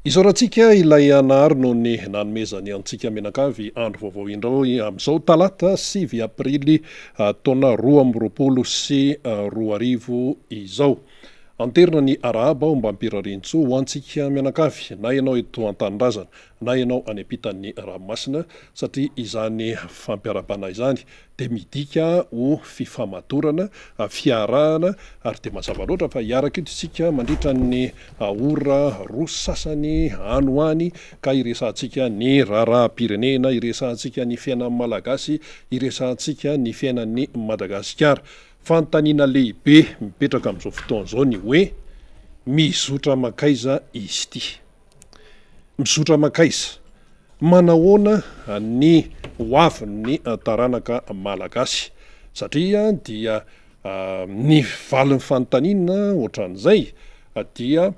Isaorantsika ilay Nahary noho ny nanomezany antsika mianakavy andro vaovao indray amin'izao talata 9 aprily taona 2022 izao. Anterina ny arahaba ho mbam-pirariantsoa ho antsika mianakavy na ianao eto an-tanindrazana na ianao any ampitan'ny ranomasina satria izany fampiarahabana izany dia midika ho fifamatorana, fiarahana, ary dia mazava loatra fa hiaraka eto isika mandritra ny ora roa sy sasany any ho any ka hiresahantsika ny raharaham-pirenena, hiresahantsika ny fiainan'ny Malagasy, hiresahantsika ny fiainan'i Madagasikara. Fanontaniana lehibe mipetraka amin'izao fotoana izao ny hoe, mizotra mankaiza izy ity? Mizotra mankaiza? Manahoana ny hoavin'ny taranaka malagasy? Satria dia ny valin'ny fanontaniana ohatran'izay dia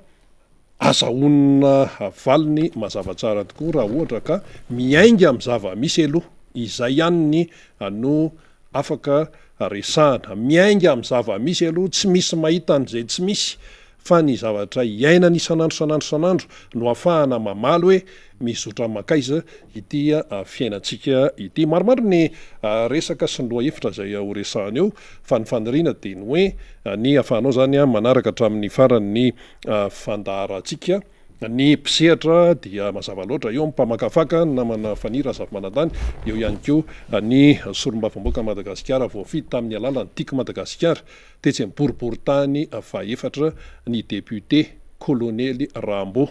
azahoana valiny mazava tsara tokoa raha ohatra ka miainga amin'ny zava-misy aloha. Izay ihany no afaka resahana. Miainga amin'ny zava-misy aloha, tsy misy mahita an'izay tsy misy fa ny zavatra iainana isan'andro isan'andro isan'andro no afahana mamaly hoe mizotra mankaiza ity fiainantsika ity. Maromaro ny resaka sy ny lohahevitra izay ho resahana eo fa ny faniriana dia ny hoe ny afahanao izany manaraka hatramin'ny farany ny fandaharantsika. Ny mpisehatra dia mazava loatra, eo ny mpamakafaka, ny namana Faniry Razafimanantany, eo ihany koa ny solombavambahoakan'i Madagasikara voafidy tamin'ny alalan'ny Tiako Madagasikara tetsy amin'ny boriborintany fahefatra, ny depiote Kolonely Rambo,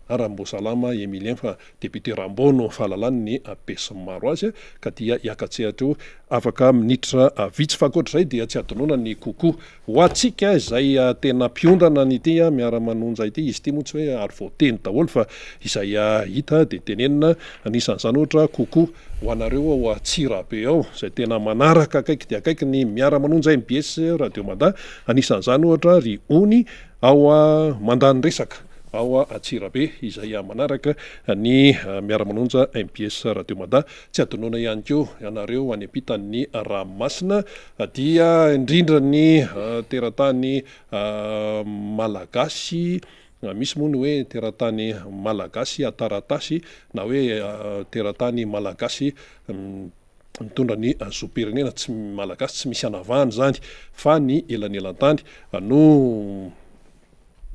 na Rambosalama Emilien fa depiote Rambo no fahalalan'ny besinimaro azy, ka dia hiaka-tsehatra eo afaka minitra vitsy. Fa ankoatra izay dia tsy hadinoina ny Kokoa. Ho antsika izay tena mpiondana an'ity miara-manonja ity, izy ity moa tsy hoe ary voateny daholo fa izay hita dia tenenina, anisan'izany ohatra coucou ho anareo ao Antsirabe ao izay tena manaraka akaiky dia akaiky ny miara-manonja mbs Radio Mada, anisan'izany ohatra ry Ony ao Mandaniresaka ao Antsirabe izay manaraka ny miara-manonja mbs Radio Mada, tsy adinoina ihany koa ianareo any ampitan'ny ranomasina. Dia indrindra ny teratany malagasy, misy moa ny hoe teratany malagasy taratasy na hoe teratany malagasy mitondra ny zom-pirenena, tsy malagasy tsy misy anavahana izany fa ny elanelan-tany no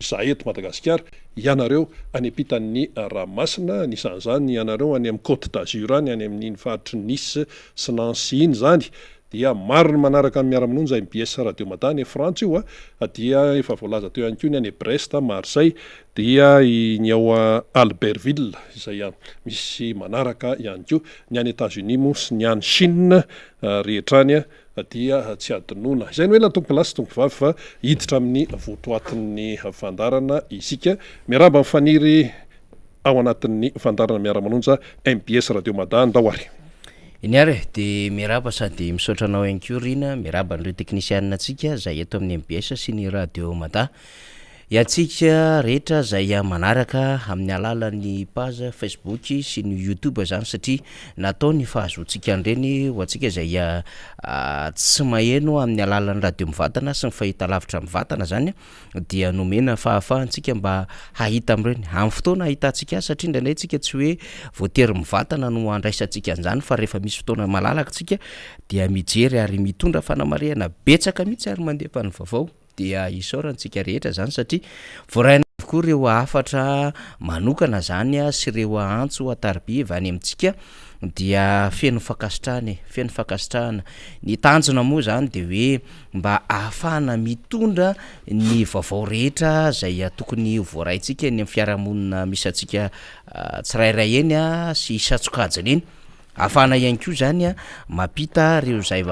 izahay eto Madagasikara, ianareo any ampitan'ny ranomasina, anisan'izany ianareo any amin'ny Côte d'Azur any, any amin'iny faritry Nice sy Nancy iny izany, dia maro ny manaraka ny Miara-Manonja mbs Radio Mada any Frantsa io a, dia efa voalaza teo ihany koa ny any Brest, Marseille, dia ny ao Albertville izay misy manaraka ihany koa, ny any Etats-Unis moa sy ny any Chine rehetra any dia tsy hadinoina. Izay no ela tompokolahy sy tompokovavy fa hiditra amin'ny votoatin'ny fandaharana isika. Miarahaba an'i Faniry ao anatin'ny fandaharana Miara-manonja mbs Radio Mada. Ndao ary. Eny ary e, dia miarahaba sady misaotra anao ihany koa Rina, miarahaba an'ireo teknisianina antsika izay eto amin'ny mbs sy ny Radio Mada. Iantsika rehetra izay manaraka amin'ny alalan'ny page Facebook sy ny YouTube izany satria natao ny fahazoantsika an'ireny ho antsika izay tsy maheno amin'ny alalan'ny radio mivantana sy ny fahitalavitra mivantana izany dia nomena fahafahantsika mba hahita amin'ireny amin'ny fotoana ahitantsika azy satria indraindray tsika tsy hoe voatery mivantana no andraisantsika an'izany fa rehefa misy fotoana malalaka tsika dia mijery ary mitondra fanamarihana betsaka mihitsy ary mandefa ny vaovao. Dia isaorantsika rehetra izany satria voarainay avokoa ireo hafatra manokana izany sy ireo antso an-tariby avy any amintsika dia feno fankasitrahana e, feno fankasitrahana. Ny tanjona moa izany dia hoe mba ahafahana mitondra ny vaovao rehetra izay tokony ho voaraintsika eny amin'ny fiarahamonina misy antsika tsirairay eny sy isan-tsokajiny eny. Ahafahana ihany koa izany mampita ireo izay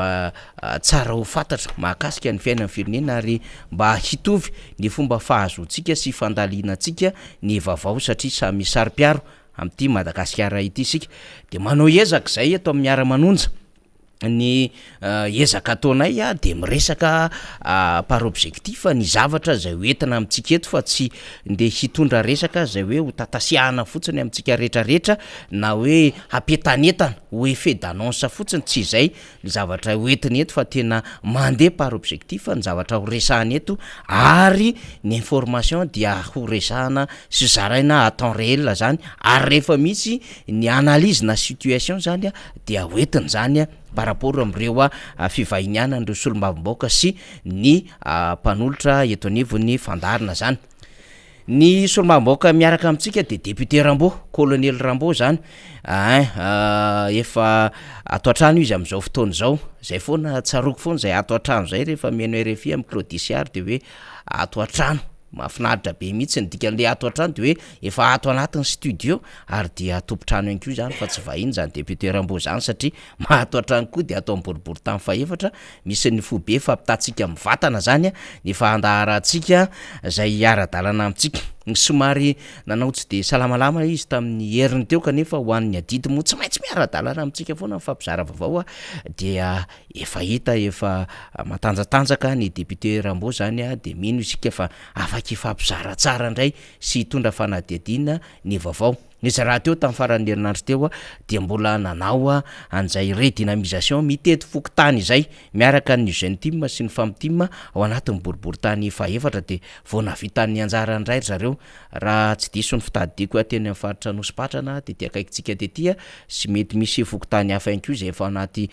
tsara ho fantatra mahakasika ny fiainan'ny firenena ary mba hitovy ny fomba fahazoantsika sy fandalinantsika ny vaovao satria samy saro-piaro amin'ity Madagasikara ity isika. Dia manao ezaka izay eto amin'ny Miara-manonja. Ny ezaka ataonay dia miresaka par objectif ny zavatra izay ho entina amintsika eto fa tsy ndeha hitondra resaka izay hoe ho tatasiahana fotsiny amintsika rehetra rehetra na hoe hampientanentana ho effet d'annonce fotsiny, tsy izay ny zavatra ho entina eto fa tena mandeha par objectif ny zavatra ho resahana eto ary ny information dia ho resahana sy zaraina à temps réel zany ary rehefa misy ny analyse na situation zany dia ho entina izany par rapport amin'ireo fivahinianan'ireo solombavambahoaka sy ny mpanolotra eto anivon'ny fandaharana izany. Ny solombavambahoaka miaraka amintsika dia député Rambo, colonel Rambo izany, ein, efa ato an-trano izy amin'izao fotoana izao, izay foana tsaroako foana izay ato an-trano izay rehefa mihaino rfi amin'i Claudy sy Hary dia hoe ato an-trano. Mahafinaritra be mihitsy ny dikan'le ato an-trano de hoe efa ato anatin'ny studio ary dia tompon-trano ihany koa izany fa tsy vahiny izany député Rambo izany satria maha ato an-trano koa dia ato amin'ny boriborintany fahefatra misy ny foibe fampitantsika mivantana izany ny fandaharantsika izay hiara-dalana amintsika. Somary nanao tsy dia salamalama izy tamin'ny heriny teo kanefa ho an'ny adidy moa tsy maintsy miara-dalana amintsika foana mifampizara vaovao dia Efa hita efa matanjatanjaka ny député Rambo zany dia mino isika fa afaka hifampizara tsara indray sy hitondra fanadihadiana ny vaovao. Izy rahateo tamin'ny faran'ny herinandro teo dia mbola nanao an'izay redynamisation mitety fokontany izay miaraka ny jeune team sy ny femme team ao anatin'ny boriborintany fahefatra dia vao nahavita ny anjarany indray ry zareo Raha tsy diso ny fitadidiako aho teny amin'ny faritra Anosipatrana tety akaikintsika tety sy mety misy fokontany hafa ihany koa izay efa anaty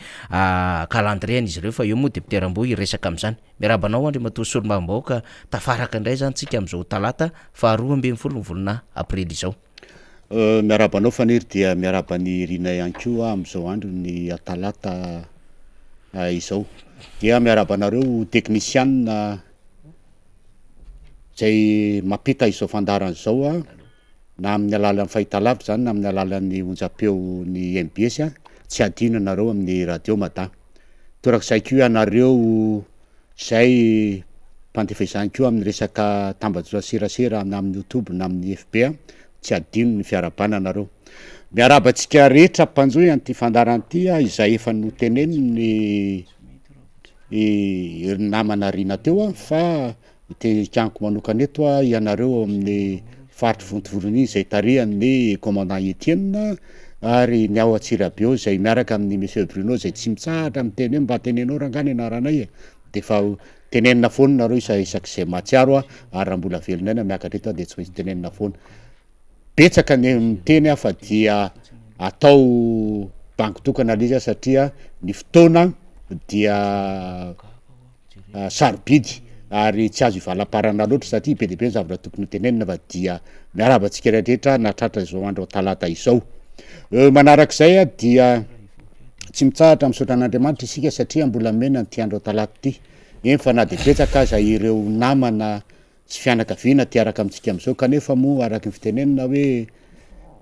calendrier-n'izy ireo fa eo moa Député Rambo hiresaka amin'izany. Miarahaba anao Andriamatoa Solombavambahoaka, tafaraka indray izany tsika amin'izao talata faha 12 ny volana aprily izao. Miarahaba anao Faniry dia miarahaba an'i Rina ihany koa amin'izao andron'ny talata izao. Dia miarahaba anareo teknisianina. Izay mampita izao fandaharana izao na amin'ny alalan'ny fahitalavitra izany na amin'ny alalan'ny onjam-peon'ny mbs, tsy hadino ianareo amin'ny radio Mada. Torak'izay koa ianareo izay mpandefa izany koa amin'ny resaka tambajotra serasera na amin'ny youtube na amin'ny FB, tsy hadino ny fiarahabana anareo. Miarahaba antsika rehetra mpanjohy an'ity fandaharana ity izay efa notenenin'ny i ry namana Rina teo aho fa te-hikaniko manokana eto aho ianareo ao amin'ny faritry Vontovorona iny izay tarihan'ny commandant Etienne ary ny ao Antsirabe ao izay miaraka amin'ny monsieur Bruno izay tsy mitsahatra miteny hoe mba teneno rangahy ny anaranay e! de efa tenenina foana nareo isa isak'izay mahatsiaro aho ary raha mbola velona aina miakatra eto aho de tsy maintsy tenenina foana. Betsaka ny miteny aho fa dia atao bango tokana le izy satria ny fotoana dia sarobidy ary tsy azo ivalamparana loatra satria be dia be ny zavatra tokony ho tenenina fa dia miarahaba antsika rehetra nahatratra izao andro talata izao. Manarak'izay dia tsy mitsahatra misaotra an'Andriamanitra isika satria mbola nomena an'ity andro talata ity, eny fa na dia betsaka aza ireo namana sy fianakaviana aty araka amintsika amin'izao kanefa moa araka ny fitenenana hoe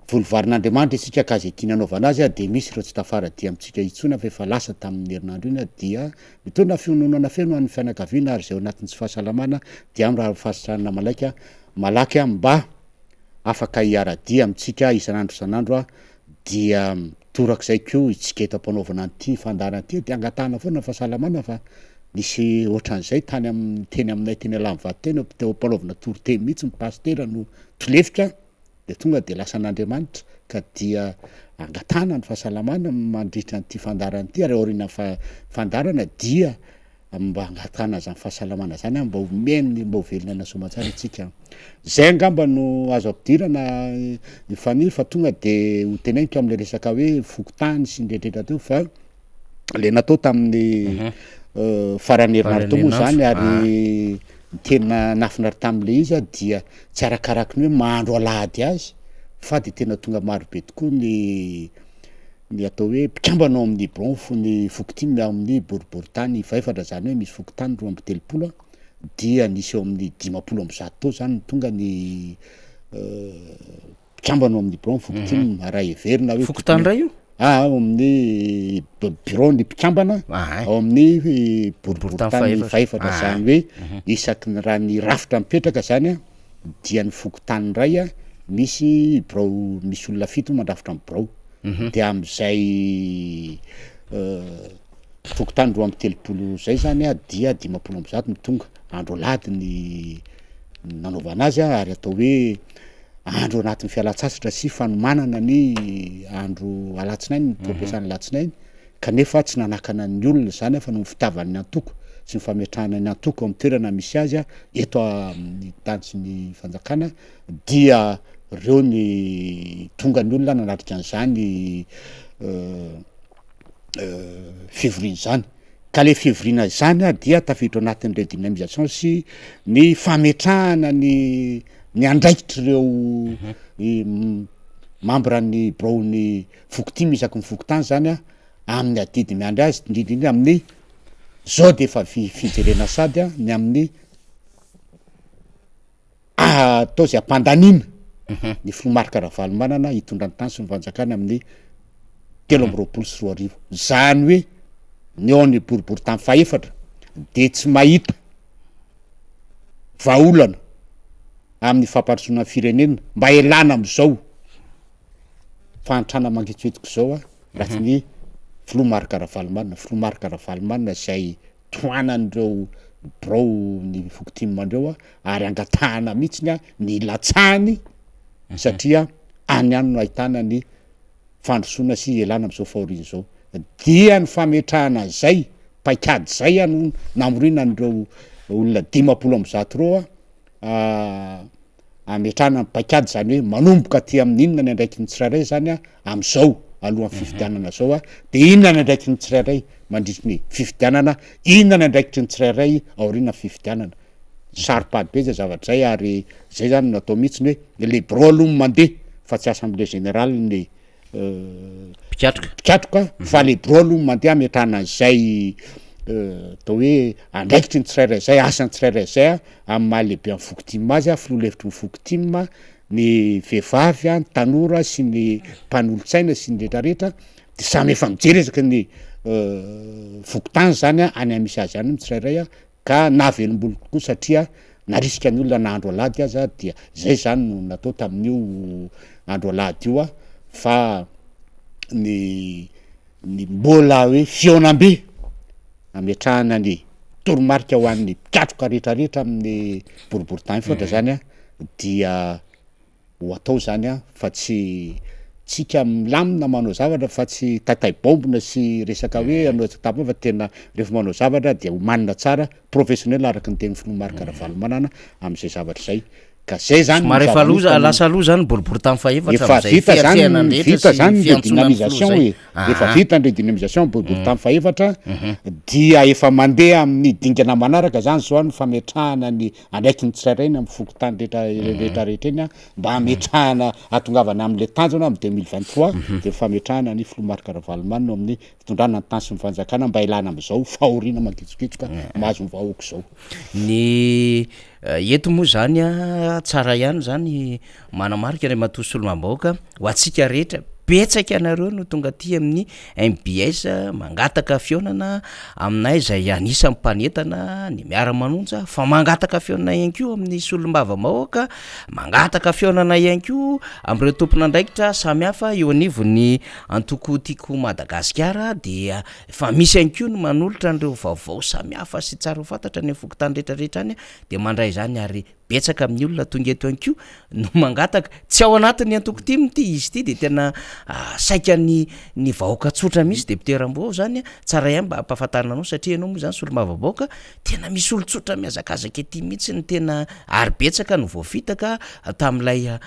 voly varin'Andriamanitra isika ka izay tiany anaovana azy dia misy ireo tsy tafara-dia amintsika intsony fa efa lasa tamin'ny herinandro iny dia mitondra fiononana feno ho an'ny fianakaviana ary izay ao anatin'ny tsy fahasalamana dia mirary fahasitranana malaika malaky mba afaka hiara-dia amintsika isan'andro isan'andro dia torak'izay koa isika eto am-panaovana an'ity fandaharana ity dia angatahana foana ny fahasalamana fa nisy ohatran'izay tany amin'ny teny aminay teny Alanivato teny teo am-panaovana toriteny mihitsy ny pasitera no tolefika dia tonga dia lasa an'Andriamanitra ka dia angatahana ny fahasalamana mandritra an'ity fandaharana ity ary aorian'ny fandaharana dia mba hangatahana izany fahasalamana izany mba omeny mba ho velona aina soamantsara isika. Zay angamba no azo ampidirana i Faniry fa tonga de ho teneniko amle resaka hoe fokontany sy ny rehetrarehetra teo fa le natao tamin'ny mhm. euh, faran'ny herinandro teo moa zany ary ah. ny tena nahafinaritra tam'le izy a dia tsy arakaraky ny hoe mahandro alahady azy fa de tena tonga marobe tokoa ny ny atao hoe mpikambana ao amin'ny birao ny fokontany ao amin'ny boriborintany fahefatra izany hoe misy fokontany 32 dia nisy eo amin'ny 150 teo zany ny tonga ny mpikambana ao amin'ny birao ny fokontany mhm. raha heverina hoe fokontany ray io ah, ao amin'ny birao ny mpikambana ao amin'ny boriborintany fahefatra ah. zany hoe mhm. isaky ny raha ny rafitra mipetraka zany a dia ny fokontany ray a misy birao misy olona fito mandrafitra ny birao mhm. de am'izay euh, Fokontany 32 zay zany dia 150 no tonga. Andro alahady ny nanaovana azy ary atao hoe andro anatin'ny fialantsasatra sy fanomanana ny andro alatsinainy, ny taom-piasana alatsinainy, kanefa tsy nanakana ny olona izany fa noho ny fitiavan'ny antoko sy ny fametrahana ny antoko amin'ny toerana misy azy eto amin'ny tany sy ny fanjakana dia reo ny tonga ny olona nanatrika an'izany fivoriana izany. Ka le fivoriana izany dia tafiditra ao anatin'ny redynamisation sy ny fametrahana ny ny andraikitr'ireo membre ny biraon'ny fokontany isaky ny fokontany zany a, amin'ny adidy miandry azy indrindra indrindra amin'ny zao de efa fijerena sady a ny amin'ny atao zay ampandaniana ny filoha Marc Ravalomanana hitondra ny tany sy ny fanjakana amin'ny 2023. Zany hoe ny ao amin'ny boriborintany fahefatra de tsy mahita vahaolana amin'ny fampandrosoana ny firenena mba hialana am'izao fahantrana mangetsohetoka izao a, raha tsy ny filoha Marc Ravalomanana, filoha Marc Ravalomanana izay tohanan'ireo birao ny foko tim ireo ary angatahana mihitsiny ny hilatsahany satria any ihany no ahitana ny fandrosoana sy ialana amin'izao fahoriana izao. Dia ny fametrahana an'izay paikady izay no namoriana an'ireo olona 150 ireo Ametrahana ny paikady izany hoe manomboka aty amin'ny inona ny andraikiny ny tsirairay izany amin'izao alohan'ny fifidianana izao dia inona ny andraikiny ny tsirairay mandritry ny fifidianana, inona ny andraikitry ny tsirairay aorian'ny fifidianana. Saro-pady be izay zavatra izay ary izay izany no natao mihitsy ny hoe le birao aloha no mandeha fa tsy assemblée générale ny Mpikatroka. Mpikatroka fa le birao aloha mandeha ametrahana an'izay atao hoe andraikitry ny tsirairay zay, asan'ny tsirairay zay a, amin'ny maha lehibe an'ny foko tim azy a, filoha lefitry ny foko tim, ny vehivavy a, ny tanora sy ny mpanolotsaina sy ny retraretra de samy efa mijery isaky ny fokontany zany a, any misy azy any ny tsirairay a, Ka nahavelom-bolo tokoa satria narisika ny olona na andro alahady aza dia zay zany no natao tamin'io andro alahady io fa ny ny mbola hoe fihaonambe ametrahana ny toromarika ho an'ny mpikatroka rehetrarehetra amin'ny boriborintany efatra zany a dia ho atao zany an, fa tsy tsika milamina manao zavatra fa tsy taitay baombina sy resaka hoe hanao tapaka fa tena rehefa manao zavatra dia omanina tsara, professionnel araka ny tenin'ny filoha Marc Ravalomanana amin'izay zavatra izay, ka zay zany no Somary efa zava-misy loza, tamin'ny lasa aloha zany boribory tamin'ny fahefatra Efa amin'izay vita zany, fiatrehana ny rehetra vita sy zany ny fiantsoana ny filoha redynamisation zay. e, efa Aa. vita ny redynamisation boribory tamin'ny fahefatra dia efa mandeha amin'ny dingana manaraka zany zao ny fametrahana ny Andraikitry ny tsirairay eny amin'ny fokontany rehetra rehetra rehetra eny mba hametrahana hahatongavana amin'ilay tanjona amin'ny 2023 dia ny fametrahana ny filoha Marc Ravalomanana eo amin'ny fitondrana ny tany sy ny fanjakana mba hialana amin'izao fahoriana mangitsokitsoka mahazo ny vahoaka izao. Ny eto moa izany tsara ihany izany Manamarika Andriamatoa Solombavambahoaka, ho antsika rehetra, betsaka ianareo no tonga aty amin'ny mbs mangataka fihaonana aminay izay anisan'ny mpanentana ny miara-manonja fa mangataka fihaonana ihany koa amin'ny solombavambahoaka, mangataka fihaonana ihany koa amin'ireo tompon'andraikitra samihafa eo anivon'ny antoko Tiako Madagasikara dia efa misy ihany koa ny manolotra an'ireo vaovao samihafa sy tsara ho fantatra any amin'ny fokontany rehetra rehetra any dia mandray izany ary Betsaka amin'ny olona tonga eto ihany koa no mangataka, tsy ao anatin'ny antoko tim ity izy ity dia tena saika ny ny vahoaka tsotra mihitsy, député Rambo zany a, tsara ihany mba ampahafantarina anao satria ianao moa zany solombavambahoaka, tena misy olon-tsotra mihazakazaka ety mihitsy ny tena ary betsaka no voafitaka tamin'ilay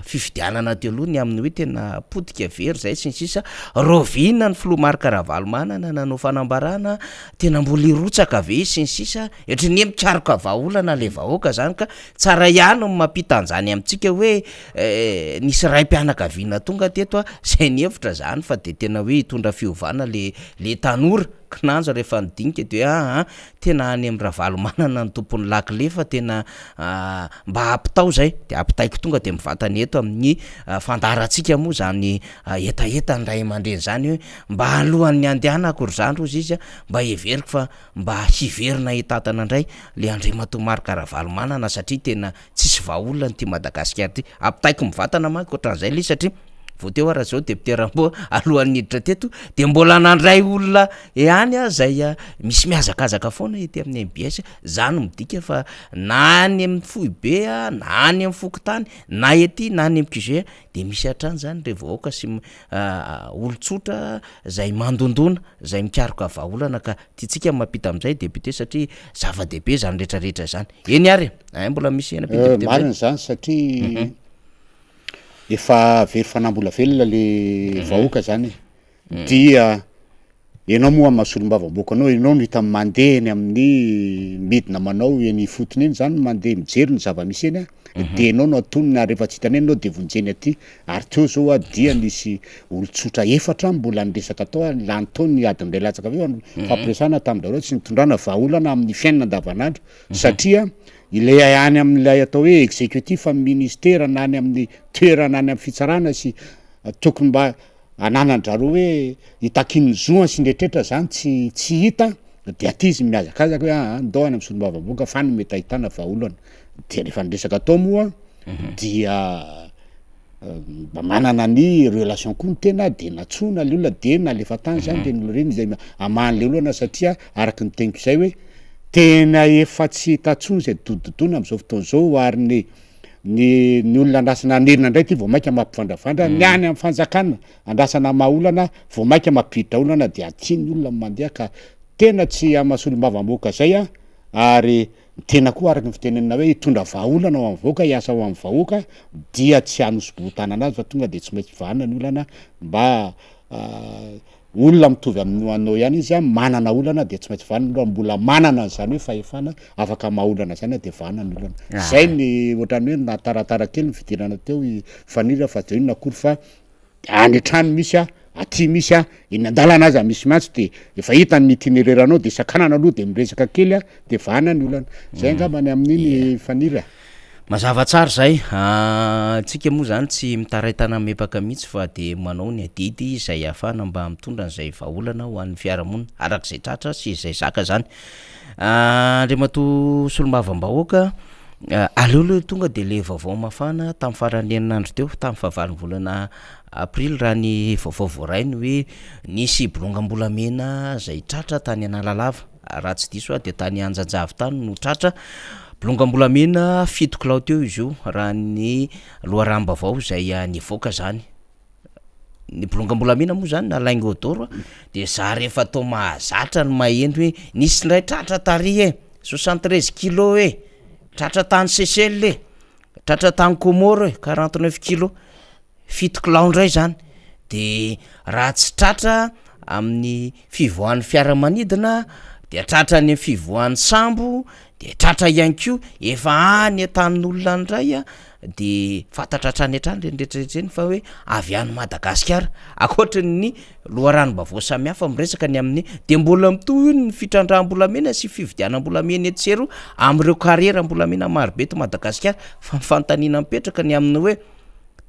fifidianana teo aloha ny amin'ny hoe tena potika very zay sy ny sisa, rahoviana ny filoha Marc Ravalomanana nanao fanambarana tena mbola hirotsaka ve izy sy ny sisa, Ohatry ny hoe mikaroka vahaolana ilay vahoaka zany ka tsara ihany ny mampita an'izany amintsika hoe nisy raim-pianakaviana tonga teto a, zay nihevitra zany fa de tena hoe hitondra fiovana le le tanora, kinanjo rehefa nidinika de hoe aa tena any amin'i Ravalomanana ny tompon'ny lakile fa tena mba ampitao zay, de ampitaiko tonga de mivantana eto amin'ny fandaharantsika moa zany hetahetan'ny ray aman-dreny zany hoe mba alohan'ny handehanako ry zandry hozy izy a mba heveriko fa mba hiverina hitantana indray le Andriamatoa Marc Ravalomanana satria tena tsisy vahaolana ity Madagasikara ity. Ampitaiko mivantana manko ohatran'izay le izy satria Vao teo ara zao député Rambo alohan'ny niditra teto de mbola nandray olona ihany aho zay misy mihazakazaka foana ety amin'ny mbs. Zany midika fa na any amin'ny foibe na any amin'ny fokontany na ety na any amin'ny QG de misy hatrany zany re vahoaka sy olon-tsotra zay mandondona, zay mikaroka vahaolana ka tiantsika ny mampita amin'izay député satria zava-dehibe zany retraretra zany. Eny ary e, hay mbola misy hena be député. Marina zany satria efa very fanahy mbola velona le vahoaka zany e, dia Ianao moa amin'ny maha solombavambahoaka anao, ianao no hita mandeha eny amin'ny midina manao eny ifotony eny zany, mandeha mijery ny zava-misy eny a, de ianao no antonony ary rehefa tsy hitany eny ianao de vonjeny aty, ary teo zao a dia nisy olon-tsotra efatra mbola niresaka tao a, lany tao ny adiny iray latsaka avy eo nifampiresahana tamin-dRareo tsy nitondrana vahaolana amin'ny fiainana andavanandro satria ilay any amin'ilay atao hoe executif amin'ny ministera na any amin'ny toerana any amin'ny fitsarana sy tokony mba ananan-drareo hoe itakiany ny zoany sy ny rehetrretra zany tsy tsy hita de aty izy mihazakazaka hoe aa ndao any am'solombavambahoaka fa any mety ahitana vahaolana, de rehefa niresaka tao moa dia mba manana ny relation koa ny tena de nantsoina le olona de nalefa tany zany reny olona reny zay amahan'le olana satria araky ny teniko zay hoe tena efa tsy hita tsony zay dodododona am'zao fotoana zao ary ny Ny ny olona andrasana hanerina indray ity vao mainka mampivandravandra, ny any amin'ny fanjakana andrasana hamaha olana vao mainka mampiditra olana dia aty ny olona no mandeha ka tena tsy hamaha solombavambahoaka zay an, ary ny tena koa araka ny fitenenana hoe hitondra vahaolana ho an'ny vahoaka, hiasa ho an'ny vahoaka dia tsy hanosi-bohon-tanana azy fa tonga dia tsy maintsy vahana ny olana mba Olona mitovy amin'ny anao ihany izy an, manana olana dia tsy maintsy vanona aloha, mbola manana an'izany hoe fahefana afaka maha olana izany dia vanona ny olana. Izay ny ohatran'ny hoe nahataratara kely ny fidirana teo i Faniry fa tsy inona akory fa any an-trano misy an, aty misy an, eny an-dalana aza misy miantso dia efa hita ny itinéraire anao dia sakanana aloha dia miresaka kely an dia vahana ny olana. Izay angamba ny amin'iny Faniry a. Mazava tsara izay. Antsika moa izany tsy mitaray tana-mepaka mihitsy fa dia manao ny adidy izay ahafahana mba mitondra an'izay vahaolana ho an'ny fiarahamonina araka izay tratra sy izay zaka izany. Andriamatoa Solombavambahoaka, aleo aloha tonga dia ilay vaovao mafana tamin'ny faran'ny herinandro teo, tamin'ny fahavalon'ny volana aprily raha ny vaovao voaray ny hoe nisy bolongam-bolamena izay tratra tany Analalava. Raha tsy diso aho dia tany Anjanjavy tany no tratra. Bolongam-bolamena fito kilao teo izy io raha ny loharanom-baovao izay nivoaka izany. Ny bolongam-bolamena moa izany na lingot d'or dia zary efa atao mahazatra ny maheno hoe nisy indray tratra tary e, 73 kilos e, tratra tany Seychelles e, tratra tany Comores e, 49 kilos. Fito kilao indray izany de raha tsy tratra amin'ny fivoahan'ny fiaramanidina dia tratra any fivoahan'ny sambo de tratra ihany koa efa any an-tanin'olona any indray a de fantatra hatrany hatrany reny rehetrarehetra reny fa hoe avy any Madagasikara, ankoatran'ny loharanom-baovao samihafa miresaka ny amin'ny de mbola mitohy hono ny fitrandraham-bolamena sy fividianam-bolamena etsy sy eroa amin'ireo karieram-bolamena marobe eto Madagasikara fa ny fanontaniana mipetraka ny amin'ny hoe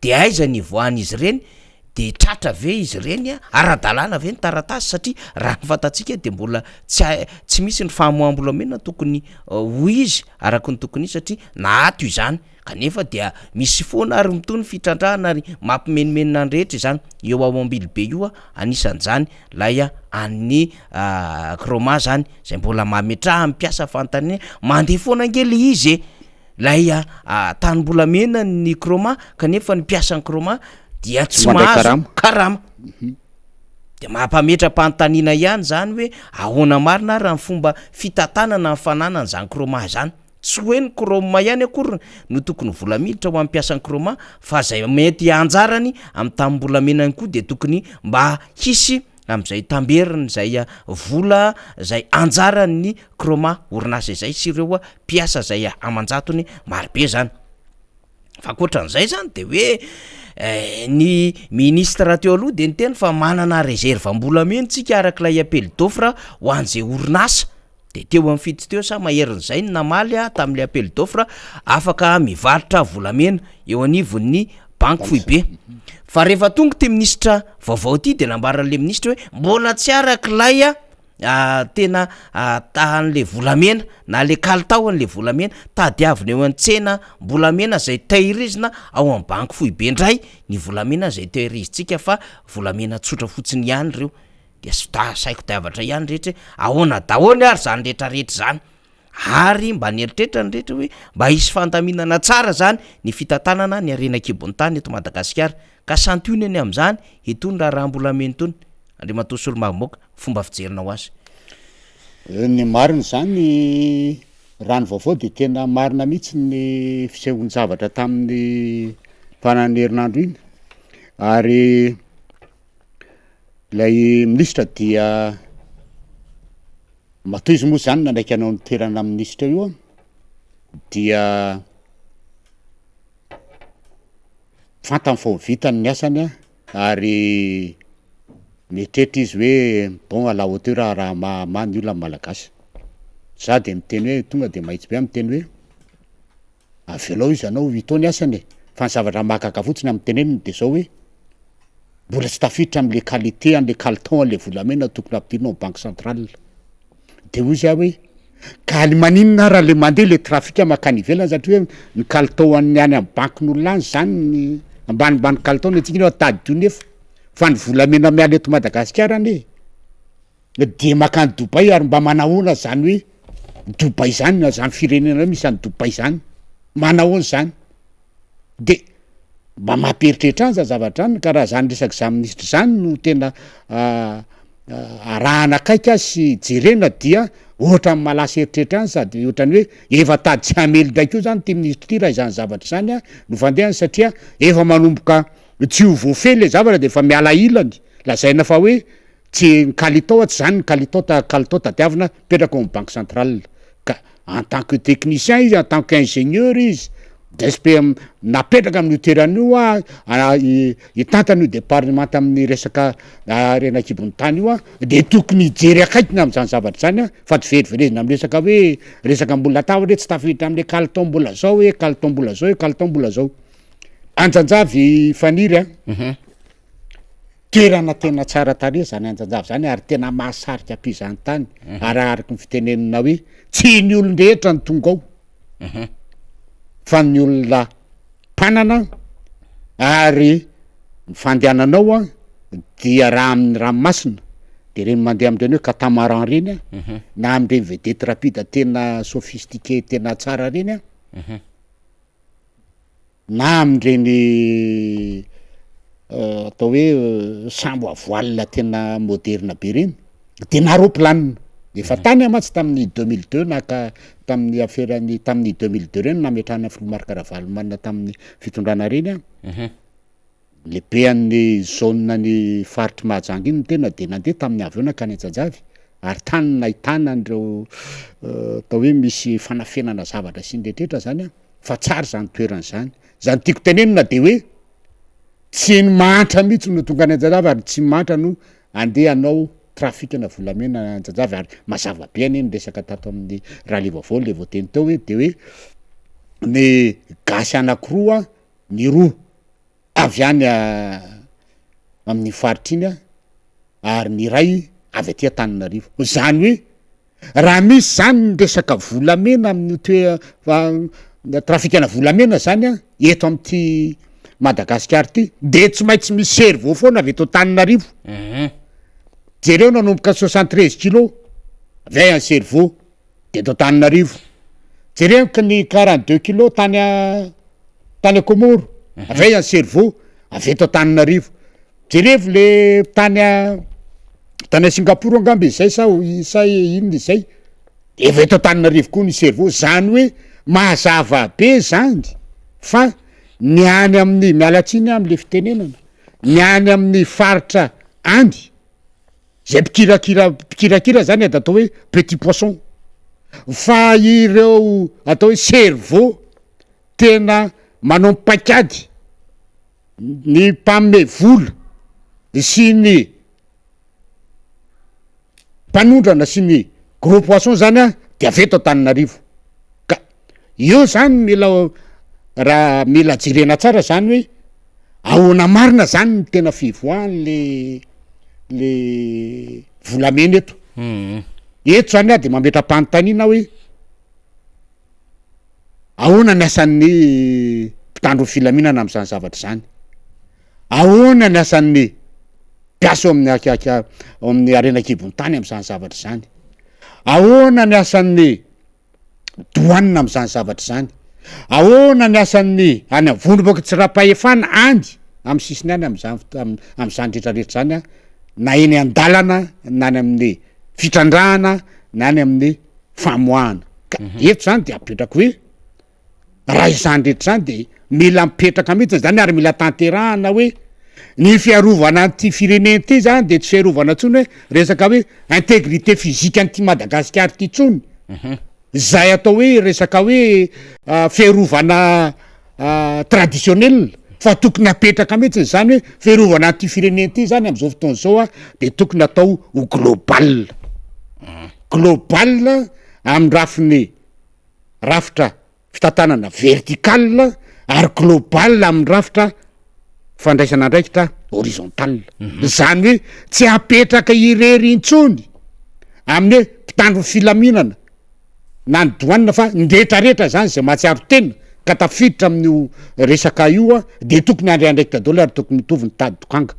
De aiza ny ivoahan'izy ireny? De tratra ve izy ireny a? Ara-dalàna ve ny taratasy satria raha ny fantatsika de mbola tsy a- tsy misy ny famoaham-bolamena tokony ho izy araka ny tokony izy satria naato izany kanefa dia misy foana ary mitohy ny fitrandrahana ary mampimenomenona ny rehetra izany, eo ao Ambilobe io anisan'izany lay an'ny Chroma zany zay mbola mametraha ny mpiasa fanontaniana mandeha foana ange le izy e! Ilay tanim-bolamena ny Chroma kanefa ny mpiasan'ny Chroma dia tsy mahazo karama. Dia mampametra-panontaniana ihany izany hoe ahoana marina ary ny fomba fitantanana ny fananana izany Chroma izany. Tsy hoe ny Chroma ihany akory no tokony vola miditra ho an'ny mpiasan'ny Chroma fa izay mety anjarany amin'ny tanim-bolamenany koa dia tokony mba hisy amin'izay tamberiny izay vola izay anjaran'ny Chroma orinasa izay sy ireo mpiasa izay aman-jatony marobe zany. Fa ankoatran'izay zany de hoe ny ministre teo aloha de niteny fa manana reservam-bolamena tsika arak'ilay appel d'offre ho an'izay orinasa de teo amin'ny fito teo sa maherin'izay ny namaly tamin'ilay appel d'offre afaka mivarotra volamena eo anivon'ny banky foibe. Fa rehefa tonga ity minisitra vaovao ity de nambaran'le minisitra hoe mbola tsy arak'ilay. Tena tahan'le volamena na le kalitaon'le volamena tadiavina eo an-tsena mbolamena zay tahirizina ao am banky foibe ndray ny volamena zay tehirizintsika fa volamena tsotra fotsiny ihany reo de s- da saiko tadiavatra ihany rehetra hoe ahoana daholo ary zany retraretra zany ary mba nieritreritra ny rehetra hoe mba hisy fandaminana tsara zany ny fitantanana ny harena an-kibon'ny tany eto Madagasikara ka santionany am'zany itony raharaham-bolamena itony Andriamatoa Solombavambahoaka fomba fijerinao azy. Ny marina izany, raha ny vaovao dia tena marina mihitsy ny fisehoan-javatra tamin'ny faran'ny herinandro iny, ary ilay minisitra dia matoa izy moa zany nanaiky hanao ny toerana minisitra io an, dia fantany fa ho vitany ny asany an, Ary mieritreritra izy hoe bon à la hauteur raha hamaha ny olana malagasy. Za de miteny hoe tonga de mahitsy be aho miteny hoe avelao izy hanao huit ans ny asany e, fa ny zavatra mahagaga fotsiny amin'ny teneniny de zao hoe mbola tsy tafiditra amle qualité anle kalitao anle volamena tokony hampidirina ao banque centrale. De hoy aho hoe ka le maninona ara le mandeha le trafic makany ivelany satria hoe ny kalitao an'ny any amin'ny bankin'olona any zany ny ambanimbany kalitao ny antsika nefa tadidio nefa fa ny volamena miala eto Madagasikara anie de makany Dubaï ary mba manahoana zany hoe Dubaï zany na zany firenena hoe misy any Dubaï zany manahoana zany de mba mampieritreritra any zany zavatra zany ka raha zany resaky zany minisitra zany no tena arahana akaiky azy sy jerena dia ohatran'ny mahalasa eritreritra any sady ohatran'ny hoe efa tady tsy hamely ndray koa zany ty minisitra ty raha izany zavatra izany a no fandehany satria efa manomboka tsy ho voafehy le zavatra de efa miala ilany lazaina fa hoe Tsy ny kalitao tsy zany ny kalitao ta kalitao tadiavina mipetraka ao am banque centrale ka en tant que technicien izy en tant que ingénieur izy DSP napetraka amin'io toerana io a hitantana io departemanta amin'ny resaka harena an-kibon'ny tany io a de tokony hijery akaiky ny am'zany zavatra zany a fa tsy veriverezina am resaka hoe resaka ambony latabatra hoe tsy tafiditra am'le kalitao mbola zao hoe kalitao mbola zao hoe kalitao mbola zao. Anjanjavy Faniry a. Toerana tena tsara tarehy zany Anjanjavy zany ary tena mahasarika mpizahantany ary araka ny fitenenana hoe tsy ny olon-drehetra no tonga ao fa ny olona mpanana ary ny fandehanana ao an dia raha amin'ny ranomasina de reny mandeha am'ireny hoe catamaran reny an na am'ireny vedette rapide tena sophistiqué tena tsara reny an. na amin'ireny atao hoe sambo à voile tena moderina be reny de na roplanina, efa tany aho mantsy tamin'ny 2002 naka tamin'ny aferan'ny tamin'ny 2002 reny nametrahana filoha Marc Ravalomanana tamin'ny fitondrana reny aho, lehibean'ny zone ny faritr'i Mahajanga iny ny tena de nandeha tamin'ny avion nankany Anjanjavy ary tany no nahitana an'ireo atao hoe misy fanafenana zavatra sy ny rehetrretra zany an. fa tsara izany toerana izany, izany tiako tenenina de hoe tsy ny mahantra mihitsy no tonga any Anjanjavy ary tsy ny mahantra no andeha hanao trafic-na volamena any Anjanjavy ary mazava be anie ny resaka tato amin'ny rallye vaovao le voateny teo hoe de hoe ny gasy anakiroa ny roa avy any amin'iny faritra iny ary ny iray avy aty Antananarivo, zany hoe raha misy zany ny resaka volamena amin'io toe- trafikana volamena zany an eto am'ty Madagasikara ty de tsy maintsy misy cerveau foana avy eto Antananarivo, jereo nanomboka 73 kilo avy aiza ny cerveau? de eto Antananarivo, jereo ny 42 kilo tany tany Comore avy aiza ny cerveau? Avy eto Antananarivo, jerevo le tany tany Singapour angamba izy zay sa sa inona izy zay, efa eto Antananarivo koa ny cerveau, zany hoe mazava be zany fa ny any amin'ny, miala tsiny aho am'le fitenenana, ny any amin'ny faritra any zay mpikirakira mpikirakira zany de atao hoe petit poisson, fa ireo atao hoe cerveau tena manao ny paikady ny mpanome vola sy ny mpanondrana sy ny gros poisson zany an de avy eto Antananarivo ka eo zany mila raha mila jerena tsara zany hoe ahoana marina zany ny tena fivoahan'le le volamena eto. Eto zany aho de mametra-panontaniana hoe ahoana ny asan'ny mpitandro ny filaminana am'zany zavatra zany? Ahoana ny asan'ny mpiasa eo amin'ny akaka ao amin'ny harena an-kibon'ny tany am'zany zavatra zany? Ahoana ny asan'ny douane am'zany zavatra zany? Ahoana ny asan'ny any am vondrom-bahoaka tsy ra-pahefana any amy sisiny any am'zany foto- am- am'zany retraretra zany an, na eny an-dalana na any amin'ny fitrandrahana na any amin'ny famoahana. Ka eto zany de apetrako hoe Raha izany rehetra izany de mila mipetraka mihitsy zany ary mila tanterahana hoe ny fiarovana an'ity firenena ity zany de tsy fiarovana intsony hoe resaka hoe intégrité physique an'ity Madagasikara ity intsony, zay atao hoe resaka hoe fiarovana traditionnel fa tokony apetraka mihitsy zany hoe fiarovana an'ity firenena ity zany am'zao fotoana zao a de tokony atao ho global, global amin'ny rafiny rafitra fitantanana vertical ary global amin'ny rafitra fandraisana andraikitra horizontal. Izany hoe tsy apetraka irery intsony amin'ny hoe mpitandro ny filaminana na ny douane fa ny rehetrarehetra zany zay mahatsiaro tena ka tafiditra amin'io resaka io de tokony handray andraikitra daholo ary tokony mitovy ny tady dokanga.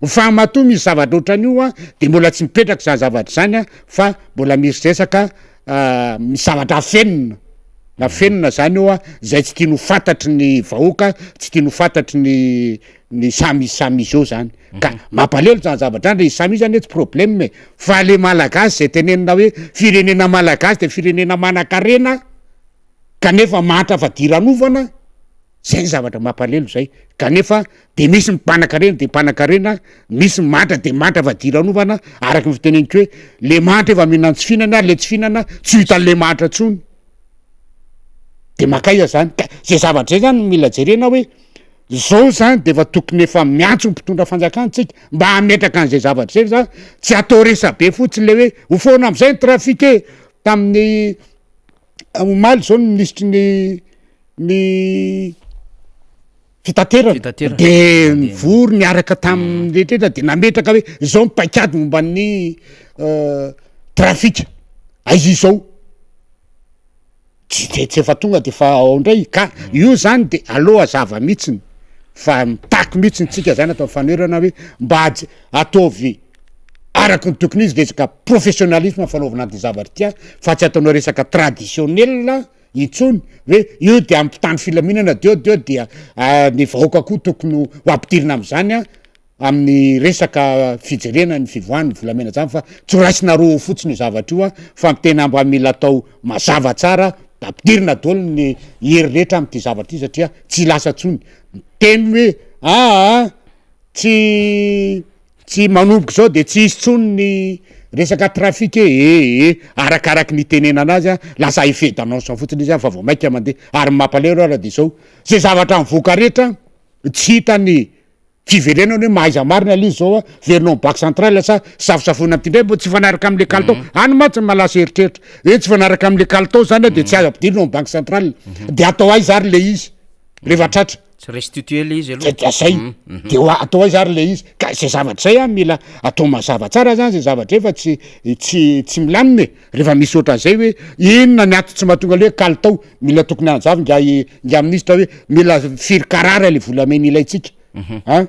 Fa matoa misy zavatra ohatran'io a de mbola tsy mipetraka izany zavatra izany a fa mbola misy resaka misy zavatra afenina, afenina zany eo a, zay tsy tiany ho fantatry ny vahoaka, tsy tiany ho fantatry ny ny samy izy samy izy eo zany, ka mampalelo zany zavatra zany, le izy samy izy anie tsy problème e, fa le malagasy zay tenenina hoe firenena malagasy de firenena manan-karena kanefa mahantra fadiranovana, Zay ny zavatra mampalelo zay, kanefa de misy ny mpanakarena de mpanakarena, misy ny mahantra de mahantra fadiranovana, araky ny fiteneniko hoe le mahantra efa mihinana tsy fihinana ary le tsy fihinana tsy ho hitan'le mahantra tsony, de makaiza zany? Ka zay zavatra zay zany no mila jerena hoe zao zany de efa tokony efa miantso ny mpitondra fanjakana tsika mba hametraka an'zay zavatra zay fa tsy atao resabe fotsiny le hoe ho foana am'zay ny trafic e, tamin'ny omaly zao ny minisitry ny ny fitaterana Fitaterana. de nivory niaraka tamin'ny rehetra de nametraka hoe izao ny paikady momba ny trafika, aiza izao? Tsy de tsy efa tonga de efa ao ndray ka io zany de aleo hazava mihitsiny fa mitaky mihitsiny tsika zany atao fanoherana hoe mba aj- ataovy araky ny tokony izy resaka professionnalisme fanaovana an'ity zavatra ity a fa tsy ataonao resaka traditionnel intsony hoe io de amin'ny mpitandro filaminana de eo de eo dia ny vahoaka koa tokony ho ampidirina am'zany a amin'ny resaka fijerena ny fivoahan'ny volamena zany fa tsy ho raisina roa fotsiny io zavatra io a fa tena mba mila atao mazava tsara da ampidirina daholo ny hery rehetra am'ty zavatra ity satria tsy lasa tsony miteny hoe aa tsy Tsy manomboka izao de tsy hisy tsony ny resaka trafic e, ee arakaraky ny itenenana azy a, lasa effet d'annonce fotsiny izy a fa vao maika mandeha, ary ny mampalahelo ara de zao, ze zavatra mivoaka rehetra tsy hita ny fiverenany hoe mahaiza marina le izy zao a, verina ao banque centrale sa safosafoina amty ndray mbo tsy hifanaraka amle kalitao, any mantsy no mahalasa eritreritra hoe tsy hifanaraka amle kalitao zany a de tsy azo ampidirina ao am banque centrale, de atao aiza ary le izy rehefa tratra. Tsy restituer le izy aloha. Zay zay de ho atao aiza ary le izy? Ka zay zavatra zay an mila atao mazava tsara zany zay zavatra zay fa tsy tsy tsy milamina e, rehefa misy ohatran'izay hoe inona ny antony tsy mahatonga le hoe kalitao, mila tokony hanazava ingahy ingahy minisitra hoe mila firy carats le volamena ilaintsika an.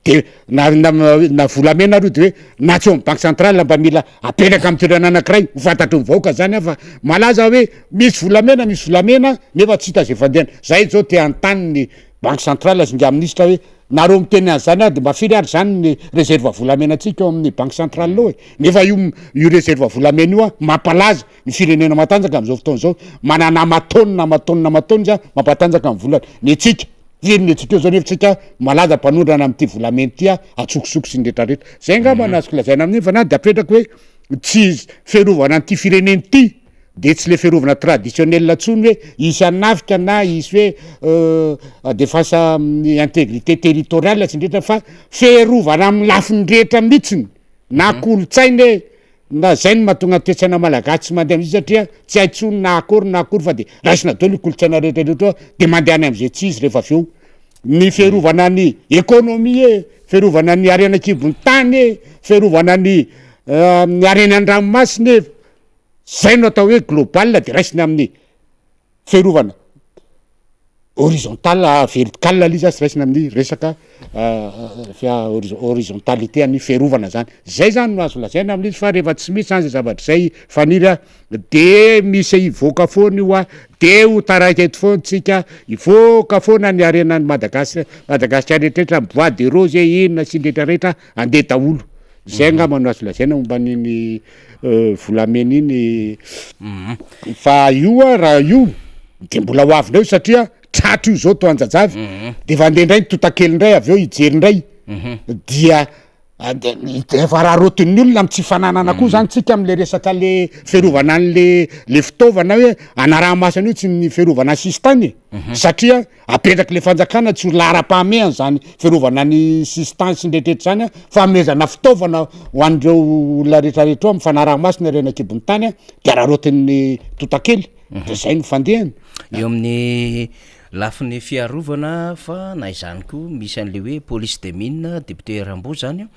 De na na na volamena aloha de hoe na tsy eo amin'ny banque centrale mba mila apetraka amin'ny toerana anankiray ho fantatry ny vahoaka zany an fa malaza hoe misy volamena misy volamena nefa tsy hita zay fandehany, zay zao te hanontany ny banque centrale sy ingahy minisitra hoe nareo miteny an'zany ary de mba firy ary zany ny reserve volamena antsika ao amin'ny banque centrale ao e, nefa io io reserve volamena io an mampalaza ny firenena matanjaka am'zao fotoana zao, manana aman-taonina aman-taonina aman-taonina izy an mampatanjaka ny volany, ny antsika Firy ny antsika eo zao nefa tsika malaza mpanondrana amin'ity volamena ity a, atsokosoko sy ny retraretra. Zay angamba no azoko lazaina amin'iny fa na de apetrako hoe tsy fiarovana an'ity firenena ity de tsy le fiarovana traditionnel tsony hoe hisy hanafika na hisy hoe defense amin'ny intégrité territoriale sy ny rehetra fa fiarovana amin'ny lafiny rehetra mihitsiny na kolontsaina e, Na zay no mahatonga ny toetsaina malagasy tsy mandeha amizay satria tsy hay tsony na akory na akory fa de raisina daholo io kolontsaina rehetra rehetra io de mandeha any amizay tsy izy rehefa avy eo. Ny fiarovana ny economie e, fiarovana ny harena ankibon'ny tany e, fiarovana ny. Ny harena an-dranomasina e, zay no atao hoe global de raisina amin'ny fiarovana horizontal, vertical aloha izy a, sy raisina amin'ny resaka horizontalité an'ny fiarovana zany, zay zany no azo lazaina amin'izy fa rehefa tsy misy zany zay zavatra zay Faniry a, de misy hivoaka foana io a, de ho taraiky eto foana tsika, hivoaka foana ny harenan'i Madagas- Madagasikara rehetrarehetra, bois de rose e, inona sy ny retraretra andeha daholo. Zay angamba no azo lazaina momba an'iny volamena iny fa io a raha io de mbola ho avy ndray io satria tratra io zao to Anjajavy de efa andeha ndray ny tontakely ndray avy eo hijery ndray dia efa araraotin'ny olona amy tsy fananana koa zany tsika am'le resaka le fiarovana an'le le fitaovana hoe anaraha-maso an'io tsy ny fiarovana sisintany e satria Apetraky le fanjakana tsy ho laharam-pahamehana zany fiarovana ny sisintany sy ny rehetrarehetra zany a, fanomezana fitaovana ho an'ireo olona rehetrarehetra eo amin'ny fanaraha-maso ny harena an-kibon'ny tany a, de araraotin'ny tontakely, de zay no fandehany. Eo amin'ny lafiny fiarovana fa na izany koa misy an'le hoe police des mines député Rambo zany a.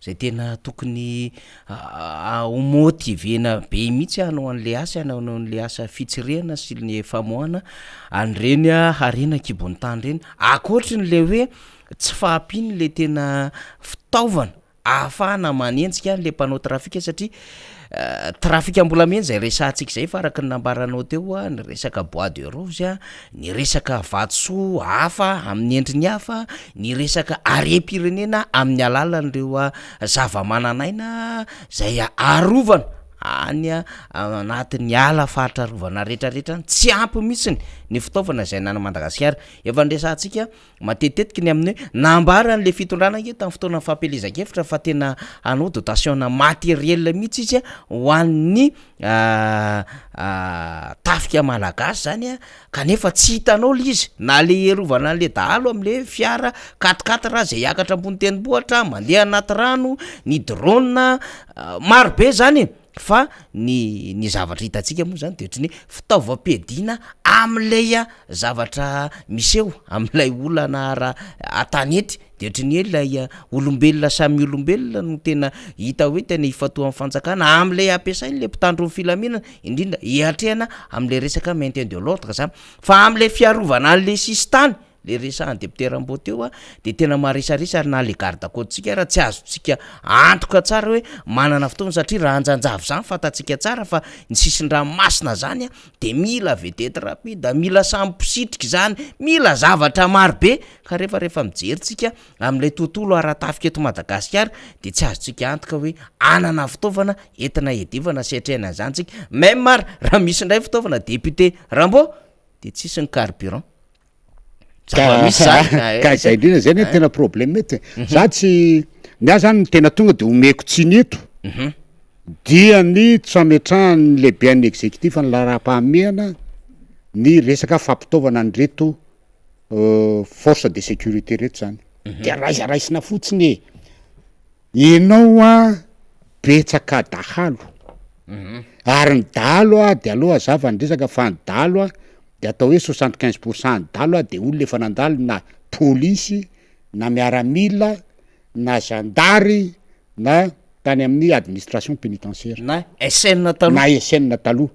Zay tena tokony ho motiver-na be mihitsy hanao an'le asa, hanao an'le asa fitsirihana sy ny famoahana an'ireny harena an-kibon'ny tany ireny, ankoatrin'le hoe tsy fahampian'le tena fitaovana ahafahana manenjika an'le mpanao trafika satria Trafikam-bolamena izay resahantsika izay fa araka ny nambaranao teo ny resaka bois de rose, ny resaka vatosoa hafa amin'ny endriny hafa, ny resaka harem-pirenena amin'ny alalan'ireo zava-manan'aina izay arovana any anatin'ny ala faritra arovana rehetrarehetra any, tsy ampy mihitsy ny fitaovana izay ananan'i Madagasikara. Efa niresahantsika Matetitetika ny amin'ny hoe nambaran'ilay fitondrana ange tamin'ny fotoanan'ny fampielezan-kevitra fa tena hanao dotation-na matériel mihitsy izy ho an'ny tafika malagasy zany a, kanefa tsy hitanao le izy na le hiarovana an'le dahalo am'le fiara quatre quatre zay hiakatra ambony tendrombohitra, mandeha anaty rano, ny drone, maro be zany e. Fa ny ny zavatra hitantsika moa zany de ohatran'ny hoe fitaovam-piadiana am'lay zavatra miseho am'lay olana ara an-tanety de ohatran'ny hoe lay olombelona samy olombelona no tena hita hoe tena ifantohan'ny fanjakana am'lay ampiasain'le mpitandro ny filaminana indrindra hiatrehana am'le resaka maintien de l'ordre zany fa am'le fiarovana an'le sisintany Le resahan'i député Rambo teo a de tena marisarisa ary na le garde côte tsika ara tsy azontsika antoka tsara hoe manana fitaovana satria raha anjanjavy zany fantatsika tsara fa ny sisin-dranomasina zany a de mila vedette rapide, mila sambo mpisitrika zany, mila zavatra maro be ka rehefa rehefa mijery tsika am'lay tontolo ara-tafika eto Madagasikara de tsy azontsika antoka hoe hanana fitaovana entina hiadivana sy hiatrehana an'zany tsika, même ary raha misy indray fitaovana député Rambo de tsisy ny carburant. Zava-misy zany. Ka izay indrindra zay anie tena problème eto e. Mhm. Za tsy, ny ahy zany ny tena tonga de omeko tsiny eto mhm. dia ny tsy fametrahan'ny lehiben'ny exécutif ny laharam-pahamehana ny resaka fampitaovana an'ireto euh, force de sécurité reto zany. Mhm. De raiza raisina fotsiny e. Enao a betsaka dahalo ary ny dahalo a de aleo hazava ny resaka fa ny dahalo a de atao hoe 75 pour cent ny dahalo a de olona efa nandalo na polisy na miaramila na zandary na tany amin'ny administration pénitentiaire na SN taloha na SN taloha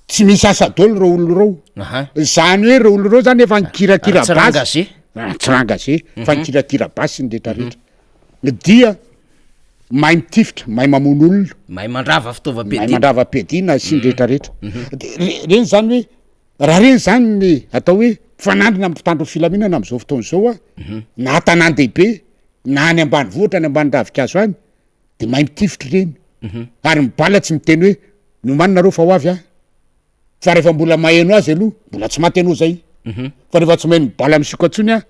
Tsy misy asa daholo ireo olona ireo. Aha. Izany hoe ireo olona ireo zany efa nikirakira Tsy basy. rangage. Ah, Tsy rangage, fa nikirakira basy sy ny rehetrarehetra. Dia mahay mitifitra, mahay mamono olona, Mahay mandrava mahay fitaovam-piadiana. mandrava fiadiana sy ny rehetrarehetra. De re- reny zany hoe raha reny zany ny atao hoe mpifanandrina amin'ny mpitandro ny filaminana amin'izao fotoana izao a, na an-tanàn-dehibe na any ambanivohitra any ambany ravinkazo any, de mahay mitifitra ireny ary ny bala tsy miteny hoe miomany nareo fa ho avy aho fa rehefa mbola maheno azy aloha mbola tsy maty ianao zay fa rehefa tsy maheno bala misioka intsony aho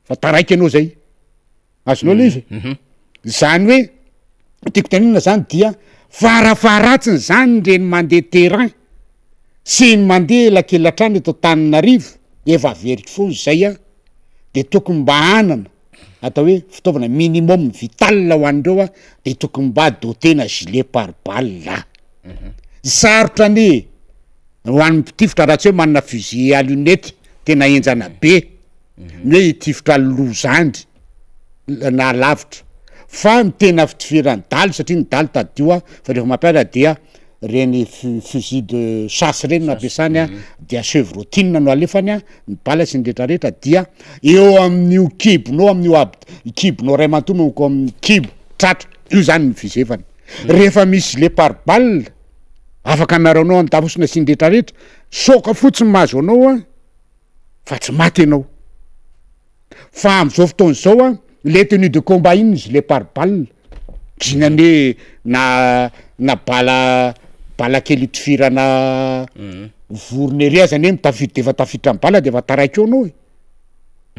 fa taraiky ianao zay azonao le izy zany hoe tiako tenenina zany dia farafaharatsiny zany reny mandeha terrain sy ny mandeha elakelatrano eto Antananarivo efa averiko foana zay a de tokony mba hanana atao hoe fitaovana minimum vital ho an'ireo a de tokony mba doter-na gilet pare balle sarotra anie ho an'ny mpitifitra raha tsy hoe manana fusil à lunette tena henjana be ny hoe hitifitra loha zandry na lavitra. Fa ny tena fitifiran'ny dahalo satria ny dahalo tadidio a fa rehefa mampiala dia reny fusil de chasse reny no ampiasany a, dia chevrotine no alefany a, ny bala sy ny retraretra dia eo amin'io kibonao amin'io ab- kibonao ray manontolo manomboka ao amin'ny kibo tratra io zany ny fizevany. Rehefa misy gilet pare balle afaka miaro anao an-damosina sy ny retraretra, choc fotsiny mahazo anao a fa tsy maty ianao. Fa am'zao fotoana izao a, le tenue de combat iny ny gilet pare balle, gina anie na na bala bala kely itifirana vorona ery aza anie mitafiditra efa tafiditra am bala de efa taraiky eo anao e,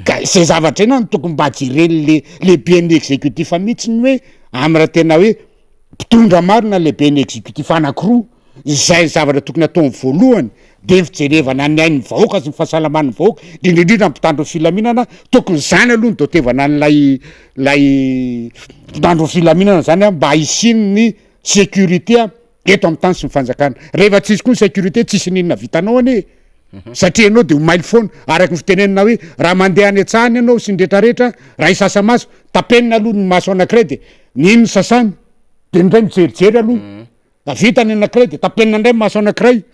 ka zay zavatra zay na no tokony mba jeren'le lehiben'ny executif mihitsy ny hoe am raha tena hoe mpitondra marina lehiben'ny executif anakiroa Izay zavatra tokony ataony voalohany dia ny fijerevana ny ain'ny vahoaka sy ny fahasalaman'ny vahoaka, indrindra indrindra ny mpitandro ny filaminana, tokony izany aloha no dotevana an'ilay ilay mpitandro ny filaminana zany an, mba hisian'ny sécurité eto amin'ny tany sy ny fanjakana, rehefa tsisy koa ny sécurité tsisy n'inona vitanao anie e, satria ianao de ho mailo foana, araka ny fitenenana hoe raha mandeha any an-tsaha any ianao sy ny retraretra, raha hisasa maso, tapenina aloha ny maso anakiray de ny iny sasana, de indray mijerijery aloha. Da vita ny anakiray de tapenina indray maso anakiray,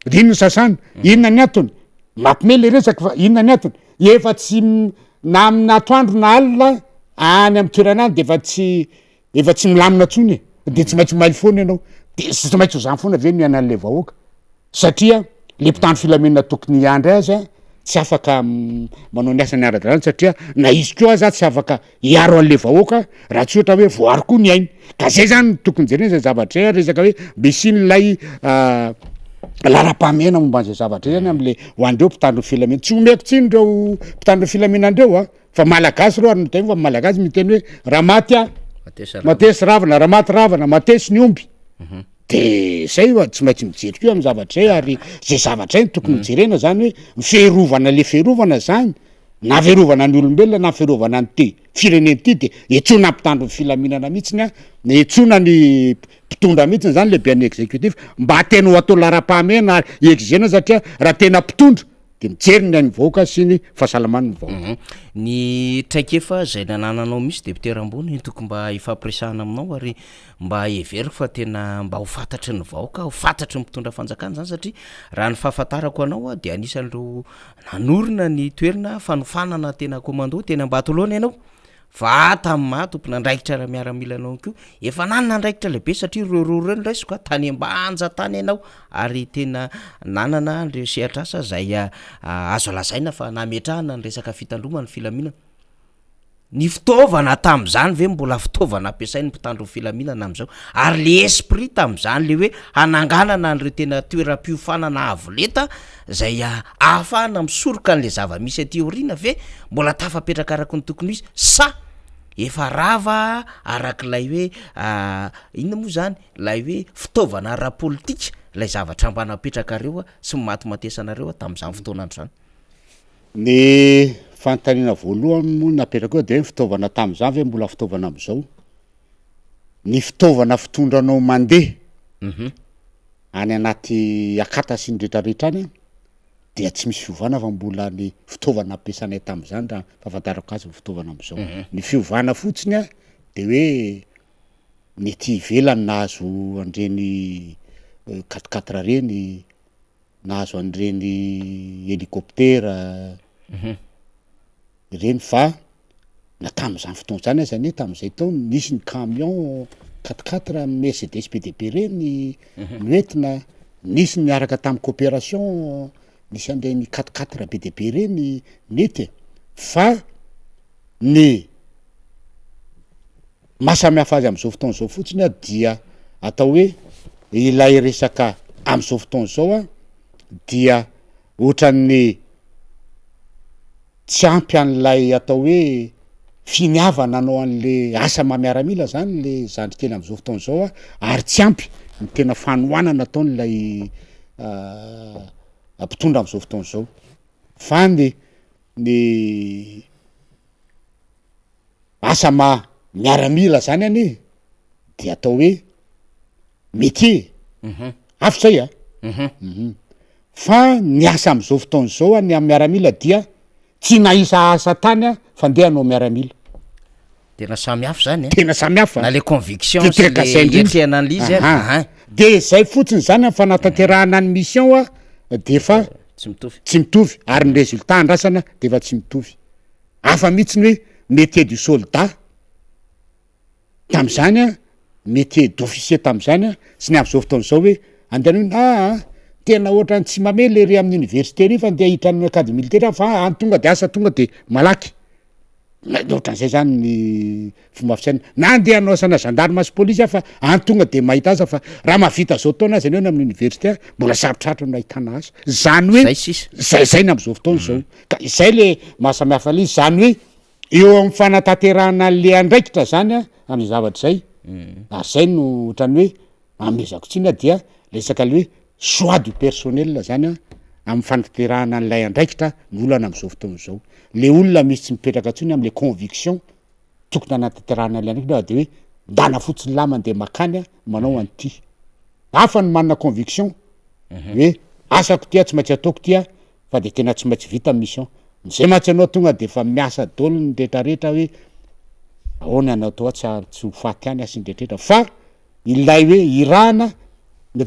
de inona sasana, inona ny antony? Mampime le resaka fa inona ny antony? Efa tsy na amin'ny atoandro na alina any amin'ny toerana any de efa tsy efa tsy milamina tsony e, de tsy maintsy mailo foana ianao, de tsy maintsy ho zany foana ve no iainan'le vahoaka? Satria le mpitandro filaminana tokony hiandry azy a tsy afaka manao ny asany ara-dalàna satria na izy koa aza tsy afaka hiaro an'le vahoaka raha tsy ohatra hoe voaaro koa ny ainy, ka zay zany no tokony jerena zay zavatra zay, resaka hoe misian'ilay laharam-pahamehana momba an'zay zavatra zay zany am'le ho an'ireo mpitandro ny filaminana, tsy omeko tsiny reo mpitandro ny filaminana reo a, fa malagasy reo ary miteny fa malagasy miteny hoe raha maty a matesy ravina, raha maty ravina matesy ny omby. De zay oa tsy maintsy mijery koa am zavatra zay ary zay zavatra zay no tokony hojerena zany hoe ny fiarovana le fiarovana zany na fiarovana ny olombelona na fiarovana an'ity firenena ity de etsoina mpitandro ny filaminana mihitsiny a, etsoina ny mpitondra mihitsiny zany lehiben'ny executif mba tena ho atao laharam-pahamehana ary exigena satria raha tena mpitondra de mijery ny ain'ny vahoaka sy ny fahasalaman'ny vahoaka. Ny traikefa izay nanananao mihitsy député Rambony tokony mba hifampiresahana aminao ary mba heveriko fa tena mba ho fantatry ny vahoaka, ho fantatry ny mpitondra fanjakana izany satria raha ny fahafantarako anao dia anisan'ireo nanorina ny toerana fanofanana tena commando teny Ambatolaona ianao fa tamin'ny maha tompon'andraikitra ara-miaramila anao ihany koa efa nanana andraikitra lehibe satria ireo roa ireo no raisiko a, tany Ambanja tany ianao ary tena nanana an'ireo sehatr'asa izay azo lazaina fa nametrahana ny resaka fitandromana ny filaminana. Ny fitaovana tamin'izany ve mbola fitaovana ampiasain'ny mpitandro ny filaminana amin'izao? Ary le esprit tamin'izany le hoe hananganana an'ireo tena toeram-piofanana avo lenta izay ahafahana misoroka an'le zava-misy aty aoriana ve mbola tafapetraka araka ny tokony ho izy sa efa rava arak'ilay hoe inona moa zany ilay hoe fitaovana ara-politika ilay zavatra mba napetrakareo sy nimatimatesanareo tamin'izany fotoan'andro izany? Ny fanontaniana voalohany moa napetraka eo de hoe ny fitaovana tamin'izany ve mbola fitaovana amin'izao? Ny fitaovana fitondranao mandeha any anaty akata sy ny retraretra any dia tsy misy fiovana fa mbola ny fitaovana ampiasanay tamin'izany raha ny fahafantarako azy ny fitaovana amin'izao. Ny fiovana fotsiny a de hoe ny ety ivelany nahazo an'ireny quatre quatre reny, nahazo an'ireny hélicoptère ireny fa na tamin'izany fotoana izany aza anie tamin'izay taona nisy ny camion quatre quatre mercedes be dia be ireny noentina, nisy niaraka tamin'ny coopération nisy an'ireny quatre quatre be dia be ireny nety e, fa ny Maha samy hafa azy amin'izao fotoana izao fotsiny a dia atao hoe ilay resaka amin'izao fotoana izao a dia ohatran'ny tsy ampy an'ilay atao hoe finiavana hanao an'le asa maha miaramila zany le zandry kely amin'izao fotoana izao a ary tsy ampy ny tena fanohanana ataon'ilay mpitondra amin'izao fotoana izao fa ny ny Asa maha miaramila zany anie de atao hoe métier e, hafa zay a, fa ny asa am'zao fotoana zao a ny amy miaramila dia tsy nahisa asa tany a fa ndeha hanao miaramila. Tena samy hafa zany e. Tena samy hafa. Na le conviction sy le hiatrehana an'le izy a. De zay fotsiny zany am fanatanterahana ny mission a de efa Tsy mitovy. Tsy mitovy ary ny résultat andrasana de efa tsy mitovy. Hafa mihitsy ny hoe métier du soldat tam'zany a, métier d'officier tam'zany a sy ny am'zao fotoana zao hoe andeha hanao aa tena ohatran'ny tsy mamely ery amin'ny université ery fa ndeha hiditra amin'ny academie militaire aho fa any tonga de asa tonga de malaky. Ohatran'izay zany ny fomba fisainana. Na andeha hanao asana gendarme sy polisy aho fa any tonga de mahita asa fa raha mahavita zao taona aza ianao eny amin'ny université mbola sarotrarotra no ahitana asa. Zany hoe Zay sisa. zay zay ny am'zao fotoana zao. Ka izay le mahasamihafa an'izy, zany hoe eo am'fanatanterahana an'le andraikitra zany a am'zay zavatra zay, ary zay no ohatran'ny hoe Amezako tsiny aho dia resaka le hoe choix du personnel zany an, amin'ny fanatanterahana an'ilay andraikitra no olana amin'izao fotoana izao. Le olona misy tsy mipetraka intsony am'le conviction tokony hanatanterahana an'ilay andraikitra fa de hoe ndana fotsiny lah mandeha makany manao an'ity. Hafa ny manana conviction hoe asako ty an, tsy maintsy ataoko ty an, fa de tena tsy maintsy vita ny mission. Zay mantsy ianao tonga de efa miasa daholo ny retraretra hoe ahoana ny atao tsy tsy ho faty any aho sy ny retraretra fa Ilay hoe irahana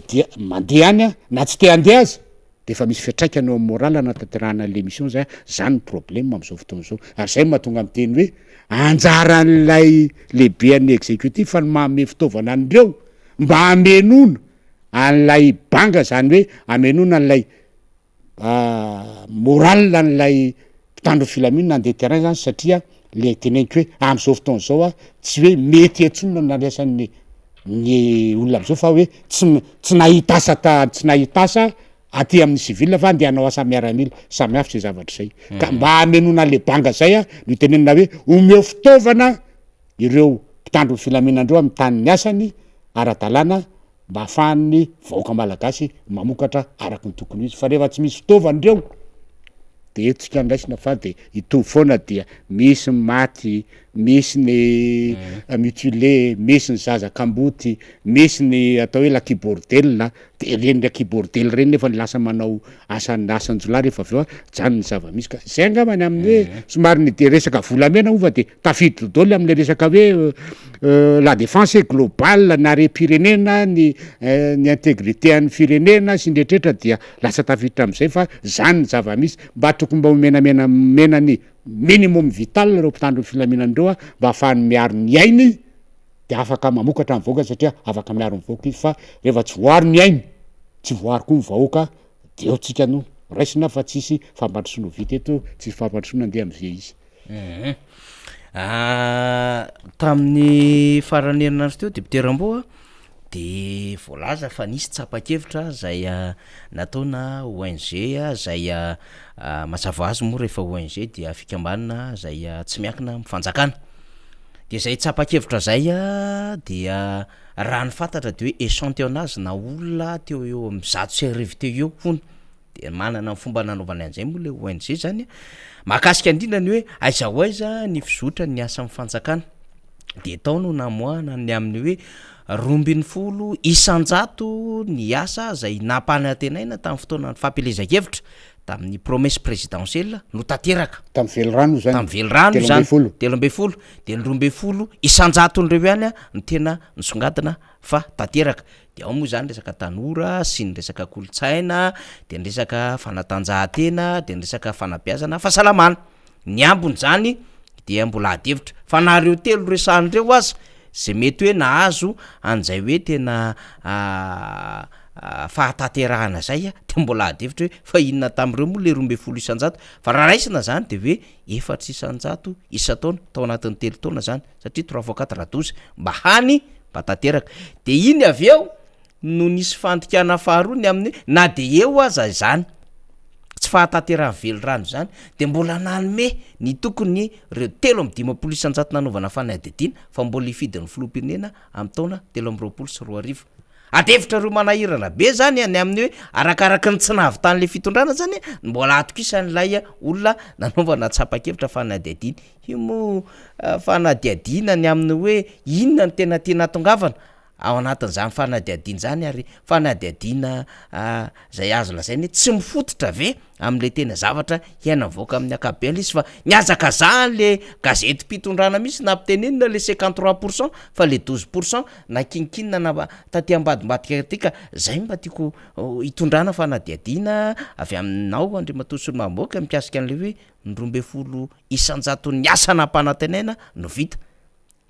dia mandeha any an, na tsy te handeha aza de efa misy fiantraikany eo amin'ny moral hanatanterahana an'le mission zay an, zany ny problème am'zao fotoana zao, ary zay no mahatonga miteny hoe anjaran'ilay lehibean'ny executif ny manome fitaovana an'ireo mba hamenoana an'ilay banga zany hoe hamenoana an'ilay moral an'ilay mpitandro ny filaminana andeha terrain zany satria le teneniko hoe am'zao fotoana zao a tsy hoe mety intsony no nandraisan'ny ny olona am'zao fa hoe tsy tsy nahita asa ta- tsy nahita asa aty amin'ny civil fa andeha hanao asa miaramila, samy hafa zay zavatra zay ka mba hamenoana an'le banga zay a no itenenana hoe omeo fitaovana ireo mpitandro ny filaminana reo amin'ny tany niasany ara-dalàna mba ahafahan'ny vahoaka malagasy mamokatra araka ny tokony ho izy fa rehefa tsy misy fitaovana ireo de eto tsika no raisina fa de hitovy foana dia misy ny maty, misy ny mutilé, misy ny zaza kamboty, misy ny atao hoe laky bordel, de ireny laky bordel ireny nefa lasa manao asan- asan-jiolahy rehefa avy eo a, zany ny zava-misy ka zay angamba ny amin'ny hoe somary ny de resaka volamena moa fa de tafiditra daholo am'le resaka hoe la défense globale, ny harem-pirenena, ny ny intégrité an'ny firenena sy ny rehetrarehetra dia lasa tafiditra am'zay fa zany ny zava-misy, mba tokony mba omena mena omena ny minimum vital reo mpitandro ny filaminana reo a mba ahafahany miaro ny ainy de afaka mamokatra ny vahoaka satria afaka miaro ny vahoaka izy fa rehefa tsy voaaro ny ainy tsy voaaro koa ny vahoaka de eo tsika no raisina fa tsisy fampandrosoana ho vita eto, tsisy fampandrosoana andeha am'ze izy. Tamin'ny faran'ny herinandro teo député Rambo a, de voalaza fa nisy tsapan-kevitra zay nataona ONG zay mazava ho azy moa rehefa ONG dia fikambanana zay tsy miankina amin'ny fanjakana, de zay tsapan-kevitra zay dia raha ny fantatra de hoe échantillonnage na olona teo ho eo amin'ny 1100 teo eo hono. De manana ny fomba nanaovany an'izay moa le ONG zany a, mahakasika indrindra ny hoe aiza ho aiza ny fizotran'ny asan'ny fanjakana, de tao no namoahana ny amin'ny hoe 12% ny asa zay nampanantenaina tamin'ny fotoanan'ny fampielezan-kevitra tamin'ny promesse présidentielle no tanteraka. Tamin'ny velirano io zany? Tamin'ny velirano io zany, 13, de ny 12%-n'ireo ihany a no tena nisongadina fa tanteraka. De ao moa zany resaka tanora sy ny resaka kolontsaina, de ny resaka fanatanjahantena, de ny resaka fanabeazana fahasalamana. Ny ambiny zany dia mbola ady hevitra fa na reo telo resahana reo aza zay mety hoe nahazo an'zay hoe tena fahatanterahana zay de mbola ady hevitra hoe fa inona tam'reo moa le 12% fa raha raisina zany de hoe 4% isan-taona tao anatin'ny 3 taona zany satria trois fois quatre 12 mba hany mba tanteraka de iny avy eo no nisy fandikana faharoa ny amin'ny hoe na de eo aza izany tsy fahatanterahan'ny velirano izany de mbola nanome ny tokony reo 53% nanaovana fanadihadiana fa mbola hifidy ny filoham-pirenena amin'ny taona 2023. Ady hevitra roa manahirana be zany ny amin'ny hoe arakaraky ny tsy nahavitan'le fitondrana zany no mbola atokisan'ilay olona nanaovana tsapa-kevitra fanadihadiana. Io moa fanadihadiana ny amin'ny hoe inona no tena tiana hatongavana. ao anatin'izany fanadihadiana izany ary fanadihadiana izay azo lazaina hoe tsy mifototra ve amin'ilay tena zavatra iainan'ny vahoaka amin'ny ankapobeny ilay izy fa nihazakazahan'le gazetim-pitondrana mihitsy nampitenenina le 53 pour cent fa le 12 pour cent nakinkinina na taty ambadimbadika taty ka zay mba tiako hitondrana fanadihadiana avy aminao Andriamatoa Solombavambahoaka mikasika an'ilay hoe ny 12 isan-jaton'ny asa nampanantenaina no vita.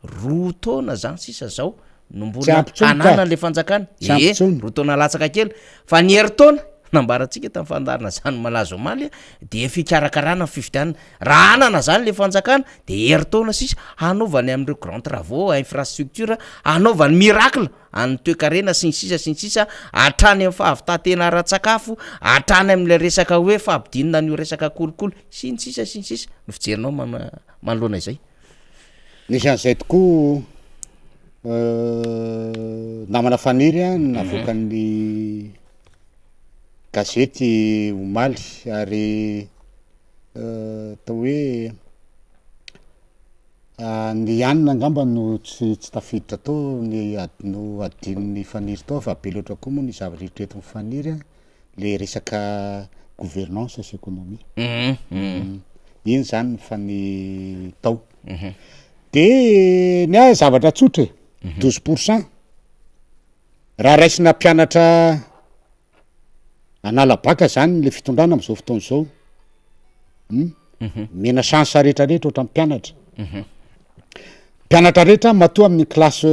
Roa taona zany sisa zao no Tsy mbola ampy tsony ka. hananan'le fanjakana. Tsy ampy Ee, tsony. roa taona latsaka kely. Fa ny herintaona, nambarantsika tamin'ny fandaharana zany malaza omaly, dia fikarakarana ny fifidianana. Raha hanana zany le fanjakana de herintaona sisa hanaovany amin'ireo grands travaux, infrastructure, hanaovany miracle an'ny toekarena sy ny sisa sy ny sisa, hatrany amin'ny fahavitantena ara-tsakafo, hatrany amin'ilay resaka hoe fampidinana an'io resaka kolikoly, sy ny sisa sy ny sisa. Ny fijerinao mana- manoloana izay. Nisy an'izay tokoa namana Faniry a, navoakan'ny gazety omaly ary atao hoe ny hanina angamba no tsy tsy tafiditra tao ny ad- no adinon'i Faniry tao fa be loatra koa moa ny zavatra eritreretin'i Faniry a. le resaka gouvernance sy économie iny zany ny fani tao de ny ahy zavatra tsotra e 12 pour cent raha raisina mpianatra hanala baka zany le fitondrana am'zao fotoana zao um mena chance rehetrarehetra ohatran'ny mpianatra mpianatra rehetra matoa amin'ny classe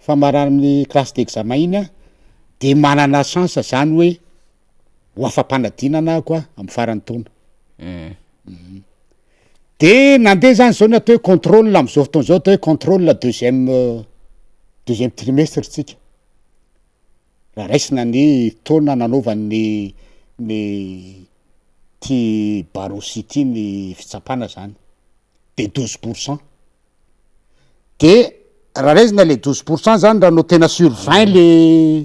famarana amin'ny classe d'examen iny a de manana chance zany hoe ho afa-panadinana aho koa amin'ny faran'ny taona. De nandeha zany zao ny atao hoe contrôle am'zao fotoana zao atao hoe contrôle deuxième deuxième trimestre tsika, raha raisina ny taona nanaovany ny ty barreau-sy ty ny fitsapana zany de 12 pour cent. De raha raisina le 12 pour cent zany raha notena sur 20 le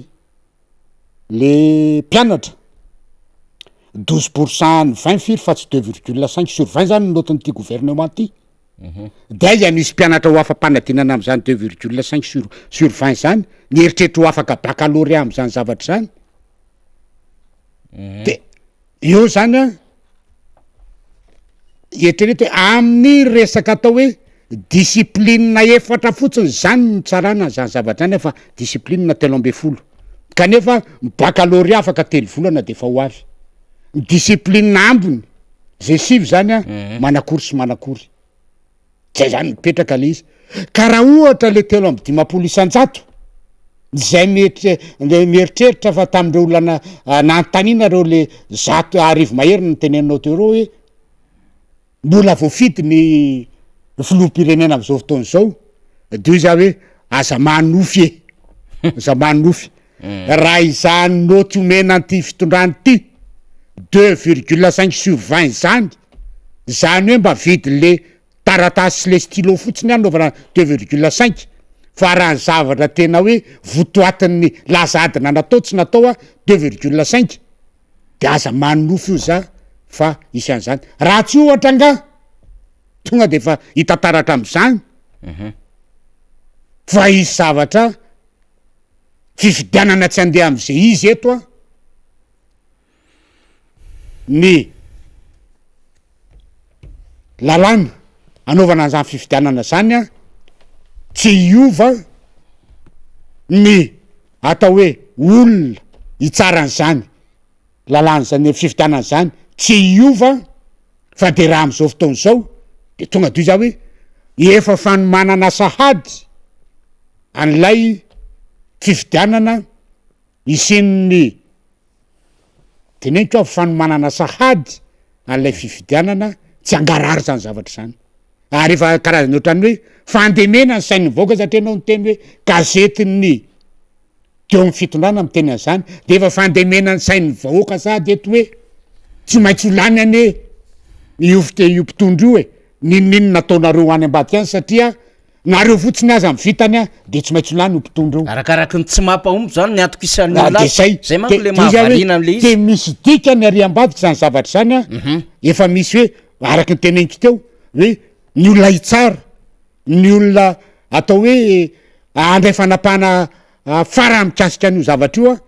le mpianatra, 12 pour cent ny 20 firy fa tsy deux virgule cinq sur 20 zany ny notin'ity gouvernement ty, de aiza no hisy mpianatra ho afa-panadinana am'zany deux virgule cinq sur sur 20 zany, ny eritreritry ho afaka baccalauréat am'zany zavatra zany, de eo zany an. Eritrereto hoe amin'ny resaka atao hoe discipline efatra fotsiny zany no nitsarana an'zany zavatra zany fa discipline 13 kanefa ny baccalauréat afaka telo volana de efa ho avy, ny discipline ambiny zay sivy zany an manakory sy manakory. Zay zany mipetraka le izy. Ka raha ohatra le 53% zay mieritre- le mieritreritra fa tamin'ireo olona na- nanontaniana reo le 100 mahery noteneninao teo reo hoe mbola voafidy ny filoham-pirenena am'zao fotoana zao de hoy za hoe aza manonofy e, aza manonofy. Raha izany naoty omena an'ity fitondrana ity deux virgule cinq sur 20 zany, zany hoe mba vidin'le taratasy sy le stylo fotsiny ihany anaovana deux virgule cinq fa raha ny zavatra tena hoe votoatin'ny laza adina natao tsy natao a deux virgule cinq de aza manonofy io za fa hisy an'izany raha tsy ohatra angaha tonga de efa hita taratra am'zany fa hisy zavatra fifidianana tsy andeha am'zay izy eto a ny lalàna anaovana an'izany fifidianana zany a tsy hiova ny atao hoe olona hitsara an'izany lalàna zany fifidianana zany tsy hiova fa de raha am'izao fotoana izao de tonga de hoy za hoe efa fanomanana sahady an'ilay fifidianana hisian'ny teneniko aho fanomanana sahady an'ilay fifidianana tsy hangarahara zany zavatra zany ary efa karazany ohatran'ny hoe fandemena ny sain'ny vahoaka satria ianao niteny hoe gazetin'ny teo amin'ny fitondrana miteny an'izany de efa fandemena ny sain'ny vahoaka sahady eto hoe tsy maintsy ho lany anie io fite- io mpitondra io e n'inon'inona ataonareo any ambadika any satria Nareo fotsiny aza ny vitany a de tsy maintsy ho lany io mpitondra io. Arakaraky ny tsy mampahomby zany ny atokisan'ny Ah, olona de azy. zay. Zay manko De le de zay hoe mahavariana am'le izy. de misy dikany ary ambadika zany zavatra zany a, efa misy hoe araky ny teneniko teo hoe ny olona hitsara, ny olona atao hoe handray fanapahana. farany mikasika an'io zavatra io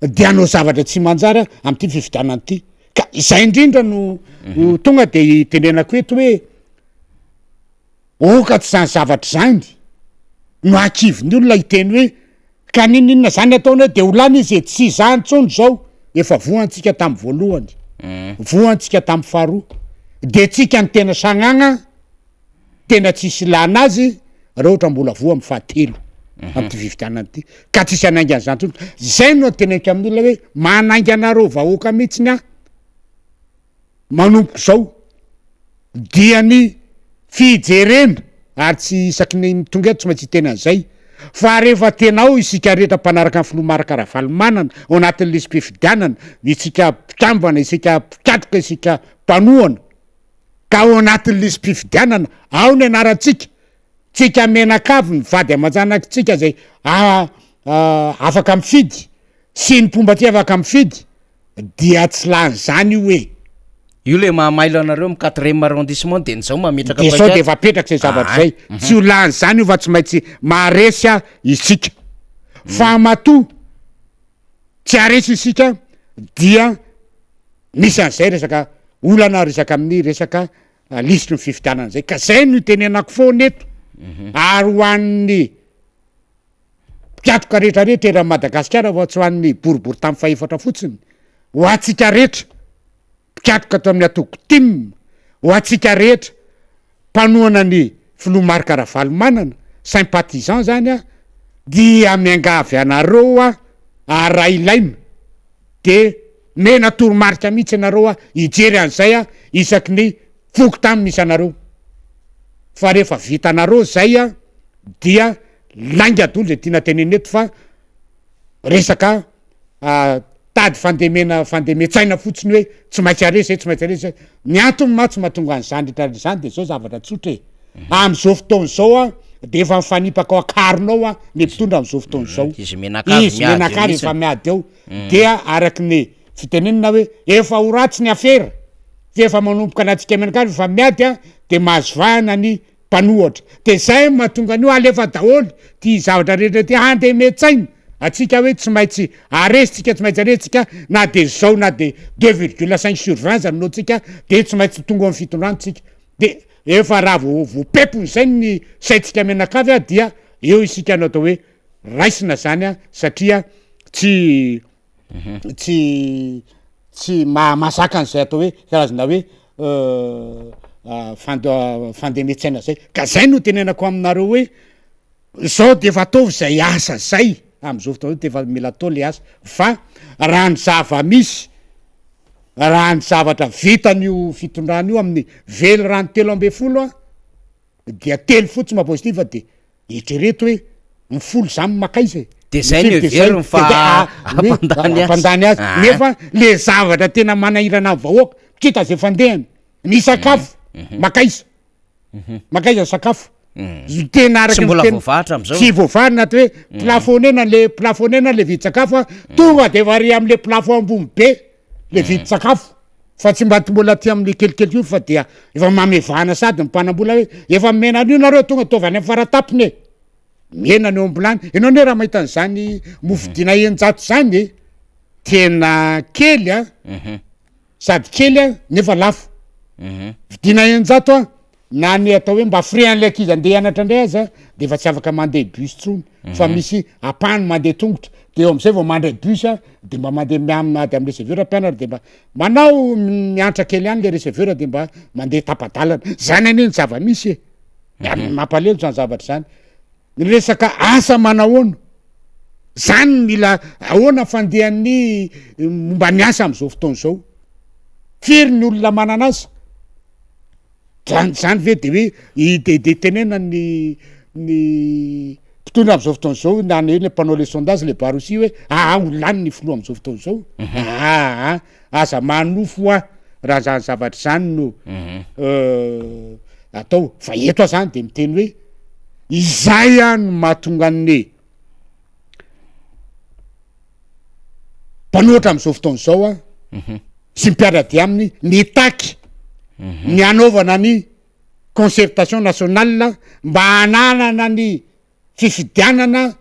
a de hanao zavatra tsy manjary am'ity fifidianana ity ka izay indrindra no tonga de itenenako eto hoe Oka tsy zany zavatra zany no ahakivy ny olona hiteny hoe ka n'inon'inona zany ataony hoe de ho lany izy e, tsy zany tsony zao, efa voa antsika tam voalohany, voa antsika tam faharoa, de tsika ny tena sagnagna tena tsisy ilana azy raha ohatra mbola voa am fahatelo amty fifidianana ty, ka tsisy hanainga an'zany tsony, zay no teneniko amin'ny olona hoe manainga anareo vahoaka mihitsiny aho. Manomboka izao dia ny fijerena ary tsy isaky ny tonga eto tsy maintsy hiteny an'izay fa rehefa tena ao isika rehetra mpanaraka ny filoha Marc Ravalomanana ao anatin'ny lisi-pifidianana, isika mpikambana, isika mpikatroka, isika mpanohana ka ao anatin'ny lisi-pifidianana ao ny anarantsika, tsika mianakavy ny vady aman-janakitsika izay afaka mifidy sy ny mpomba aty afaka mifidy Dia tsy lany zany io e! Io le maha mailo anareo am quatrième arrondissement de ny zao mametraka De sao de efa apetraka zay zavatra zay, tsy ho lany zany io fa tsy maintsy maharesy a isika, fa matoa tsy haharesy isika dia misy an'izay resaka olana resaka amin'ny resaka lisitry ny fifidianana zay, ka zay no itenenako foana eto, ary ho an'ny Mpikatroka rehetra rehetra eran'i Madagasikara fa tsy ho an'ny boriborintany fahefatra fotsiny, ho antsika rehetra mpikatroka ato amin'ny antoko tim, ho antsika rehetra mpanohana ny filoha Marc Ravalomanana, sympathisant zany aho, dia miangavy anareo aho ary raha ilaina de mena toromarika mihitsy ianareo aho hijery an'izay aho isaky ny fokontany misy anareo fa rehefa vitanareo zay a dia Lainga dolo zay tiana tenenina eto fa resaka tady fandemena fandemen-tsaina fotsiny hoe tsy maintsy haresy zay tsy maintsy haresy zay. Ny antony mantsy mahatonga an'izany rehetra rehetra izany de zao zavatra tsotra e, am'zao fotoana izao a de efa mifanipaka ao an-karona ao a ny mpitondra am'zao fotoana izao. Izy mianakavy Izy miady eo mianakavy mihitsy. efa miady ao dia araky ny fitenenana hoe efa ho ratsy ny afera f'efa manomboka na antsika mianakavy efa miady a de mahazo vahana ny mpanohatra de zay no mahatonga an'io alefa daholo ty zavatra rehetra ty handemen-tsaina atsika hoe tsy maintsy aresy tsika tsy maintsy aresy tsika na de zao na de deux virgule cinq sur vingt aza no tsika de tsy maintsy tonga ao amin'ny fitondrana tsika de efa raha vao voapepony zay ny saintsika mianakavy a dia eo isika no atao hoe raisina zany a satria tsy tsy tsy maha- mahazaka an'izay atao hoe karazana hoe fand- fandemen-tsaina zay, ka zay no itenenako aminareo hoe zao de efa ataovy zay asa zay am'zao fotoana zao de efa mila atao le asa fa raha ny zava-misy, raha ny zavatra vitan'io fitondrana io amin'ny velirano 13 an dia telo fotsiny maha positif fa de eritrereto hoe ny folo zany makaiza e? De zay no heveriny fa hampandany azy. Hampandany azy nefa le zavatra tena manahirana ny vahoaka tsy hita zay fandehany, ny sakafo makaiza? Makaiza ny sakafo? Tena araky Tsy ny mbola tena voavaha hatramin'izao. tsy voavaha anaty hoe plafonena le plafonena le vidin-tsakafo a, tonga de efa ary am'le plafond ambony be le vidin-tsakafo. Fa tsy mba mbola aty amin'ny kelikely io fa dia efa mamevana sady ny mpanambola hoe efa mena an'io nareo tonga ataovy any amin'ny faratapony e! Mena ny eo am-bilany. Ianao anie raha mahita an'izany mofo dina 600 zany e, tena kely a, sady kely a nefa lafo. Vidiana 600 a, Na ny atao hoe mba frais an'ilay ankizy andeha hianatra indray aza de efa tsy afaka mandeha bus tsony fa misy ampahany mandeha tongotra de eo am'zay vao mandray bus a de mba mandeha mia- miady am'le receveur mpianatra de mba manao miantra kely ihany le receveur de mba mandeha tapa-dalana, zany anie ny zava-misy e, ary mampalahelo zany zavatra zany. Ny resaka asa manahoana, zany no mila ahoana fandehan'ny momba ny asa am'zao fotoana zao, firy ny olona manana asa? Zany zany ve de hoe i de de tenenina ny ny mpitondra am'zao fotoana zao na ny hoe le mpanao le sondage le barosia hoe aa ho lany ny filoha am'zao fotoana zao aa aza manofy hoa raha zany zavatra zany no atao fa eto aho zany de miteny hoe izay ah no mahatonga ny mpanohitra am'zao fotoana zao a sy mpiara-dia aminy mitaky ny hanaovana ny concertation nationale mba hananana ny fifidianana.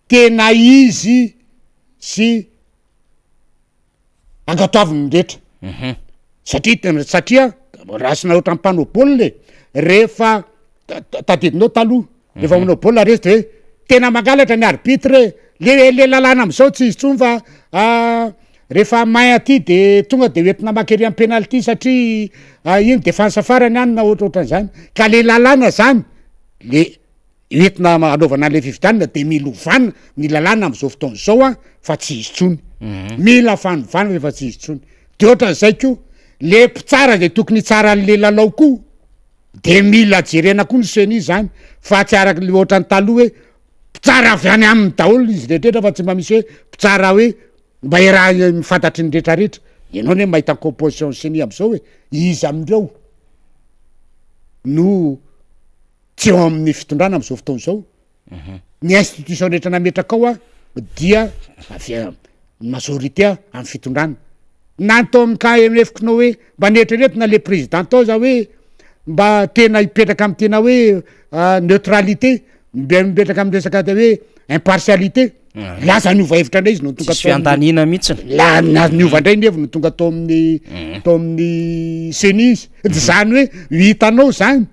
tena izy sy ankatoaviny ny rehetra satria tena satria raisina ohatran'ny mpanao baolina e, rehefa tadidinao taloha rehefa manao baolina resy de hoe tena mangalatra ny arbitre e, le le lalàna am'zao tsy izy tsony fa rehefa main aty de tonga de hoentina mankery am penalty satria iny defense farany any na ohatrohatran'zany, ka le lalàna zany le Entina hanaovana an'ilay fifidianana dia mila ovana ny lalàna amin'izao fotoana izao an, fa tsy izy intsony. Mila fanovana rehefa tsy izy intsony. De ohatran'izay koa, le mpitsara izay tokony hitsara an'le lalao koa de mila jerena koa ny ceni zany fa tsy araka le ohatran'ny taloha hoe mpitsara avy any aminy daholo izy rehetra fa tsy mba misy hoe mpitsara hoe mba iaraha fantatry ny rehetrarehetra. Ianao anie mahita ny composition ny ceni amin'izao e, iza amin'ireo no tsy eo amin'ny fitondrana am'izao fotoana izao, ny institution rehetra nametraka ao a dia avy ny majorité amin'ny fitondrana, na ny tao amin'ny KMF ko hoe mba neritreretina le président tao za hoe mba tena hipetraka amy tena hoe neutralité, mbe mipetraka amy resaka atao hoe impartialité, lasa niova hevitra ndray izy no tonga Tsisy fiandaniana mihitsiny. La- na niova ndray ny heviny no tonga tao amin'ny tao amin'ny CENI izy, de zany hoe hitanao zany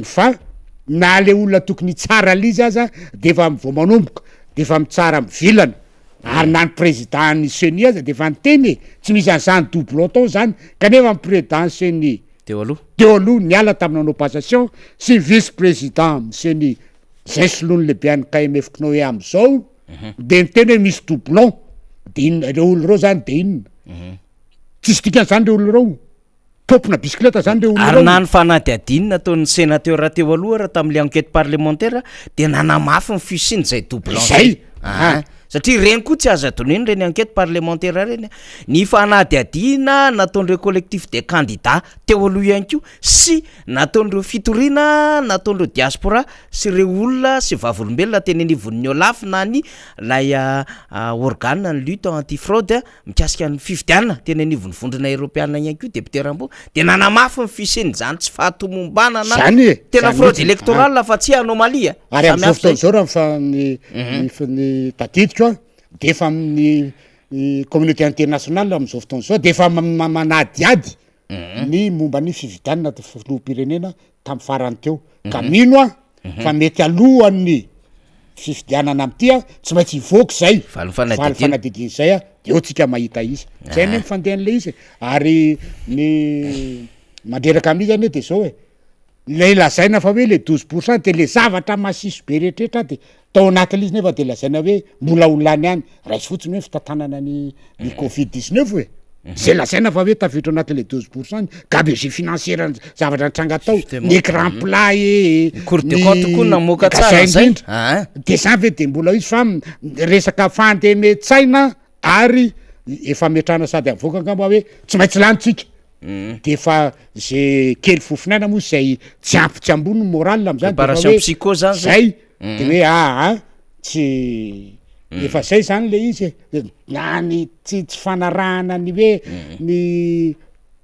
Fa na le olona tokony hitsara an'izy aza de efa vao manomboka de efa mitsara mivilana, ary na ny président ny ceni aza de efa niteny e, tsy misy an'izany doublon tao zany, kanefa ny président ny ceni Teo aloha. teo aloha niala tamin'ny nanao passation sy vice président ny ceni zay soloin'ny lehiben'ny KMF CNOE am'zao de niteny hoe misy doublon, de inona ireo olona ireo zany de inona? Tsisy dikany zany reo olona ireo. Tompona bisikileta zany reo olona Ary na ny fanadihadiana nataon'ny sénateur teo aloha ara tamin'ilay enquête parlementaire dia nanamafy ny fisian'izay doublon zay. Zay. Ah. Satria ireny koa tsy azo adinoina ireny enquête parlementaire ireny. Ny fanadihadiana nataon'ireo collectif des candidats teo aloha ihany koa sy nataon'ireo fitoriana nataon'ireo diaspora sy ireo olona sy vavolombelona teny anivon'ny OLAF na ny ilay organe ny lutte anti fraude Mikasika ny fifidianana teny anivon'ny vondrona eropeana ihany koa député Rambo dia nanamafy ny fisian'izany tsy fahatomombanana Zany e! tena Zany fraude mihitsy. électorale fa tsy anomalie a. Ary Samy amin'izao hafa fotoana izay. izao raha ny fa- ny ny f- ny tadidiko a, de efa amin'ny ny communauté internationale amin'izao fotoana izao de efa ma- ma- manadihady ny momba ny fifidianana filoham-pirenena tamin'ny farany teo ka mino aho fa mety alohan'ny fifidianana amin'ity a tsy maintsy hivoaka izay Valin'ny fanadihadiana. valin'ny fanadihadiana izay a de eo tsika mahita izy zay anie ny fandehan'le izy e. Ary ny mandreraka amin'izy anie de zao e, lay lazaina fa hoe le 12 pour cent de le zavatra masiso be rehetrarehetra de Tao anatin'ilay izy nefa de lazaina hoe mbola ho lany ihany, raiso fotsiny hoe fitantanana ny ny covid 19 e, zay lazaina fa hoe tafiditra ao anatin'le 12 pour cent, gabegie financière ny zavatra nitranga tao, ny écran plat e, Ny cour des comptes koa namoaka tsara zay an'izay. indrindra, Aa. de zany ve de mbola izy fa resaka fandemen-tsaina ary efa ametrahana sady avoaka angamba hoe tsy maintsy lany tsika, de efa ze kely fofon'aina moa zay tsy ampy tsy ambony ny moral am'zany de efa Préparation hoe psycho zany zay. zay. De hoe aa tsy efa zay zany le izy e, na ny tsy tsy fanarahana ny hoe ny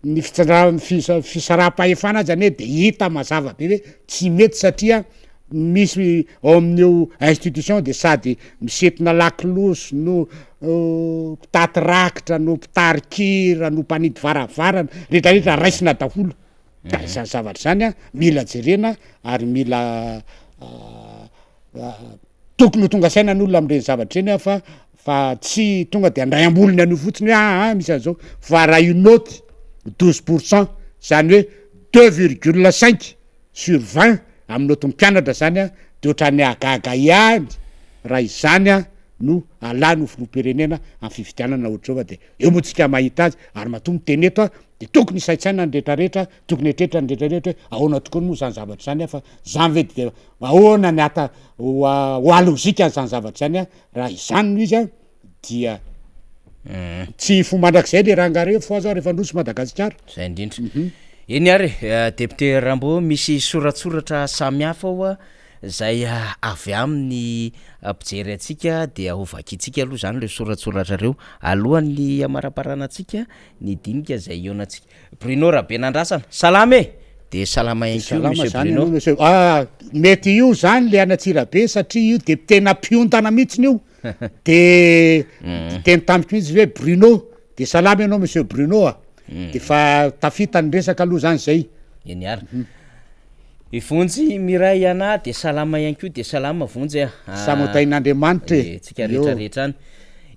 ny fitsara- ny fisa- fisaraham-pahefana aza anie de hita mazava be hoe tsy mety satria misy ao amin'io institution de sady misintona lakolosy no mpitaty rakitra no mpitari-kira no mpanidy varavarana, retraretra raisina daholo. Ka izany zavatra izany an, mila jerena ary mila tokony ho tonga saina ny olona amin'ireny zavatra ireny an, fa fa tsy tonga de handray ambolony an'io fotsiny hoe aa misy an'izao, fa raha io naoty 12 pour cent zany hoe deux virgule cinq sur 20 amin'ny naotin'ny mpianatra zany an, de ohatran'ny hahagaga ihany raha izany an no alany ho filoham-pirenena amin'ny fifidianana ohatr'izao fa de eo moa tsika mahita azy ary matoa miteny eto aho de tokony hisaintsaina ny retraretra, tokony hieritreritra ny retraretra hoe ahoana tokoa moa zany zavatra zany fa zany ve de ahoana ny ata ho ho alozika an'zany zavatra zany a, raha izany no izy a dia tsy hifoha mandrakizay le rangahy reo fa zao rehefa handroso Madagasikara. Zay indrindra. Eny ary e, député Rambo, misy soratsoratra samihafa ao a, zay avy amin'ny mpijery antsika dia ho vakintsika aloha zany ireo soratsoratra ireo alohan'ny hamaraparana antsika ny dinika izay hihaonantsika. Bruno Rabenandrasana, salama e! De salama De ihany koa salama Monsieur zany Bruno. ianao Monsieur, ah mety io zany le any Antsirabe satria io de tena mpiondana mihitsiny io de niteny tamiko mihitsy izy hoe Bruno de salama ianao Monsieur Bruno a, de fa tafita ny resaka aloha zany zay. Eny ary. I Vonjy Miray Ana de salama ihany koa de salama Vonjy a. Samy ho tahin'Andriamanitra e. Ee, tsika rehetra rehetra any.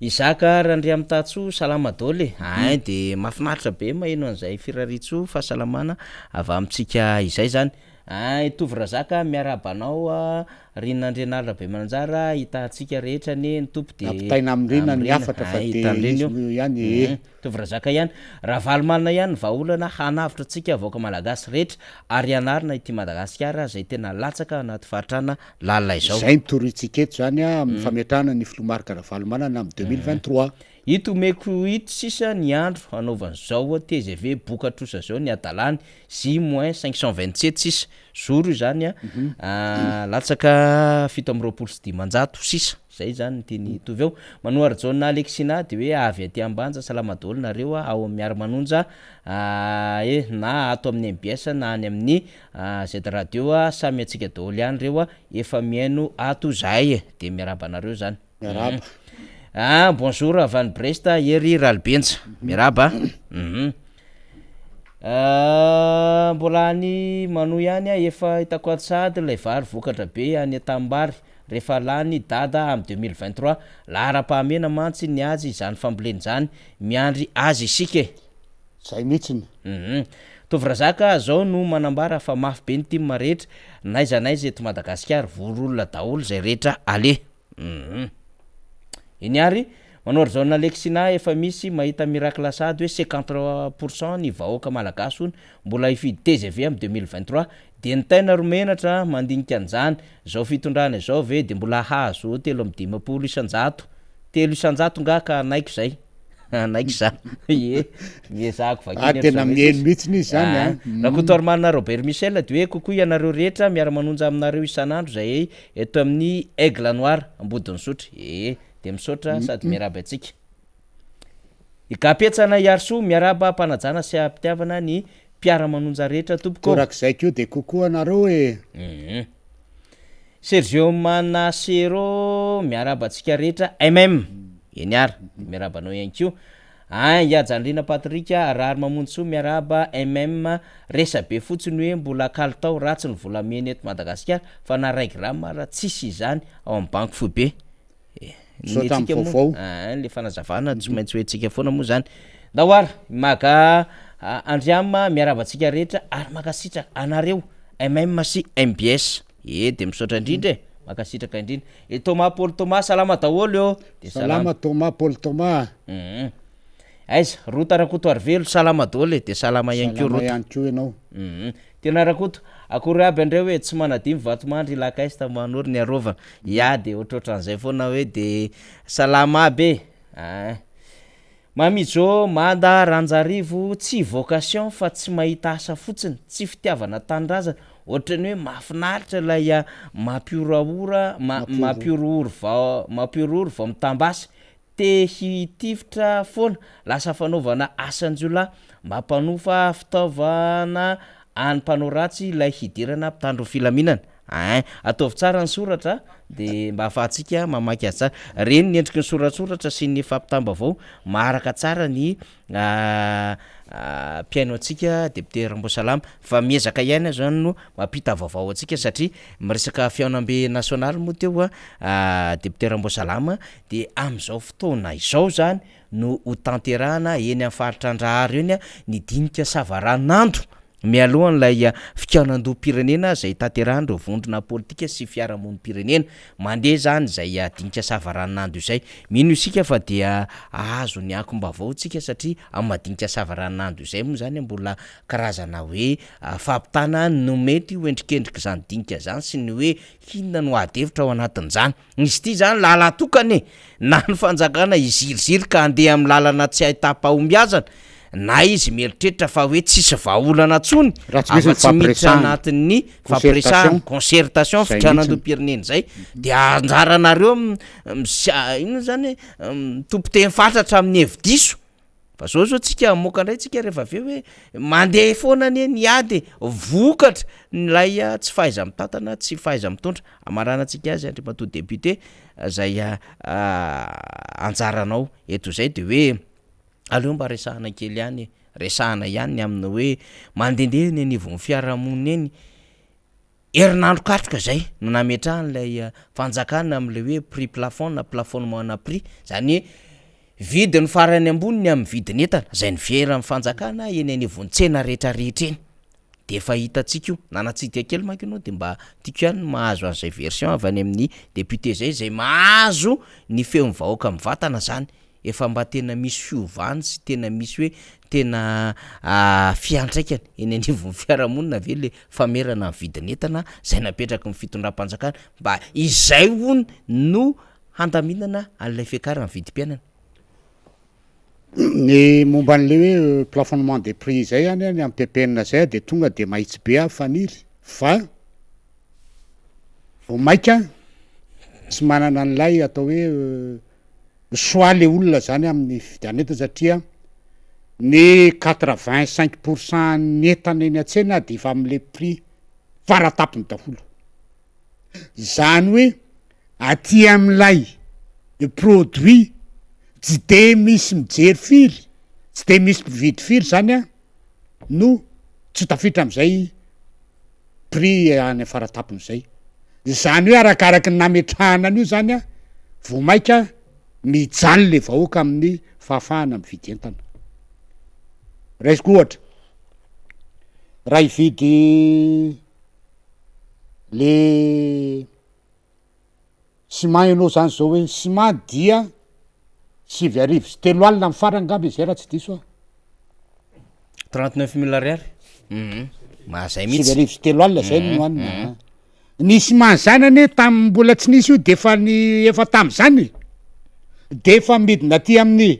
I Zaka Randriamitatsoa salama daholo e. Ein de mahafinaritra be maheno an'izay firariantsoa fahasalamana avy amintsika izay zany. Ein Tovo Razaka miarahaba anao a, Rina Andrianary Rabemananjara hitahantsika rehetra anie ny Tompo de Ampitaina amin'i Rina ny hafatra fa Ein de hitandreny izy io. moa ihany ee. Tovo Razaka ihany. Ravalomanana ihany ny vahaolana hanavotra antsika vahoaka malagasy rehetra ary hanarina ity Madagasikara izay tena latsaka anaty fahantrana lalina izao. Izay no torintsika eto izany amin'ny fametrahana ny filoha Marc Ravalomanana amin'ny 2023. Ito omeko ito sisa ny andro hanaovany zao tgv boka trosa zao ny hadalany J moins 527 sisa zoro izany a latsaka 527 sisa zay zany ny tiany hitovy eo. Manoharijaona Alexina de hoe avy aty Ambanja salama daholo nareo a ao amin'ny Miarimanonja e na ato amin'ny mbs na any amin'ny Z radio a samy antsika daholo ihany reo a efa mihaino ato zahay e de miarahaba anareo zany. Miarahaba. Ah bonjour avy any Brest Hery Ralibenja miarahaba a. Mbola any manohy ihany aho efa hitako ato sahady ilay vary vokatra be any an-tanimbary rehefa lany dada amin'ny 2023 laharam-pahamehana mantsy ny azy izany fambolena izany miandry azy isika e. Zay mihitsiny. Hum. Tovo Razaka zao no manambara fa mafy be ny tim rehetra n'aiza n'aiza eto Madagasikara vory olona daholo izay rehetra aleha. Hum. Eny ary, Manoarijaona Alexina efa misy mahita miracle sahady hoe 53% ny vahoaka malagasy hono mbola hifidy tgv am 2023 dia ny taina ro menatra mandinika an'izany, zao fitondrana izao ve dia mbola hahazo 53 isan-jato, telo isan-jato nga ka hanaiky zay. Hanaiky za. Ie, miezahako Ah, vakiana tena ry zareo mihaino sisa. mihitsiny izy zany Ah, an. Rakotoarimanana Robert Michel dia hoe coucou ianareo rehetra miara-manonja aminareo isan'andro zahay eto amin'ny Aigle Noir Ambodin'Isotry. Ee, dia misaotra sady miarahaba antsika. I Gapetsana Iarisoa miarahaba am-panajana sy am-pitiavana ny mpiara-manonja rehetra tompoko ô. Torak'izay koa dia coucou anareo e. Hum. Sergio Manasero miarahaba antsika rehetra MM. Eny ary, miarahaba anao ihany koa. Ein Ihajanirina Patrick, Raharimamonjisoa miarahaba MM. Resa-be fotsiny hoe mbola kalitao ratsy ny volamena eto Madagasikara fa na ray gramme ara tsisy izany ao amin'ny banky foibe. Eh, ny Misaotra amin'ny antsika moa, vaovao. ein le fanazavana tsy maintsy ho entsika foana moa zany. Ndao ary, Maga Andriama miarahaba antsika rehetra ary mankasitraka anareo MM sy mbs. Ee de misaotra indrindra e! Mankasitraka indrindra. I Thomas Paul Thomas salama daholo ô! De salama. Salama Thomas Paul Thomas a! Hum. Aiza? Rota Rakotoarivelo salama daholo e! De salama ihany koa Salama Rota. ihany koa ianao. Hum. Tena Rakoto, akory aby andreo e! Tsy manadino Vatomandry Ilakaista Manoro ny arovana. Ya de ohatrohatran'izay foana hoe de salama aby e! Ein. Mamijo, Manda, Ranjarivo, tsy vocation fa tsy mahita asa fotsiny, tsy fitiavana tanindrazana, ohatran'ny hoe mahafinaritra ilay mampihorahora, mampihorohoro vao mampihorohoro vao mitambasy, te hitifitra foana, lasa fanaovana asan-jiolahy, mampanofa fitaovana any mpanao ratsy ilay hidirana mpitandro filaminana. Ein, ataovy tsara ny soratra de mba ahafahantsika mamaky azy tsara. Reny ny endriky ny soratsoratra sy ny fampitam-baovao maharaka tsara ny mpihaino antsika député Ramboasalama fa miezaka ihany aho zany no mampita vaovao antsika satria miresaka fihaonambe nasionaly moa teo député Ramboasalama de amin'izao fotoana izao zany no ho tanterahana eny amin'ny faritra Andraharo eny ny dinika savaranando mialohan'ilay fikaonandoham-pirenena izay tanterahan'ireo vondrona politika sy fiarahamonim-pirenena. Mandeha izany izay dinika savaranando izay. Mino isika fa dia hahazo ny ankom-baovao isika satria amin'ny maha dinika savaranando izay moa izany mbola karazana hoe fampitana no mety ho endrikendrik'izany dinika izany sy ny hoe inona no ady hevitra ao anatin'izany. Izy ity izany lalan-tokana e! Na ny fanjakana hiziriziry ka handeha amin'ny lalana tsy ahitam-pahombiazana, na izy mieritreritra fa hoe tsisy vahaolana intsony Raha tsy misy ny afa-tsy miditra fampiresahana, anatin'ny fampiresahana, concertation, concertation, izay mihitsy. fikaonandoham-pirenena izay, dia anjaranareo misia- inona izany e, mitompo teny fatratra amin'ny hevi-diso. Fa zao zao tsika hamoaka indray tsika rehefa avy eo hoe mandeha foana anie ny ady e, vokatry n'ilay tsy fahaiza-mitantana, tsy fahaiza-mitondra. Hamaranantsika azy Andriamatoa Député zay anjaranao eto izay de hoe aleo mba resahana kely ihany e, resahana ihany ny amin'ny hoe mandehandeha eny anivon'ny fiarahamonina eny, Herinandro katroka izay no nametrahan'ilay fanjakana amin'ilay hoe prix plafond na plafonnement ana prix, izany hoe vidiny farany ambony ny amin'ny vidin'entana izay niveran'ny fanjakana eny anivon'ny tsena rehetra rehetra eny, de efa hitantsika io, na natsidika kely manko ianao de mba tiako ihany ny mahazo an'izay version avy any amin'ny député zay, izay mahazo ny feon'ny vahoaka mivantana zany. Efa mba tena misy fiovany sy tena misy hoe tena fiantraikany eny anivon'ny fiarahamonina ve le famerana ny vidin'entana zay napetraky ny fitondram-panjakana mba izay hono no handaminana an'ilay fiakaran'ny vidim-piainana? Ny momba an'le hoe plafonnement des prix zay any ny amin'ny PPN zay de tonga de mahitsy be aho Faniry fa vao maika tsy manana an'ilay atao hoe Choix le olona zany amin'ny fividianana entana satria ny quatre vingt cinq pour cent ny entana eny an-tsena de efa am'le prix faratapony daholo, zany hoe aty am'lay produit tsy de misy mijery firy, tsy de misy mpividy firy zany an no tsy tafiditra am'zay prix any faratapony zay, zany hoe arakaraky ny nametrahana an'io zany an vao maika mijaly le vahoaka amin'ny fahafahana mividy entana, raisiko ohatra raha hividy le Ciment ianao zany zao hoe ciment dia 39 sy ny farany ngamba izay raha tsy diso aho. 39 mille ariary. Hum, mahazay mihitsy. 39 sy zay no nohanina. Ny ciment zany anie tamin'ny mbola tsy nisy io de efa ny efa tam'zany de efa midina aty amin'ny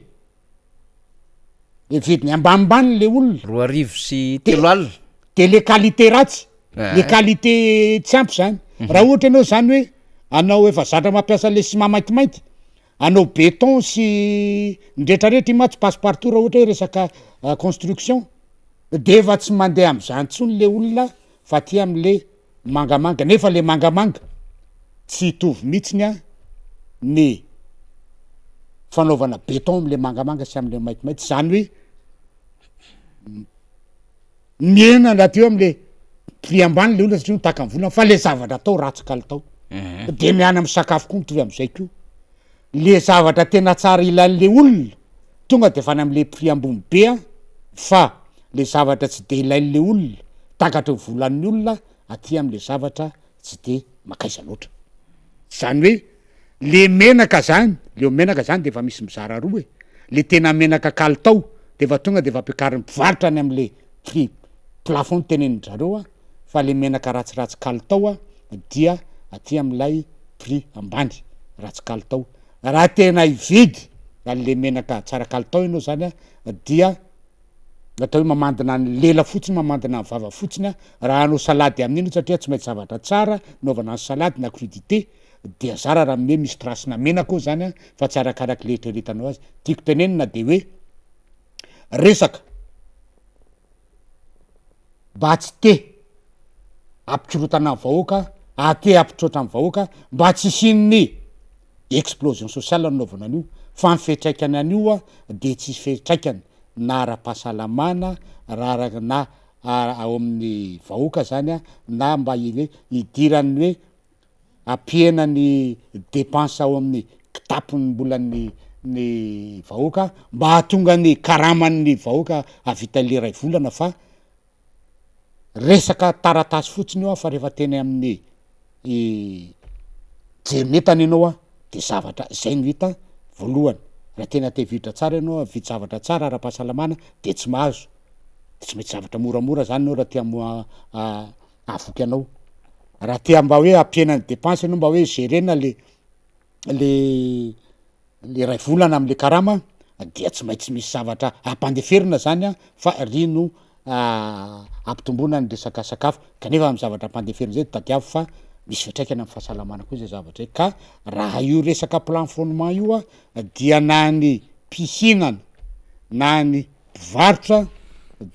Le vidiny ambanimbany le olona. 3200. De le qualité ratsy, le qualité tsy ampy zany. Raha ohatra ianao zany hoe anao efa zatra mampiasa le ciment maintimainty, anao béton sy ny retraretra iny mantsy passe partout raha ohatra hoe resaka construction, de efa tsy mandeha am'zany tsony le olona fa aty am'le mangamanga, nefa le mangamanga tsy hitovy mihitsiny an ny fanaovana beton amle mangamanga sy amle maintimainty, zany hoe mihena na teo amle prix ambany le olona satria mitaky ny volany fa le zavatra atao ratsy kalitao, de ny any amy sakafo koa mitovy amizay koa, le zavatra tena tsara ilain'le olona tonga de efa any amle prix ambony be an fa le zavatra tsy de ilain'le olona takatry ny volan'ny olona aty amle zavatra tsy de makaiza loatra. Zany hoe le menaka zany, le menaka zany de efa misy mizara roa e, le tena menaka kalitao de efa tonga de efa ampiakarin'ny mpivarotra any amle prix plafond tenenin-dry zareo a, fa le menaka ratsiratsy kalitao a dia aty am'lay prix ambany ratsy kalitao. Raha tena hividy an'le menaka tsara kalitao ianao zany a dia atao hoe mamandina ny lela fotsiny, mamandina ny vava fotsiny a, raha hanao salady amin'iny io satria tsy maintsy zavatra tsara anaovana ny salady na crudité dia zara raha hoe misy trace-na menaka ao zany a fa tsy arakarak'le eritreretanao azy. Tiako tenenina de hoe resaka mba tsy te hampikorotana ny vahoaka, te hampitroatra ny vahoaka mba tsy hisian'ny explosion sociale no naovana an'io fa ny fiantraikany an'io de tsisy fiantraikany na ara-pahasalamana raha ara na ao amin'ny vahoaka zany a na mba hoe hidiran'ny hoe ampihena ny dépense ao amin'ny kitapom-bolan'ny ny vahoaka mba hahatonga ny karaman'ny vahoaka hahavita le iray volana fa resaka taratasy fotsiny io a fa rehefa teny amin'ny jerin'entana ianao a de zavatra zay no hita voalohany, raha tena te hividitra tsara ianao hividy zavatra tsara ara-pahasalamana de tsy mahazo, de tsy maintsy zavatra moramora zany ianao raha te hamoa hahavoky anao, raha te mba hoe hampihena ny dépense ianao mba hoe gerena le le le ray volana amle karama dia tsy maintsy misy zavatra ampandeferina zany a fa ry no ampitomboina ny resaka sakafo kanefa amy zavatra ampandeferina zay tadiavo fa misy fiantraikany amy fahasalamana koa zay zavatra zay ka raha io resaka plafonnement io a dia na ny mpihinana. na ny mpivarotra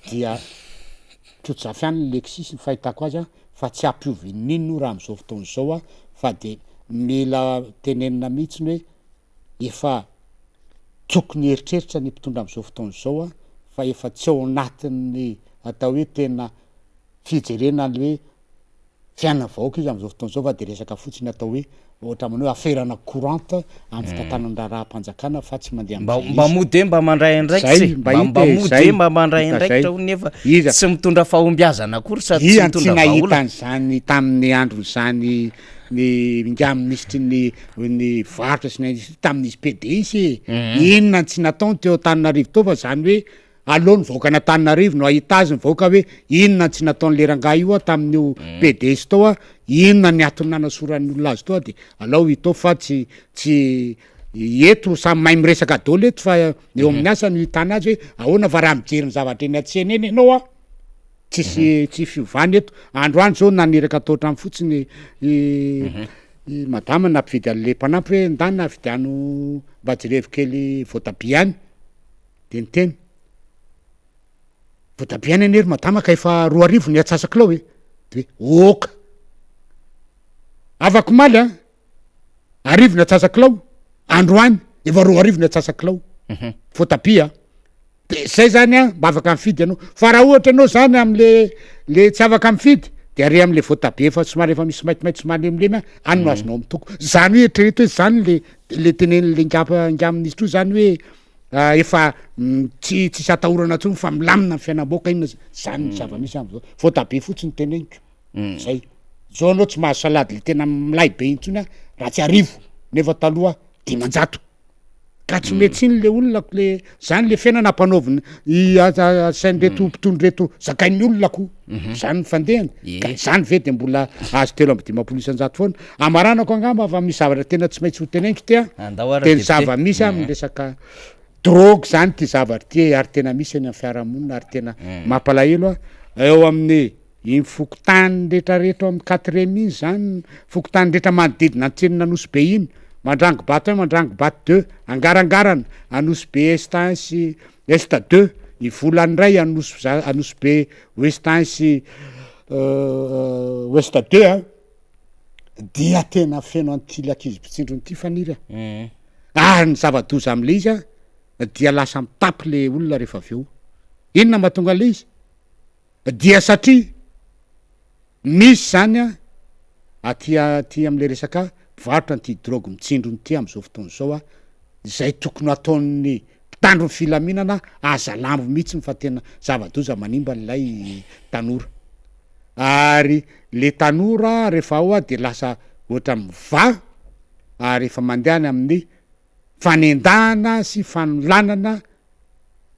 dia trojafy ihany ny Lexis ny fahitako azy a, fa tsy hampiova inoninona io raha am'zao fotoana izao a, fa de mila tenenina mihitsiny hoe efa tokony hieritreritra ny mpitondra am'zao fotoana izao a, fa efa tsy ao anatin'ny atao hoe tena fijerena an'le hoe fiainan'ny vahoaka izy am'zao fotoana izao fa de resaka fotsiny atao hoe ohatra manao hoe aferana courante amin'ny fitantanan-draharaham-panjakana fa tsy mandeha Mba am'zay mba izy. mody hoe mba mandray andraikitra Zay e, mba mba hita mba e, mody zay hoe mba mandray hita andraikitra zay. hono nefa Iza? tsy mitondra fahombiazana akory sady tsy Iza no tsy mitondra nahita vahaolana. an'izany tamin'ny andron'izany ny ingahy minisitry ny ny varotra sy ny industrie tamin'izy PDS e? Inona no tsy nataony teo Antananarivo teo fa zany hoe Aleo ny vahoakan'Antananarivo no hahita azy ny vahoaka hoe inona ny tsy nataon'le rangahy io tamin'io PDS tao a, inona ny antony nanasoran'ny olona azy tao a, de alao hita eo fa tsy tsy eto samy mahay miresaka daholo eto fa eo amin'ny asa no ahitana azy hoe ahoana fa raha mijery ny zavatra eny an-tsena eny ianao a, tsisy tsy fiovana eto, androany zao naniraka tao an-trano fotsiny i i madama nampividy an'le mpanampy hoe ndana vidiano mba jerevo kely voatabia any. De niteny, voatabia any anie ry madama ka efa 2000 ny atsasak'ilao e! De hoe ok! Afak'omaly an, arivo ny atsasak'ilao, androany efa 2000 ny atsasak'ilao, voatabia an! De zay zany an, mba afaka mifidy ianao, fa raha ohatra ianao zany am'le le tsy afaka mifidy de ary am'le voatabia efa somary efa misy maintimainty somary lemilemy an, any no azonao mitoko, zany hoe eritrereto hoe zany le le tenenin'le ingahy ingahy minisitra io zany hoe Efa tsy tsisy atahorana intsony fa milamina ny fiainam-bahoaka inona zany ny zava-misy am'zao, voatabia fotsiny teneniko, zay, zao anao tsy mahazo salady le tena milay be intsony a raha tsy arivo nefa taloha 500, ka tsy mety tsiny le olona ko le zany le fiainana ampanaovina i asain'ireto mpitondra reto zakain'ny olona ko, zany ny fandehany, ka zany ve de mbola azo 53% foana, Amaranako angamba fa misy zavatra tena tsy maintsy ho teneniko ty an, Andao ary de ny député. zava-misy amin'ny resaka drogue zany ty zavatra ty e, ary tena misy eny amin'ny fiarahamonina ary tena mampalahelo an, eo amin'ny iny fokontany retraretra ao amin'ny quatrième iny zany, fokontany rehetra manodidina an'Antsenin'Anosibe iny, Mandrangobato un, Mandrangobato deux, Angarangarana, Anosibe est un sy est deux, Ivolaniray, Anosy Anosibe ouest un sy ouest deux an. dia tena feno an'ity le ankizy mpitsindrona ity Faniry a! Ary ny zava-doza am'le izy a, dia lasa mitapy le olona rehefa avy eo. Inona mahatonga an'le izy? Dia satria misy zany a, aty aty am'le resaka mpivarotra an'ity drogue mitsindrona ity am'zao fotoana zao a, izay tokony hataon'ny mpitandro ny filaminana aza lambo mihitsiny fa tena zava-doza manimba an'ilay tanora. Ary le tanora rehefa ao de lasa ohatra mivaha ary efa mandeha any amin'ny fanendahana sy fanolanana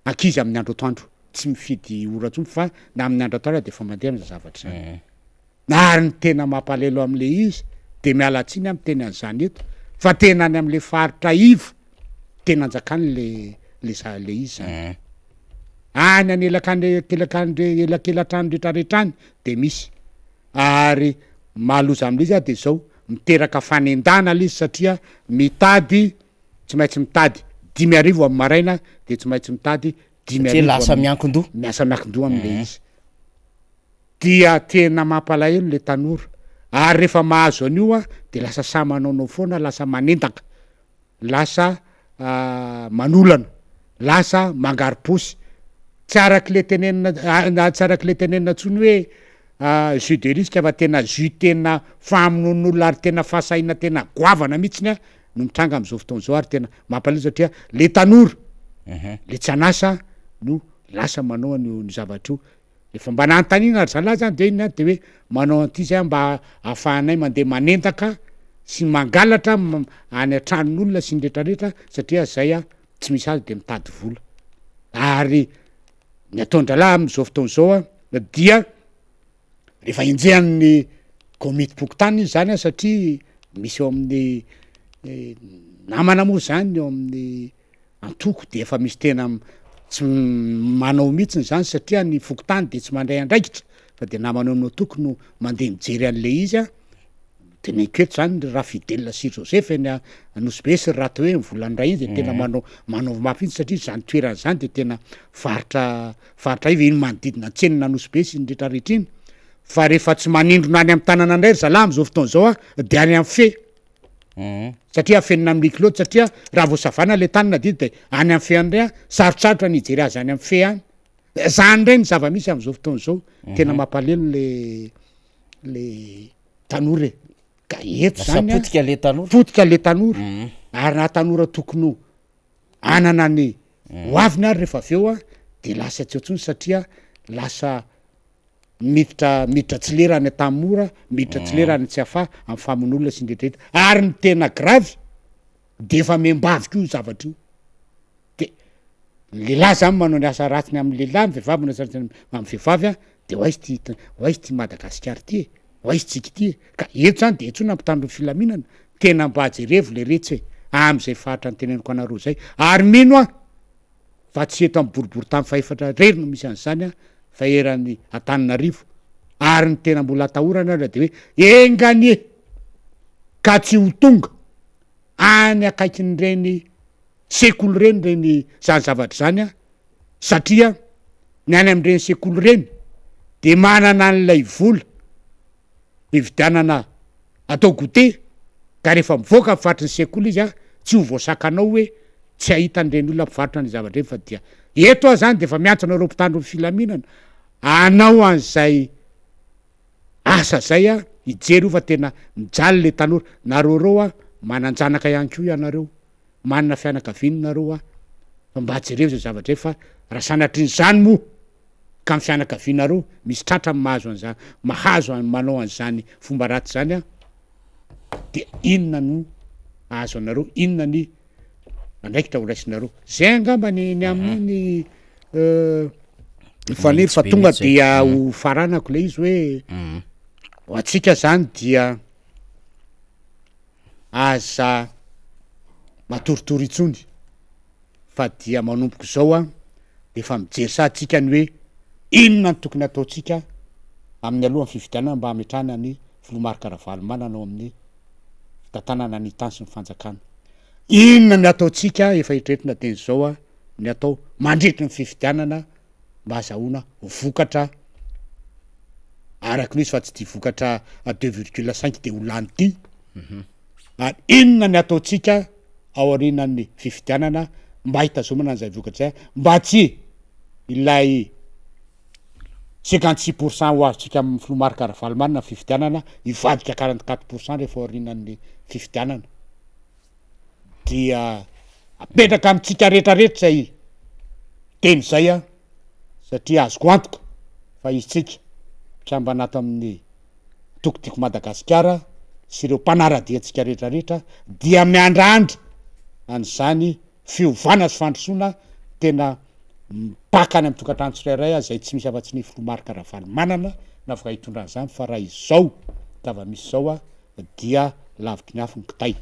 ankizy amin'ny andro atoandro, tsy mifidy ora intsony fa na amin'ny andro atoandro de efa mandeha am'zany zavatra zany. Ary ny tena mampalahelo am'le izy de miala tsiny aho miteny an'zany eto fa tena any am'le faritra iva tena anjakany le le za- le izy zany. Any anelakanelakelakandre elakelatrano retraretra any de misy ary mahaloza amle izy de zao miteraka fanendahana le izy satria mitady tsy maintsy mitady 5000 amy maraina de tsy maintsy mitady dimy Satria arivo lasa am- miankin-doha. miasa miankin-doha amle izy dia tena mampalahelo le tanora ary rehefa mahazo an'io a de lasa sahy manaonao foana lasa manendaka lasa manolana, lasa mangarom-paosy, tsy arak'le tenenina tsy arak'le tenenina intsony hoe jus de risque fa tena jus tena famonoan'olona ary tena fahasahiana tena goavana mihitsiny a no mitranga am'zao fotoana zao ary tena mampalahelo satria le tanora le tsy an'asa no lasa manao an'io zavatra io. Efa mba nanontaniana ry zalahy zany de inona de hoe manao an'ity zay mba ahafahanay mandeha manendaka sy mangalatra any an-tranon'olona sy ny retraretra satria zay a tsy misy azy de mitady vola ary ny ataon-dralahy am'zao fotoana zao a dia rehefa enjehan'ny komitim-pokontany izy zany a satria misy eo amin'ny namana moa zany eo amin'ny antoko de efa misy tena tsy manao mihitsiny zany satria ny fokontany de tsy mandray andraikitra fa de namana eo amin'ny antoko no mandeha mijery an'le izy a. Teneniko eto zany ry Rafidèle sy Joseph eny Anosibe sy ry Ratoe ny volan'ny ray iny de tena manao manao mafy mihitsy satria zany toerana zany de tena faritra faritra iva iny manodidina ny tsenan'Anosibe sy ny retraretra iny fa rehefa tsy manindrona any amin'ny tanana indray ry zalahy am'zao fotoana zao a de any amin'ny fe satria afenina amin'ny huis clos satria raha vao savana le tany na didy de any amin'ny fe any ndray a sarotsarotra ny hijery azy any amin'ny fe any. Zany ndray ny zava-misy am'zao fotoana zao, tena mampalelo le le tanora e, ka eto Lasa zany a potika le tanora. Potika le tanora ary na tanora tokony ho hanana ny ho aviny ary rehefa avy eo a de lasa tsy eo intsony satria lasa miditra miditra tsy lera any Antanimora, miditra tsy lera any Tsiafahy amin'ny famonoana olona sy ny rehetrarehetra ary ny tena grave de efa miambavy koa io zavatra io. De ny lehilahy zany manao ny asa ratsiny amin'ny lehilahy, ny vehivavy manao asa ratsiny amin'ny vehivavy an, de ho aiza ty ho aiza ty Madagasikara ty e? Ho aiza tsika ty e? Ka eto zany de antsoina mpitandro ny filaminana, tena mba jerevo le retsy e, am'zay faritra noteneniko anareo zay, ary mino aho fa tsy eto amin'ny boriborintany fahefatra irery no misy an'izany an, fa eran'i Antananarivo, ary ny tena mbola atahorana aza de hoe enga anie ka tsy ho tonga any akaikin'ireny sekoly ireny ireny zany zavatra zany an, satria ny any amin'ireny sekoly ireny de manana an'ilay vola hividianana atao goûter ka rehefa mivoaka ny faritry ny sekoly izy an, tsy ho voasakanao hoe tsy hahita an'ireny olona mpivarotra an'ireny zavatra ireny fa dia eto aho zany de efa miantso anareo mpitandro ny filaminana hanao an'izay asa zay an, hijery io fa tena mijaly le tanora, nareo reo an manan-janaka ihany koa ianareo. manana fianakaviana nareo a, fa mba jereo izay zavatra izay fa raha sanatrian'izany moa ka ny fianakavianareo misy tratra ny mahazo an'izany mahazo an manao an'izany fomba ratsy zany a, de inona no ahazo anareo, inona ny andraikitra ho raisinareo, zay angamba ny ny amin'iny Faniry fa tonga dia ho faranako le izy hoe ho antsika zany dia Aza matoritory intsony fa dia manomboka izao an dia efa mijery sahady tsika ny hoe inona no tokony hataontsika amin'ny alohan'ny fifidianana mba hametrahana ny filoha Marc Ravalomanana ao amin'ny fitantanana ny tany sy ny fanjakana. Inona ny hataontsika efa eritreretina dieny izao an ny atao mandritry ny fifidianana mba azahoana vokatra araka ny izy fa tsy ity vokatra 2,5 de ho lany ity. Ary inona ny ataontsika ao aorianan'ny fifidianana mba hitazomana an'izay vokatra izay mba tsy ilay 56% ho azontsika amin'ny filoha Marc Ravalomanana ny fifidianana hivadika 44% rehefa aorianan'ny fifidianana. Dia apetraka amintsika rehetrarehetra izay teny izay an, satria azoko antoka fa isika mpikambana ato amin'ny antoko Tiako Madagasikara sy ireo mpanara-dia antsika rehetrarehetra dia miandrandra an'izany fiovana sy fandrosoana tena mipaka any amin'ny tokantrano tsirairay izay tsy misy afa-tsy ny filoha Marc Ravalomanana no afaka hitondra an'izany fa raha izao zava-misy izao an, dia lavitry ny afo ny kitay.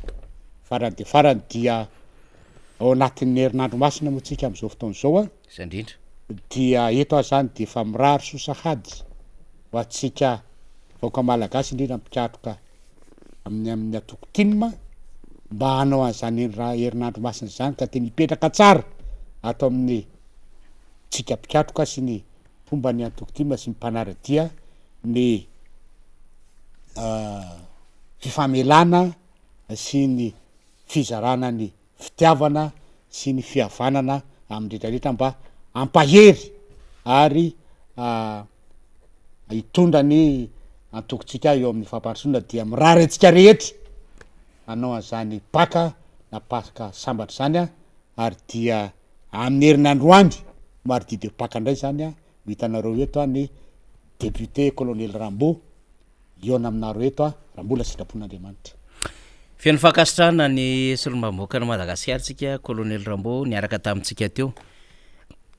Farany dia farany dia ao anatin'ny herinandro masina moa tsika amin'izao fotoana izao an. Izay indrindra. Dia eto aho izany dia efa mirary soa sahady ho antsika vahoaka malagasy indrindra mpikatroka amin'ny amin'ny antoko tim mba hanao an'izany herinandro masina izany ka tena hipetraka tsara ato amin'ny tsika mpikatroka sy ny mpomba ny antoko tim sy ny mpanara-dia ny fifamelana sy ny fizarana ny fitiavana sy ny fihavanana amin'ny rehetra rehetra mba hampahery ary hitondra ny antokontsika eo amin'ny fampandrosoana dia mirary antsika rehetra hanao an'izany Paka na Paska sambatra izany aho ary dia amin'ny herinandro andry mardi de Paka indray izany aho Ho hitanareo eto aho ny Député Colonel Rambo hihaona aminareo eto aho raha mbola sitrapon'Andriamanitra. Feno fankasitrahana ny solombavambahoakan'i Madagasikara tsika Colonel Rambo niaraka tamintsika teo.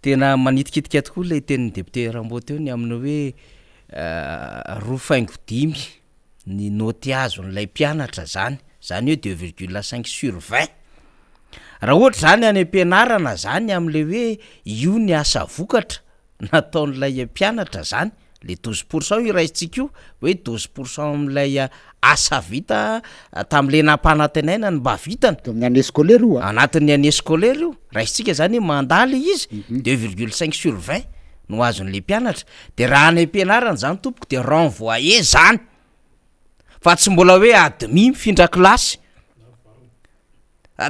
Tena manitikitika tokoa ilay tenin'ny député Rambo teo ny amin'ny hoe roa faingo dimy ny naoty azon'ilay mpianatra zany, zany hoe 2,5 sur 20. Raha ohatra izany any am-pianarana zany amin'ilay hoe io ny asa vokatra nataon'ilay mpianatra zany. Le 12 pourcent io raisintsika io hoe 12 pourcent amin'ilay asa vita tam'le nampanantenaina ny mba vitany. De amin'ny année scolaire io a. Anatin'ny année scolaire io, raisintsika zany hoe mandalo izy, 2,5 sur 20 no azon'le mpianatra. De raha any am-pianarana zany tompoko de renvoyé zany fa tsy mbola hoe admis mifindra klasy.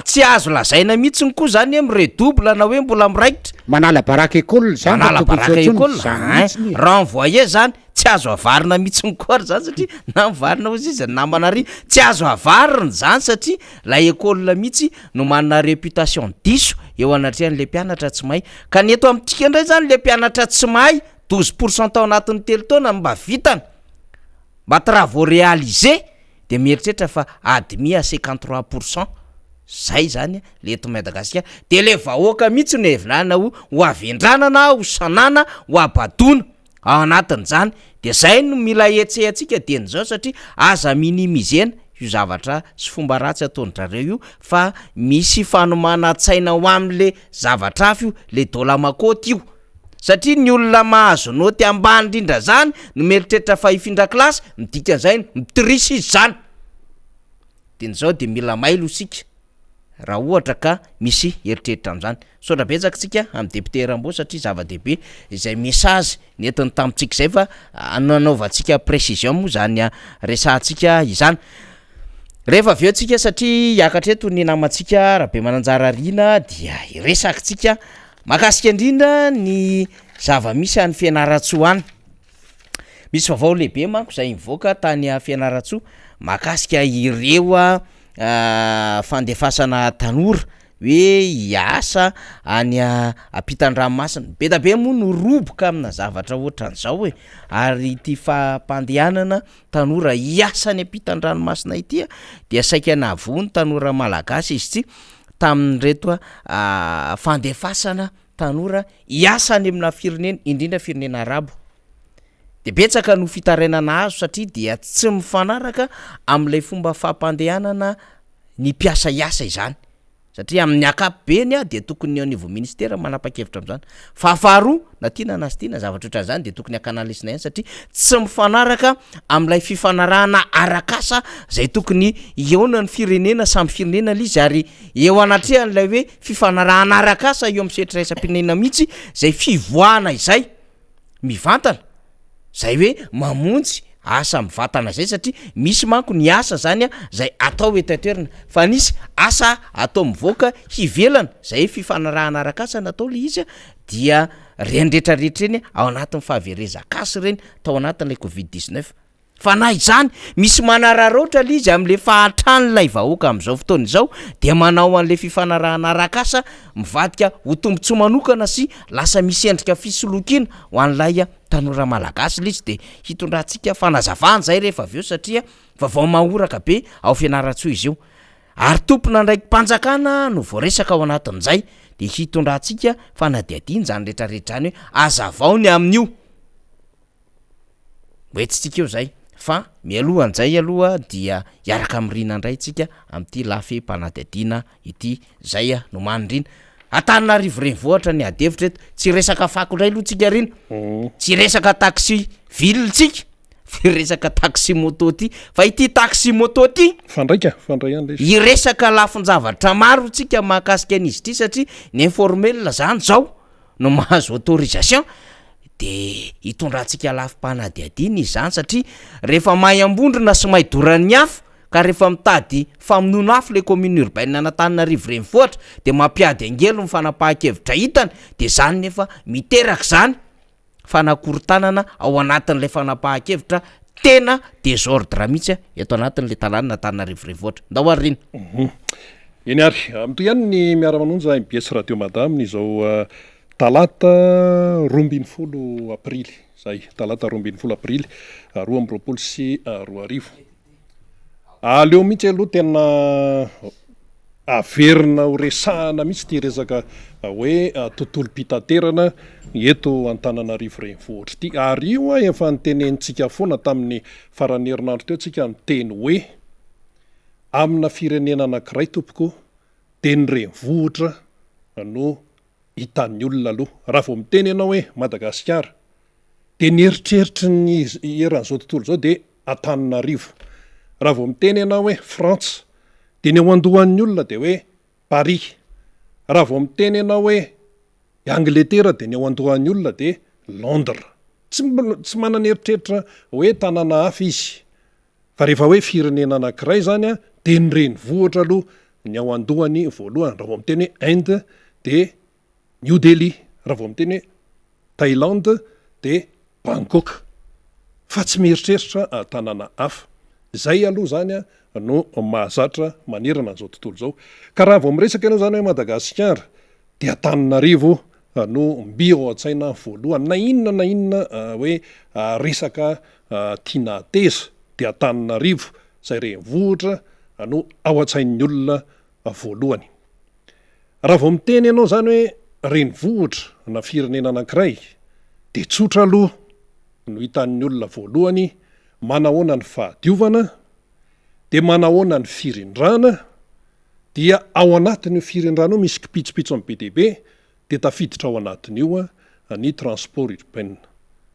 Tsy azo lazaina mihitsiny koa zany hoe miredouble na hoe mbola miraikitra. Manala baraka école zany. Manala baraka école ein, renvoyé zany tsy azo avarina mihitsiny koa ary zany satria na mivarina ozy izy namana ary tsy azo avarina zany satria lay école mihitsy no manana réputation diso eo anatrehan'le mpianatra tsy mahay. Ka ny eto amintsika indray zany, le mpianatra tsy mahay 12 pourcent tao anatin'ny 3 taona mba vitany, mba travaux réalisés, de mieritreritra fa admis à 53 pourcent zay zany le eto Madagasikara. De le vahoaka mihitsy no hevinana ho avendranana, ho sanana, ho abadona ao anatin'zany. De zay no mila hetsehantsika dieny zao satria aza minimizena io zavatra sy fomba ratsy ataon-drareo io fa misy fanomana-tsaina ho am'le zavatra hafa io, le dola makoty io, satria ny olona mahazo noty ambany indrindra zany no mieritreritra fa hifindra klasy, midikan'izay mitriche izy zany. De ny zao de mila mailo isika raha ohatra ka misy eritreritra am'zany. Misaotra betsaka tsika amy député Rambo satria zava-dehibe izay message nentiny tamitsika zay fa nanaovantsika précision moa zany a resahantsika izany. Rehefa avy eo tsika, satria hiakatra eto ny namantsika Raha be mananjara Rina, dia hiresaky tsika mahakasika indrindra ny zava-misy any Fianarantsoa any. Misy vaovao lehibe manko zay mivoaka tany Fianarantsoa mahakasika ireo a fandefasana tanora hoe hiasa any ampitan-dranomasina. Be da be moa no roboka amina zavatra ohatran'izao e, ary ity fampandehanana tanora hiasa any ampitan-dranomasina ity a dia saika nahavoa ny tanora malagasy izy ity tamin'ireto a fandefasana tanora hiasa any amina firenena, indrindra firenena arabo. De betsaka no fitarainana azo satria dia tsy mifanaraka am'ilay fomba fampandehanana ny mpiasa hiasa izany, satria amin'ny ankapobeny a de tokony ny eo anivon'ny ministera manapa-kevitra am'zany. Fa faharoa, na tiana na tsy tiana, zavatra ohatran'izany de tokony akanalesina ihany satria tsy mifanaraka am'ilay fifanarahana arak'asa zay tokony hihaona ny firenena samy firenena le izy, ary eo anatrehan'ilay hoe fifanarahana arak'asa eo amin'ny sehatra iraisam-pirenena mihitsy zay fivoahana izay mivantana zay hoe mamonjy asa mivantana zay, satria misy manko ny asa zany a zay atao eto an-toerana fa nisy asa atao mivoaka hivelana zay hoe fifanarahana arak'asa natao le izy a dia reny rehetrarehetra reny ao anatin'ny fahaverezan-kasy reny tao anatin'ilay covid 19. Fa na izany misy manararaotra le izy am'le fahatran'ilay vahoaka am'izao fotoana izao, de manao an'le fifanarahana arak'asa mivadika ho tombontsoa manokana sy lasa misy endrika fisolokiana ho an'ilay tanora malagasy le izy. De hitondrantsika fanazavana zay rehefa avy eo satria vaovao mahoraka be ao Fianarantsoa izy io ary tompon'andraiki-panjakana no voaresaka ao anatin'izay. De hitondrantsika fanadihadiana zany rehetrarehetra zany hoe azavao ny amin'io hoentintsika eo zay. Fa mialohan'izay aloha dia hiaraka amin'ny Rina indray tsika amin'ity lafy mpanadihadiana ity zay a no manindrina Antananarivo renivohitra ny ady hevitra eto. Tsy resaka fako indray aloha tsika Rina, tsy resaka taxi ville tsika fa resaka taxi moto ty, fa ity taxi moto ty Fandraika, fandray ihany le izy. Hiresaka lafin-javatra maro tsika mahakasika an'izy ity satria ny informel zany zao no mahazo autorisation, de hitondrantsika lafim-panadihadiana izy zany satria rehefa may ambondrona sy may doran'ny afo ka rehefa mitady famonoana afo le commune urbaine an'Antananarivo renivohitra de mampiady angelo ny fanapahan-kevitra hitany, de zany nefa miteraka zany fanakorontanana ao anatin'ilay fanapahan-kevitra, tena désordre mihitsy a eto anatin'le tanàna Antananarivo renivohitra. Ndao ary Rina. Eny ary, mitohy ihany ny miara-manonja MBS Radio Mada amin'izao talata 12 aprily izay, talata 12 aprily 2022. Aleo mihitsy aloha tena averina ho resahana mihitsy ity resaka hoe tontolom-pitaterana eto Antananarivo renivohitra ity. Ary io efa notenenintsika foana tamin'ny faran'ny herinandro teo tsika niteny hoe amina firenena anankiray tompoko dia ny renivohitra no hitan'ny olona aloha. Raha vao miteny ianao hoe Madagasikara. Dia ny eritreritry ny eran'izao tontolo izao dia Antananarivo. Raha vao miteny ianao hoe Frantsa, dia ny ao an-dohan'ny olona dia hoe Paris. Raha vao miteny ianao hoe Angletera dia ny ao an-dohan'ny olona dia Londres. Tsy tsy manana eritreritra hoe tanàna hafa izy. Fa rehefa hoe firenena anankiray izany dia ny renivohitra aloha ny ao an-dohany voalohany. Raha vao miteny hoe Inde dia New Delhi. Raha vao miteny hoe Thaïlande dia Bangkok. Fa tsy mieritreritra tanàna hafa. Izay aloha izany no mahazatra manerana an'izao tontolo izao. Ka raha vao miresaka ianao izany hoe Madagasikara dia Antananarivo no mby ao an-tsaina voalohany. Na inona na inona hoe resaka tiana hateza dia Antananarivo izay renivohitra no ao an-tsain'ny olona voalohany. Raha vao miteny ianao izany hoe renivohitra na firenena anankiray dia tsotra aloha no hitan'ny olona voalohany manahoana ny fahadiovana dia manahoana ny firindrana dia ao anatin'io firindrana io misy kipitsopitsony be dia be dia tafiditra ao anatin'io ny transport urbain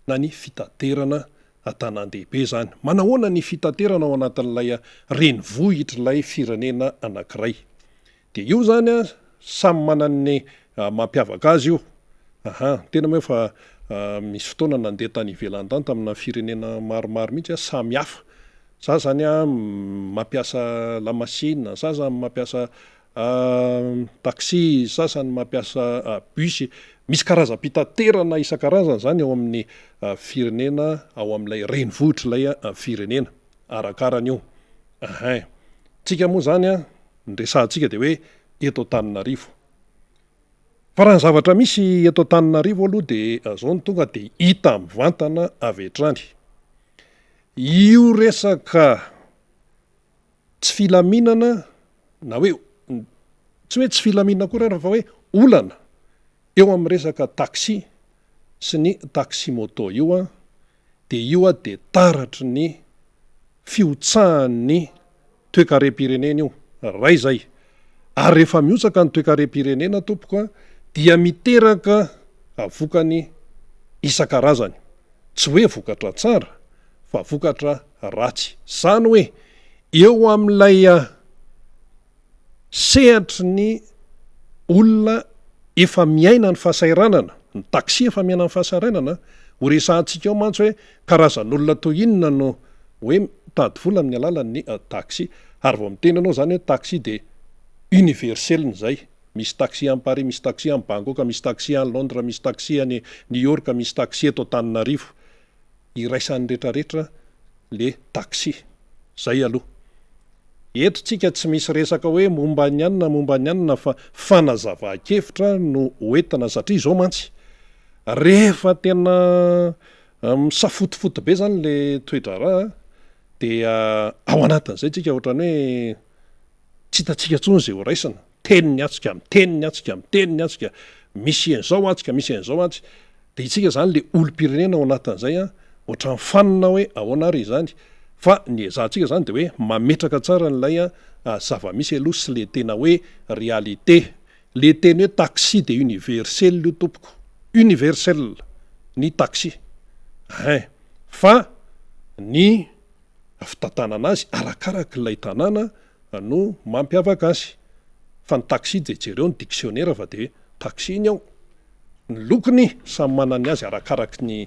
na ny fitaterana an-tanàn-dehibe izany. Manahoana ny fitaterana ao anatin'ilay renivohitr'ilay firenena anankiray? Dia io izany samy manana ny mampiavaka azy io. Aha, tena moa efa misy fotoana nandeha tany ivelany tany tamina firenena maromaro mihitsy aho, samy hafa. Za zany mampiasa lamasinina, sasany mampiasa taxi, sasany mampiasa bus. Misy karazam-pitaterana isan-karazany izany ao amin'ny firenena, ao amin'ilay renivohitr'ilay firenena. Arakarany io. Ahin. Tsika moa izany an, ny resahantsika dia hoe eto Antananarivo. Fa raha ny zavatra misy eto Antananarivo aloha dia izao no tonga dia hita mivantana avy hatrany. Io resaka tsy filaminana na hoe tsy hoe tsy filaminana akory ary fa hoe olana eo amin'ny resaka taxi sy ny taxi moto io an, dia io dia taratry ny fihotsahan'ny toekarem-pirenena io, iray izay. Ary rehefa mihotsaka ny toekarem-pirenena tompoko dia miteraka vokany isan-karazany. Tsy hoe vokatra tsara fa vokatra ratsy. Izany hoe eo amin'ilay sehatry ny olona efa miaina ny fahasahiranana, ny taxi efa miaina ny fahasahiranana, ho resahantsika eo mantsy hoe karazan'olona toy inona no hoe mitady vola amin'ny alalan'ny taxi. Ary vao miteny ianao izany hoe taxi dia universel izay. Misy taxi any Paris, misy taxi any Bangkok, misy taxi any Londres, misy taxi any New York, misy taxi eto Antananarivo. Iraisan'ny retraretra le taxi. Zay aloha. Eto tsika tsy misy resaka hoe momba ny anona momba ny anona fa fanazavan-kevitra no hoentina satria izao mantsy rehefa tena misafotofoto be zany le toe-draharaha dia ao anatin'izay tsika ohatran'ny hoe tsy hitantsika intsony izay ho raisina. Miteny ny antsika, miteny ny antsika, miteny ny antsika, misy an'izao antsika, misy an'izao antsy. Dia isika izany ilay olom-pirenena ao anatin'izay an, ohatran'ny fanina hoe ahoana ary izany. Fa ny ezahantsika izany dia hoe mametraka tsara an'ilay zava-misy aloha sy ilay tena hoe réalité. Ilay teny hoe taxi dia universel io tompoko, universel ny taxi. Ein. Fa ny fitantanana azy arakarak'ilay tanàna no mampiavaka azy. Fa ny taxi dia jereo ny dictionnaire fa dia taxi ny ao. Ny lokony samy manana ny azy arakaraky ny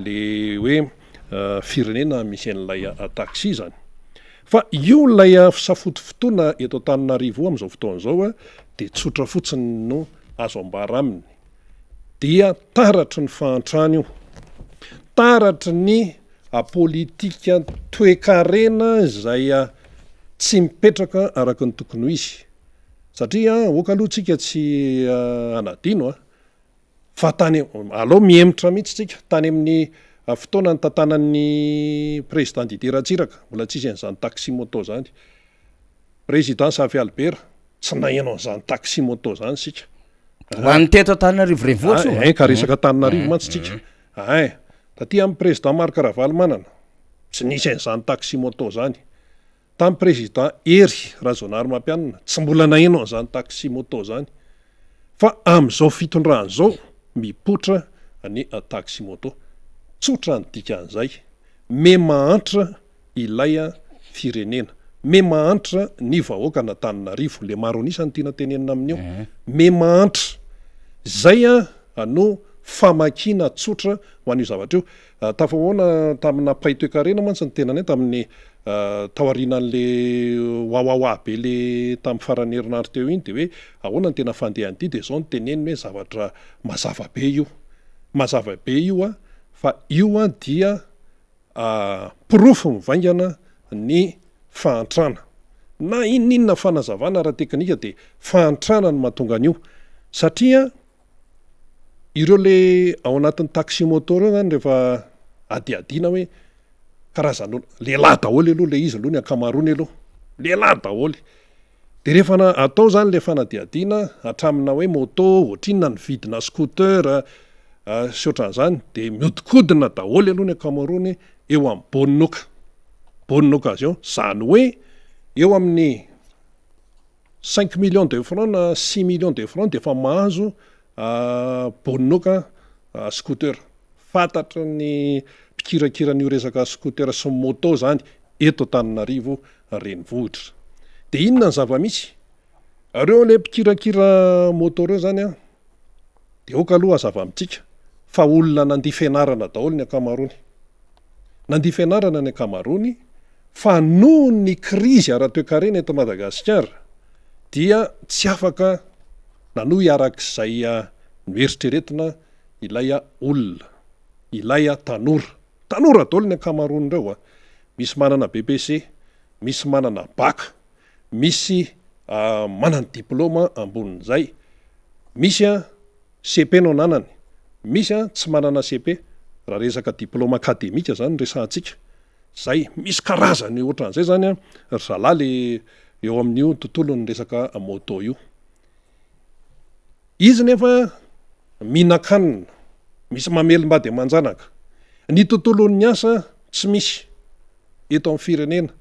le hoe firenena misy an'ilay taxi izany. Fa io ilay fisafotofotoana eto Antananarivo io amin'izao fotoana izao dia tsotra fotsiny no azo ambara aminy. Dia taratry ny fahantrana io. Taratry ny politika toekarena izay tsy mipetraka araka ny tokony ho izy. Satria aoka aloha tsika tsy hanadino fa tany, alao mihemotra mihitsy tsika, tany amin'ny fotoana nitantanan'ny président Didier Ratsiraka, mbola tsisy an'izany taxi moto izany. Président Zafy Albert, tsy naheno an'izany taxi moto izany isika. Ho an'ny teto Antananarivo renivohitra io a? Ein, ka resaka Antananarivo mantsy tsika. Ein, taty amin'ny président Marc Ravalomanana, tsy nisy an'izany taxi moto izany. Tamin'ny président Hery Rajaonarimampianina, tsy mbola naheno an'izany taxi moto izany. Fa amin'izao fitondrana izao, mipoitra ny taxi moto. Tsotra ny dikan'izay, me mahantra ilay firenena, me mahantra ny vahoakan'Antananarivo, le maro an'isa no tiana tenenina amin'io, me mahantra. Zay no famakiana tsotra ho an'io zavatra io. Tafahoana tamina mpahay toekarena mantsy ny tenanay tamin'ny taorianan'le wawawa be le tamin'ny faran'ny herinandro teo iny de hoe ahoana ny tena fandehan'ity de zao no teneniny hoe zavatra mazava be io. Mazava be io an, fa io an dia porofo mivaingana ny fahantrana. Na inona inona fanazavana ara-teknika dia fahantrana no mahatonga an'io. Satria ireo le ao anatin'ny taxi moto ireo zany rehefa hadihadiana hoe karazan'olona, lehilahy daholo aloha le izy aloha ny ankamaroany aloha, lehilahy daholo. De rehefa na atao zany le fanadihadiana hatramina hoe moto, ohatrinona ny vidina scooter sy ohatran'izany de miodikodina daholo aloha ny ankamaroany eo amin'ny bonne oc- bonne occasion, zany hoe eo amin'ny cinq millions de francs na six millions de francs de efa mahazo bonne oc scooter. Fantatry ny mpikirakira an'io resaka scooter sy moto zany eto Antananarivo renivohitra. De inona ny zava-misy? Reo le mpikirakira moto reo zany an, de aoka aloha hazava amintsika fa olona nandia fianarana daholo ny ankamaroany. Nandia fianarana ny ankamaroany fa noho ny krizy ara-toekarena eto Madagasikara dia tsy afaka nanohy arak'izay noeritreretina ilay olona, ilay tanora. Tanora daholo ny ankamaroan'ireo a! Misy manana BEPC, misy manana Bac, misy manana diplaoma ambonin'izay, misy cepe no ananany, misy tsy manana cepe, raha resaka diplaoma akademika zany no resahantsika, zay, misy karazany ohatran'izay zany ry zalahy le eo amin'io tontolon'ny resaka moto io. Izy nefa mihinan-kanina, misy mamelom-bady aman-janaka. Ny tontolon'ny asa tsy misy eto amin'ny firenena.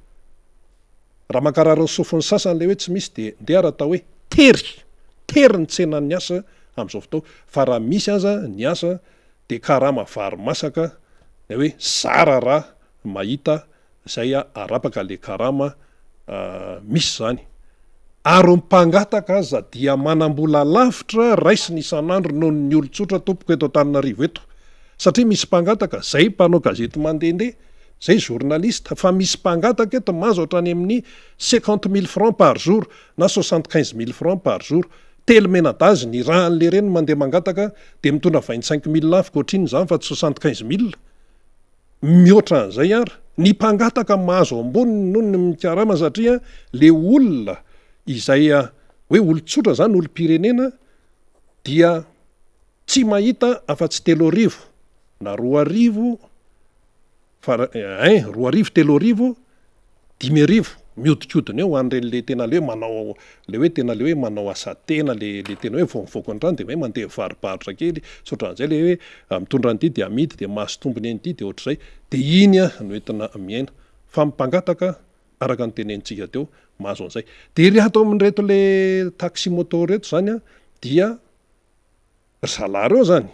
Raha mankarary ny sofin'ny sasany ilay hoe tsy misy dia ndeha ary atao hoe tery, tery ny tsenan'ny asa amin'izao fotoana. Fa raha misy aza ny asa dia karama vary masaka, ilay hoe zara raha mahita Zay arapaka le karama misy zany. Ary ny mpangataka aza dia manambola lavitra raisiny isan'andro noho ny olon-tsotra tompoko eto Antananarivo eto. Satria misy mpangataka, zay mpanao gazety mandehandeha, zay journaliste, fa misy mpangataka eto mahazo hatrany amin'ny 50 mille francs par jour na 75 mille francs par jour. Telo menadazy ny irahan'le reny mandeha mangataka dia mitondra 25 mille avy koa zany fa tsy 75 mille. Mihoatra an'izay ary, ny mpangataka mahazo amboniny noho ny mikarama satria le olona izay hoe olon-tsotra zany, olom-pirenena dia tsy mahita afa-tsy 3000 na 2000 fa ein, 2000, 3000, 5000 miodikodina eo ho an'ireny le tena le hoe manao le hoe tena le hoe manao asa tena le le tena hoe vao mivoaka ny trano de hoe mandeha mivarobarotra kely sy ohatran'izay le hoe mitondra an'ity de amidy de mahazo tombony an'ity de ohatr'izay de iny no entina miaina fa ny mpangataka araka ny tenenintsika teo mahazo an'izay de ry ato amin'ireto le taxi moto reto zany a dia ry zalahy reo zany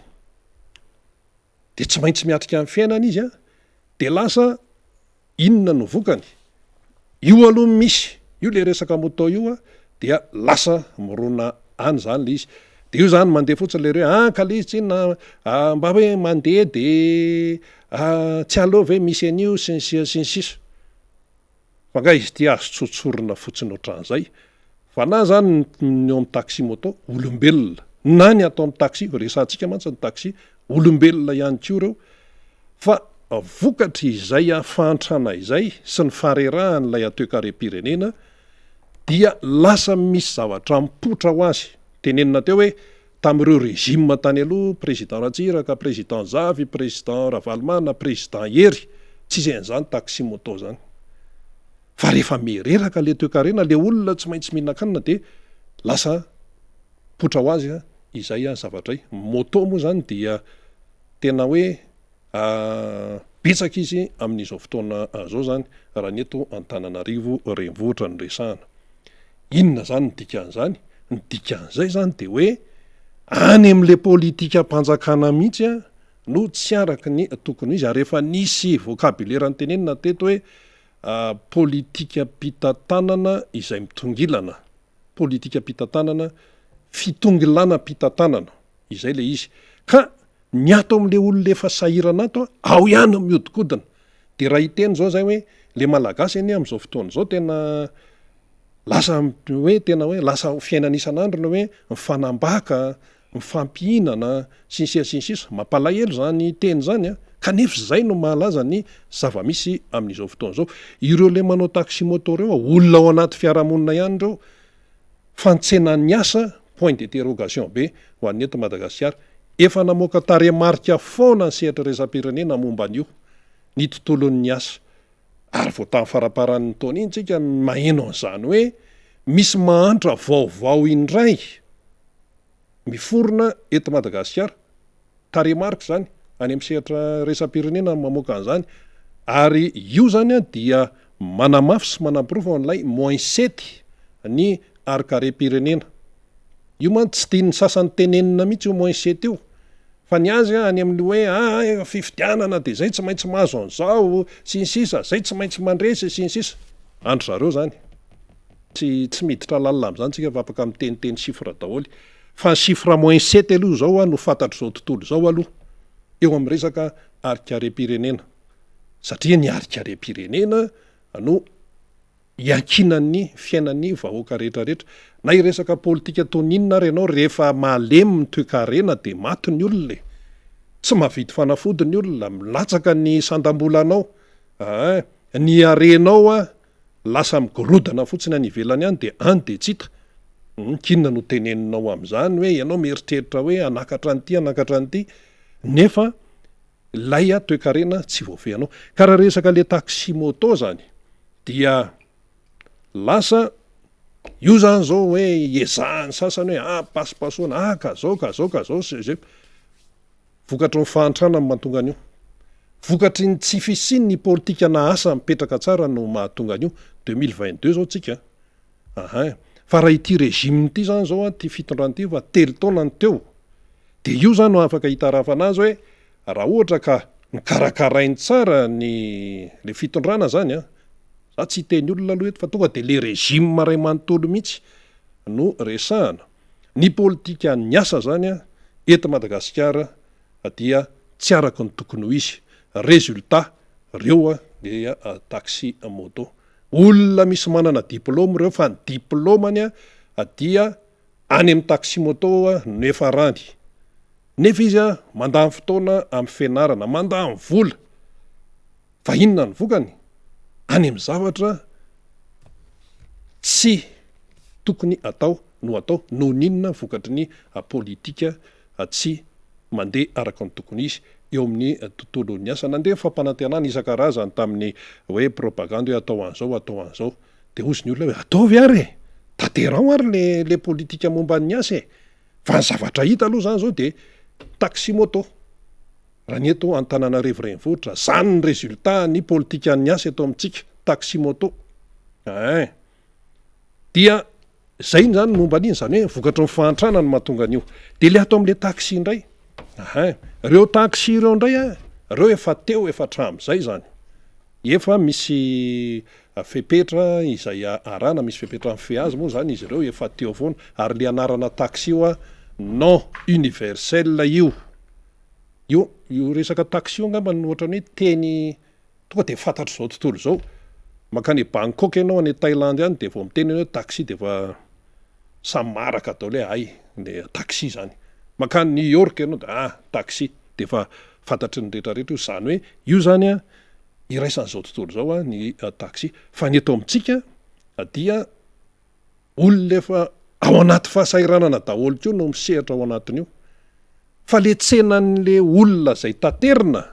de tsy maintsy miatrika ny fiainana izy a de lasa Inona no vokany? Io aloha misy, io le resaka moto io a, dia lasa mirona any zany le izy. De io zany mandeha fotsiny le hoe ah ka le izy tsinona mba hoe mandeha de tsy aleo ve misy an'io sy ny sisa sy ny sisa. Fa nga izy ity azo tsotsorina fotsiny ohatran'izay? Fa na zany ny eo amin'ny taxi moto, olombelona, na ny ato amin'ny taxi, resahantsika mantsy ny taxi, olombelona ihany koa ireo, Fa vokatry izay fahantrana izay sy ny faharerahan'ilay toekarem-pirenena dia lasa misy zavatra mipoitra ho azy. Tenenina teo hoe tamin'ireo régime tany aloha, président Ratsiraka, président Zafy, président Ravalomanana, président Hery, tsisy an'izany taxi moto izany. Fa rehefa mihereraka ilay toekarena, ilay olona tsy maintsy mihinan-kanina dia lasa mipoitra ho azy izay zavatra izay. Moto moa izany dia Tena hoe betsaka izy amin'izao fotoana izao izany raha ny eto Antananarivo renivohitra no resahana. Inona izany ny dikan'izany? Ny dikan'izay izany dia hoe any amin'ilay politikam-panjakana mihitsy. no tsy araka ny tokony ho izy ary efa nisy vocabulaire notenenina teto hoe politikam-pitantanana izay mitongilana, politikam-pitantanana, fitongilanam-pitantanana, izay ilay izy. Ka ny ato amin'ilay olona efa sahirana ato, ao ihany no mihodinkodina. Dia raha hiteny izao izay hoe ilay Malagasy anie amin'izao fotoana izao tena lasa hoe tena hoe lasa fiainana isan'andro ilay hoe mifanambaka, mifampihinana, sy ny sisa sy ny sisa. Mampalahelo izany teny izany an! Kanefa izay no mahalaza ny zava-misy amin'izao fotoana izao. Ireo ilay manao taxi-moto ireo, olona ao anaty fiarahamonina ihany ireo, fa ny tsenan'ny asa, point d'interrogation be ho an'ny eto Madagasikara. Efa namoaka tarehimarika foana ny sehatra iraisam-pirenena momba an'io, ny tontolon'ny asa. Ary vao tamin'ny faramparan'ny taona iny tsika no maheno an'izany hoe misy mahantra vaovao indray miforona eto Madagasikara. Tarehimarika izany, any amin'ny sehatra iraisam-pirenena no mamoaka an'izany. Ary io izany dia manamafy sy manaporofo an'ilay moins sept ny harinkarem-pirenena. Io mantsy tsy tian'ny sasany tenenina mihitsy io moins sept io. Fa ny azy any amin'ny hoe aa fifidianana dia zay tsy maintsy mahazo an'izao sy ny sisa, zay tsy maintsy mandresy sy ny sisa. Andry zareo zany. Tsy tsy miditra lalina amin'izany tsika fa afaka miteniteny chiffre daholo. Fa ny chiffre moins sept aloha izao no fantatr'izao tontolo izao aloha eo amin'ny resaka harinkarem-pirenena. Satria ny harinkarem-pirenena no iankinan'ny fiainan'ny vahoaka rehetra rehetra. Na hiresaka politika toy ny inona ary ianao rehefa malemy ny toekarena dia maty ny olona e! Tsy mahavidy fanafody ny olona, milatsaka ny sandam-bolanao aa, ny harenao a lasa migorodana fotsiny any ivelany any dia any dia tsy hita. Hum, k'inona no teneninao amin'izany hoe ianao mieritreritra hoe hanakatra an'ity hanakatra an'ity nefa Ilay toekarena tsy voafehinao. Ka raha resaka le taxi moto zany dia lasa io zany zao hoe iezahan'ny sasany hoe ah pasipasoana ah ka zao ka zao ka zao sy zay. Vokatry ny fahantrana no mahatonga an'io. Vokatry ny tsy fisian'ny politikana asa mipetraka tsara no mahatonga an'io. 2022 zao tsika an. Fa raha ity régime ity zany zao an, ity fitondrana ity efa telo taona no teo. Dia io zany no afaka hitarafana azy hoe raha ohatra ka nokarakarainy tsara ny le fitondrana zany an, za tsy hiteny olona aloha eto fa tonga dia le régime ray manontolo mihitsy no resahana. Ny politikan'ny asa zany an eto Madagasikara dia tsy araka ny tokony ho izy. Résultat, reo an dia taxi moto. Olona misy manana diplôme ireo fa ny diplômany an dia Any amin'ny taxi moto no hiafarany. Nefa izy mandany fotoana amin'ny fianarana, mandany vola. Fa inona ny vokany? Any amin'ny zavatra tsy tokony atao no atao. Noho ny inona? Vokatry ny politika tsy mandeha araka ny tokony izy eo amin'ny tontolon'ny asa. Nandeha ny fampanantenana isan-karazany tamin'ny hoe propagandy hoe atao an'izao, atao an'izao. Dia hozy ny olona hoe ataovy ary e! Tanterao ary le le politika momba ny asa e! Fa ny zavatra hita aloha zany zao dia taxi moto raha ny eto Antananarivo renivohitra, zany ny résultat ny politikan'ny asa eto amintsika, taxi moto ein! Dia zay zany ny momba an'iny, zany hoe vokatry ny fahantrana no mahatonga an'io. Dia le ato amin'le taxi indray, ein! Reo taxi ireo indray an, reo efa teo efa hatramin'izay zany. Efa misy fepetra izay arahana, misy fepetra mifehy azy moa izany izy ireo efa teo foana, ary le anarana taxi io a nom universel io, io io resaka taxi io angamba no ohatran'ny hoe teny tonga de fantatr'izao tontolo izao, mankany Bangkok ianao any Thaïlande any de vao miteny ianao hoe taxi de efa samy maharaka daholo hoe hay le taxi zany, mankany New York ianao de ah taxi de efa fantatry ny rehetra rehetra io, zany hoe io zany a iraisan'izao tontolo izao ny taxi fa ny eto amintsika dia olona efa ao anaty fahasahiranana daholo koa no misehatra ao anatin'io fa le tsenan'le olona izay taterina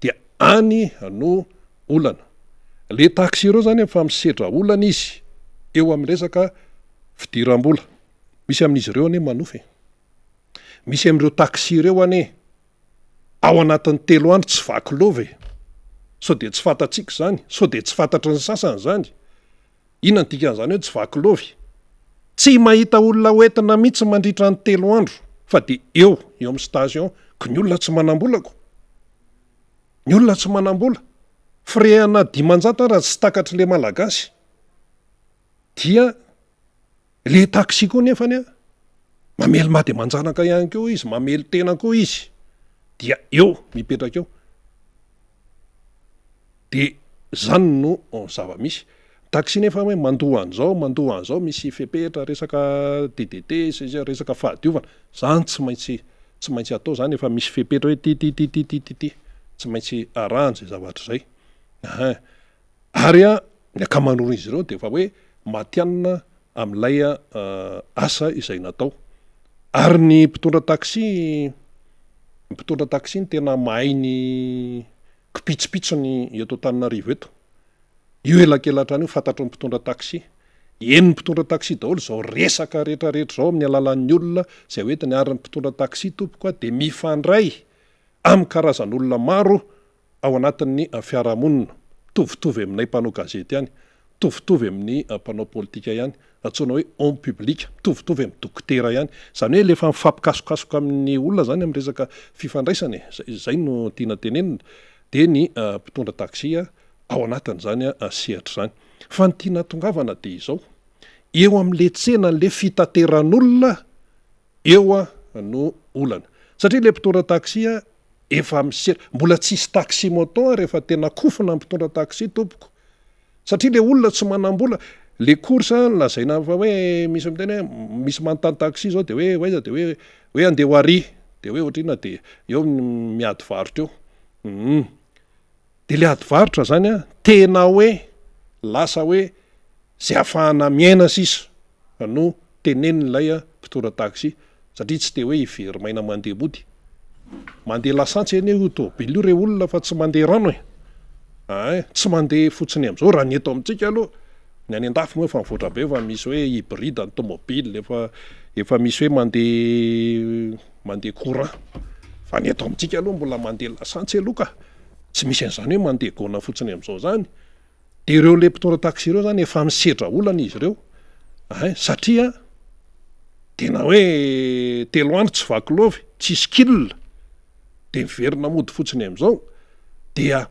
dia any no olana. Le taxi ireo zany efa misedra olana izy eo amin'ny resaka fidiram-bola. Misy amin'izy ireo anie manofa e. Misy amin'ireo taxi ireo anie Ao anatin'ny telo andro tsy vaky lova e! Sao dia tsy fantatsika izany? Sao dia tsy fantatry ny sasany izany? Inona ny dikan'izany hoe tsy vaky lovy? Tsy mahita olona hoentina mihitsy mandritra ny telo andro. fa de eo, eo amin'ny station, ko ny olona tsy manam-bola ko! Ny olona tsy manam-bola, frais ana 500 ara tsy takatry le malagasy, dia le taxi koa nefany an, mamely mady aman-janaka ihany koa izy, mamely tena koa izy, dia eo, mipetraka eo. De zany no zava-misy. Taxi nefa hoe mandoa an'izao, mandoa an'izao, misy fepetra resaka DDT sy ny sisa, resaka fahadiovana, zany tsy maintsy tsy maintsy atao zany, efa misy fepetra hoe ty ty ty ty ty ty ty, tsy maintsy arahana izay zavatra izay. Ahin. Ary an, ny ankamaroan'izy ireo dia efa hoe matihanina amin'ilay asa izay natao. Ary ny mpitondra taxi, ny mpitondra taxi no tena mahay ny kipitsopitsony eto Antananarivo eto. Io elakelatrano io fantatry ny mpitondra taxi. Henon'ny mpitondra taxi daholo izao resaka rehetra rehetra izao amin'ny alalan'ny olona izay hoentiny ary ny mpitondra taxi tompoko a dia mifandray amin'ny karazan'olona maro ao anatin'ny fiarahamonina, mitovitovy aminay mpanao gazety ihany, mitovitovy amin'ny mpanao politika ihany, antsoina hoe homme public, mitovitovy amin'ny dokotera ihany. Izany hoe ilay efa mifampikasokasoka amin'ny olona izany amin'ny resaka fifandraisana e, izay izay no tiana tenenina, dia ny mpitondra taxi ao anatin'izany sehatra izany. Fa ny tiana hatongavana dia izao, eo amin'ilay tsenan'ilay fitateran'olona eo no olana. Satria ilay mpitondra taxi efa misedra, mbola tsisy taxi moto ary efa tena kofona ny mpitondra taxi tompoko. Satria le olona tsy manambola, le course lazaina fa hoe misy miteny hoe misy manontany taxi zao de hoe ho aiza de hoe hoe andeha ho ary de hoe ohatrinona de eo miady varotra eo, hum de le ady varotra zany an tena hoe lasa hoe zay afahana miaina sisa no tenenin'ilay mpitondra taxi satria tsy te hoe hiveri-maina mandeha mody. Mandeha lasantsy anie io tôbily io re olona fa tsy mandeha rano e! Ein, tsy mandeha fotsiny amin'izao raha ny eto amintsika aloha, ny any an-dafy moa efa mivoatra be efa misy hoe hybride ny tômôbily, efa efa misy hoe mandeha mandeha courant, fa ny eto amintsika aloha mbola mandeha lasantsy aloha ka, tsy misy an'izany hoe mandeha gona fotsiny amin'izao izany. Dia ireo le mpitondra taxi ireo zany efa misedra olana izy ireo ein, satria tena hoe telo andro tsy vaky lôvy, tsisy kil, de miverina mody fotsiny am'zao, dia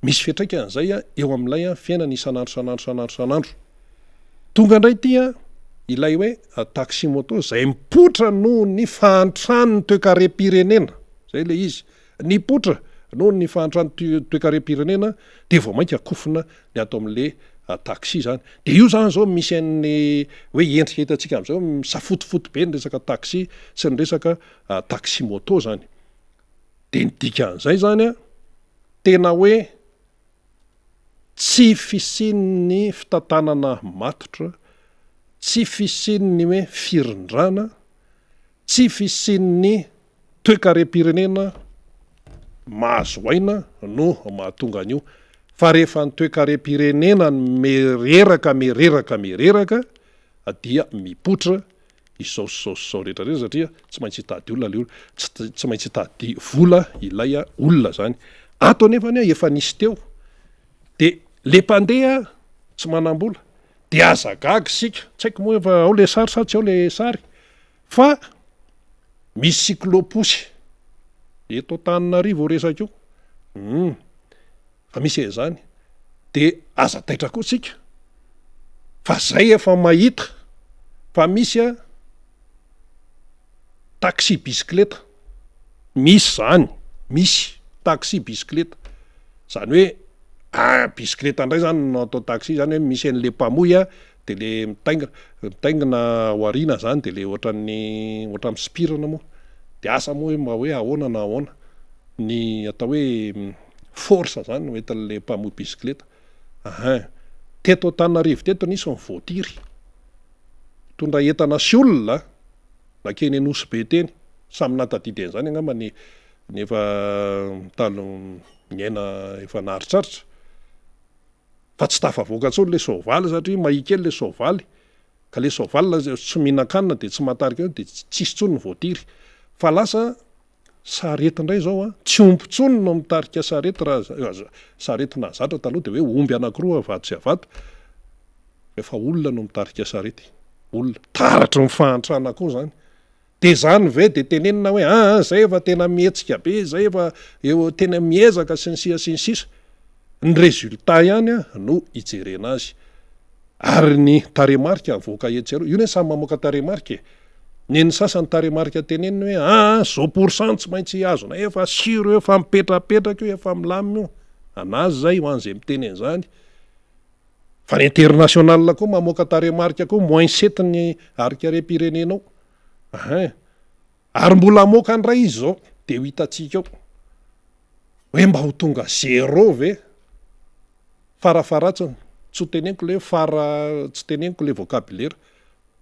misy fiantraikany zay eo amin'ilay fiainana isan'andro isan'andro isan'andro isan'andro. Tonga indray ity an, ilay hoe taxi moto zay mipoitra noho ny fahantran'ny toekarem-pirenena, zay le izy. Nipoitra noho ny fahantran'ny toekarem-pirenena dia vao mainka kofona ny ato amin'le taxi zany. Dia io zany zao misy an'ny hoe endrika hitantsika amin'izao misafotofoto be ny resaka taxi sy ny resaka taxi moto zany. Dia ny dikan'izay zany an, tena hoe tsy fisian'ny fitantanana matotra, tsy fisian'ny hoe firindrana, Tsy fisian'ny toekarem-pirenena mahazo aina no mahatonga an'io, fa rehefa ny toekarem-pirenena no mereraka mereraka mereraka dia mipoitra izao sy izao sy izao rehetra rehetra satria tsy maintsy hitady olona ilay olona, tsy tsy maintsy hitady vola ilay olona zany. Ato anefa anie efa nisy teo de le mpandeha tsy manam-bola de aza gaga isika, tsy haiko moa efa ao le sary sa tsy ao le sary Fa misy cyclo-pousse eto Antananarivo io resaka io, humm, fa misy an'izany, de aza taitra koa tsika fa zay efa mahita fa misy a taxi bisikileta, misy zany, misy taxi bisikileta, zany hoe ah bisikileta ndray zany no atao taxi zany hoe misy an'le mpamoy a de le mitaingina mitaingina ao aoriana zany de le ohatran'ny ohatran'ny misopirana moa de asa moa hoe mba hoe ahoana na ahoana ny atao hoe force zany no entin'le mpamoy bisikileta ahin teto Antananarivo teto nisy ny voatiry mitondra entana sy olona nankeny Nosy be teny samy nahatadidy an'izany angamba ny ny efa talo niaina efa naharitraritra Fa tsy tafavoaka intsony le soavaly satria mahia kely le soavaly, ka le soavaly tsy mihinan-kanina dia tsy mahatarika eo dia tsisy intsony ny voatiry. Fa lasa sarety indray izao an, tsy omby intsony no mitarika sarety raha sarety nahazatra taloha dia hoe omby anankiroa avato sy avato, efa olona no mitarika sarety, olona. Taratry ny fahantrana koa izany. De zany ve de tenenina hoe aa zay efa tena mihetsika be, zay efa eo tena miezaka sy ny sisa sy ny sisa. Ny résultat ihany no ijerena azy. Ary ny tarehimarika avoaka etsy aroa, io ne samy mamoaka tarehimarika e. Ny an'ny sasany tarehimarika teneniny hoe aa zao pour cent tsy maintsy azonay efa sur io efa mipetrapetraka io efa milamina io. Anazy zay ho an'izay miteny an'izany. Fa ny international koa mamoaka tarehimarika koa moins sept ny harinkarem-pirenena ao. Hein. Ary mbola hamoaka indray izy izao dia ho hitantsika eo hoe mba ho tonga zéro ve? Farafaharatsiny, tsy ho teneniko le hoe fara, tsy teneniko le vocabulaire,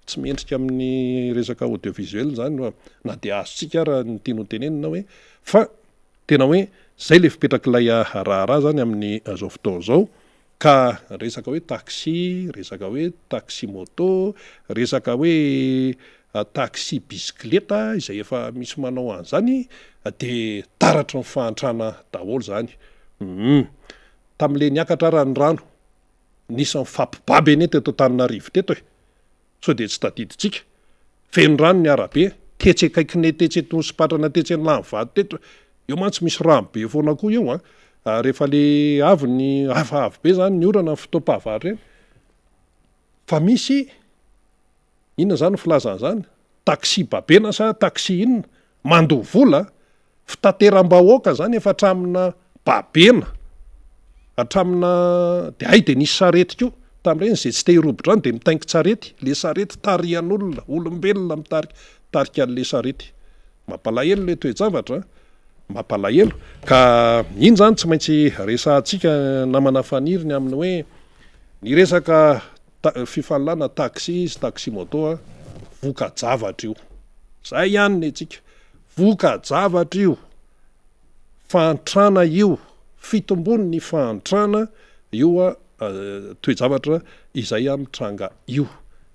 tsy mendrika amin'ny resaka audiovisuel izany fa na dia azontsika ara ny tiany ho tenenina hoe fa tena hoe zay le fipetrak'ilay raharaha zany amin'izao fotoana izao. Ka resaka hoe taxi, resaka hoe taxi moto, resaka hoe taxi bisikileta izay efa misy manao an'izany dia taratry ny fahantrana daholo izany. Humm. Tamin'ilay niakatra ara ny rano, nisy nifampibaby anie teto Antananarivo teto e. Sao dia tsy tadidintsika? Feno rano ny arabe, tetsy akaikinay tetsy Anosipatrana tetsy Anilanivato teto, eo mantsy misy rano be foana koa eo an, rehefa le avy ny, efa avy be zany ny orana ny fotoam-pahavaratra iny, fa misy, inona zany ny filazana an'izany, taxi babena sa taxi inona, mandoa vola Fitateram-bahoaka zany efa hatramina babena, hatramina de hay de nisy sarety koa tamin'ireny, zay tsy te hirobo-drano de mitaingin-tsarety, le sarety tarihan'olona, olombelona mitarika mitarika an'le sarety. Mampalahelo le toe-javatra an, mampalahelo. Ka iny zany tsy maintsy resahantsika namana Faniry ny amin'ny hoe ny resaka ta- fifaninanana taxi sy taxi moto an, voka-javatra io. Zay ihany ny antsika. Voka-javatra io, fahantrana io, fitombon'ny fahantrana io toe-javatra izay mitranga io.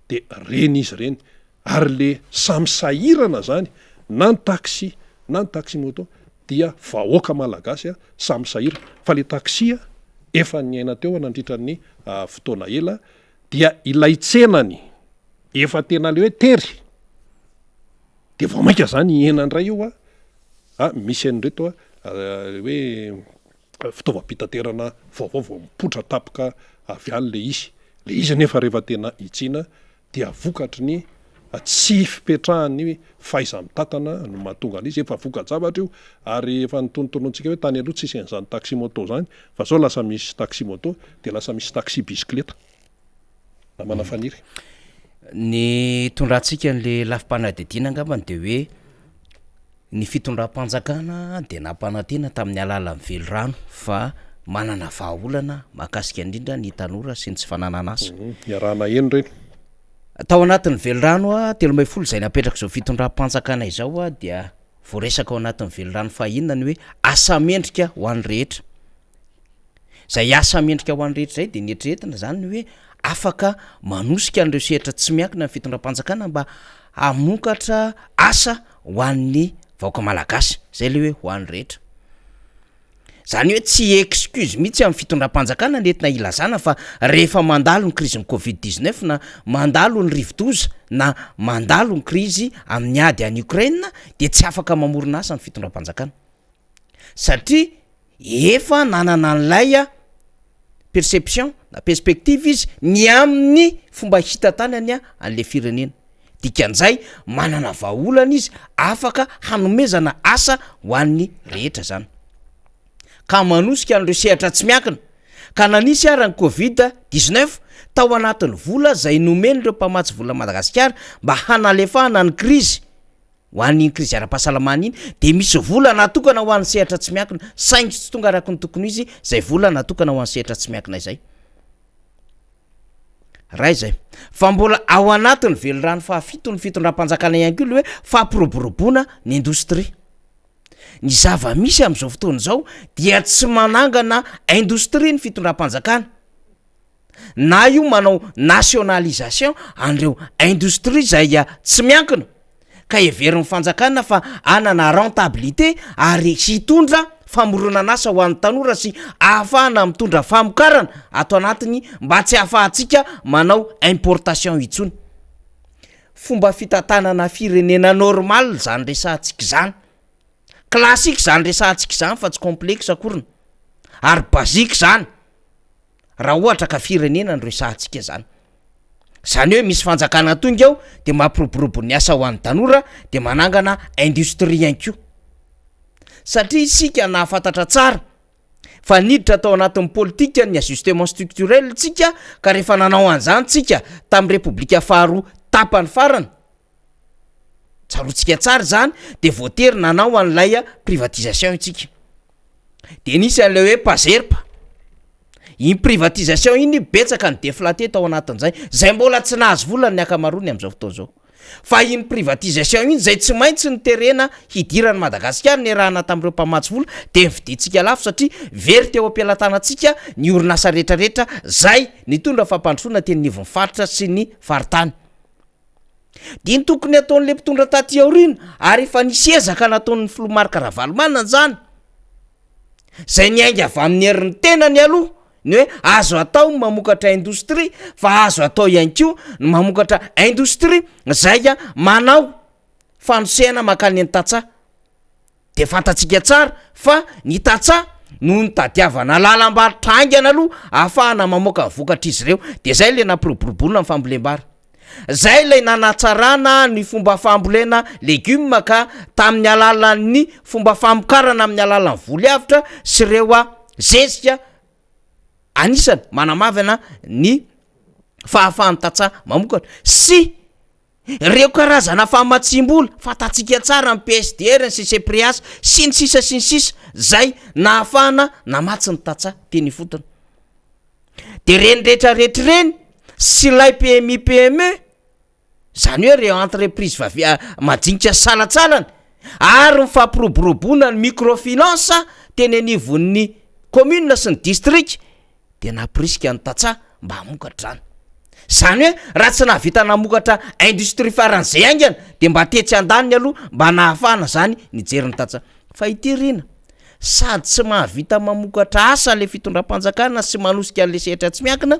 Dia reny izy ireny. Ary le samy sahirana zany, na ny taxi na ny taxi moto dia vahoaka malagasy samy sahirana. Fa le taxi efa niaina teo nandritra ny fotoana ela dia ilay tsenany efa tena le hoe tery. De vao mainka zany hihena indray io a, a misy an'ireto a hoe fitaovam-pitaterana vaovao vao mipoitra tampoka avy any le izy, le izy anefa rehefa tena hitsiana dia vokatry ny tsy fipetrahan'ny fahaiza-mitantana no mahatonga an'izy, efa voka-javatra io ary efa notonotononintsika hoe tany aloha tsisy an'izany taxi moto zany fa zao lasa misy taxi moto de lasa misy taxi bisikileta. Namana Faniry. Ny itondrantsika an'le lafim-panadihadiana angambany de hoe ny fitondram-panjakana de nampanantena tamin'ny alalan'ny velirano fa manana vahaolana mahakasika indrindra ny tanora sy ny tsy fananana asa. Iarahana heno ireny. Tao anatin'ny velirano 13 izay napetrak'izao fitondram-panjakana izao dia voaresaka ao anatin'ny velirano fahenina ny hoe asa mendrika ho an'ny rehetra. Izay asa mendrika ho an'ny rehetra izay dia neritreretina izany ny hoe afaka manosika an'ireo sehatra tsy miankina ny fitondram-panjakana mba hamokatra asa ho an'ny vahoaka malagasy, izay ilay hoe ho an'ny rehetra. Izany hoe tsy excuse mihitsy amin'ny fitondram-panjakana ny entina hilazana fa rehefa mandalo ny krizin'ny covid 19 na mandalo ny rivodoza na mandalo ny krizy amin'ny ady any Ukraine dia tsy afaka mamorona asa ny fitondram-panjakana. Satria efa nanana an'ilay perception na perspective izy ny amin'ny fomba hitantanany an'le firenena, dikan'izay manana vahaolana izy afaka hanomezana asa ho an'ny rehetra zany, ka manosika an'ireo sehatra tsy miankina, ka na nisy ara ny covid 19 tao anatin'ny vola zay nomen'ireo mpamatsy vola Madagasikara mba hanalefahana ny krizy Ho an'iny krizy ara-pahasalamana iny dia misy vola natokana ho an'ny sehatra tsy miankina saingy tsy tonga araka ny tokony ho izy izay vola natokana ho an'ny sehatra tsy miankina izay. Ray izay. Fa mbola ao anatin'ny velirano fahafito ny fitondram-panjakana ihany koa ilay hoe fampiroboroboana ny indostria. Ny zava-misy amin'izao fotoana izao dia tsy manangana indostria ny fitondram-panjakana. na io manao nationalisation an'ireo industrie izay tsy miankina ka heverin'ny fanjakana fa hanana rentabilité ary hitondra famoronan'asa ho an'ny tanora sy ahafahana mitondra famokarana ato anatiny mba tsy ahafahantsika manao importation intsony. Fomba fitantanana firenena normal izany resahantsika izany. Classique izany resahantsika izany fa tsy complexe akoriny. Ary basique izany raha ohatra ka firenena no resahantsika izany. Izany hoe misy fanjakana tonga eo de mampiroborobo ny asa ho an'ny tanora de manangana industrie ihany koa. Satria isika nahafantatra tsara fa niditra tao anatin'ny politika ny ajustement structurel tsika ka rehefa nanao an'izany tsika tamin'ny repoblika faharoa tapany farany, tsaroantsika tsara izany, de voatery nanao an'ilay privatisation itsika. De nisy an'ilay hoe Pazerpa, iny privatisation iny betsaka ny deflaté tao anatin'izay, zay mbola tsy nahazo vola ny ankamaroany amin'izao fotoana izao. Fa iny privatisation iny izay tsy maintsy noterena hidiran'i Madagasikara niarahana tamin'ireo mpamatsy vola dia nividiantsika lafo satria very teo am-pelatanantsika ny orinasa rehetrarehetra zay nitondra fampandrosoana teny anivon'ny faritra sy ny faritany. Dia ny tokony hataon'ilay mpitondra taty aoriana ary efa nisy ezaka nataon'ny filoha Marc Ravalomanana izany izay niainga avy amin'ny herin'ny tenany aloha Ny hoe azo atao ny mamokatra indostria fa azo atao ihany koa ny mamokatra indostria izay manao fanosehana mankany ny tantsaha. Dia fantatsika tsara fa ny tantsaha no nitadiavana lalam-barotra haingana aloha ahafahana mamoaka ny vokatr'izy ireo. Dia izay ilay nampiroboroboana ny fambolem-bary. Izay ilay nanatsarana ny fomba fambolena legioma ka tamin'ny alalan'ny fomba famokarana amin'ny alalan'ny voly avotra sy ireo zezika anisany manamavana ny fahafahan'ny tantsaha mamokatra sy ireo karazana famatsiam-bola fantatsika tsara ny PSDR, ny CCPREAS sy ny sisa sy ny sisa izay nahafahana namatsy ny tantsaha teny ifotony. De reny rehetra rehetra ireny sy ilay PMI PME, zany hoe ireo entreprise vave majinika sy salantsalany ary ny fampiroboroboana ny microfinance teny anivon'ny commune sy ny district de nampirisika ny tantsaha mba hamokatra izany. Zany hoe raha tsy nahavita namokatra industrie faran'izay haingana de mba tetsy andaniny aloha mba nahafahana zany nijery ny tantsaha. Fa ity ry ina? Sady tsy mahavita mamokatra asa le fitondram-panjakana sy manosika an'le sehatra tsy miankina,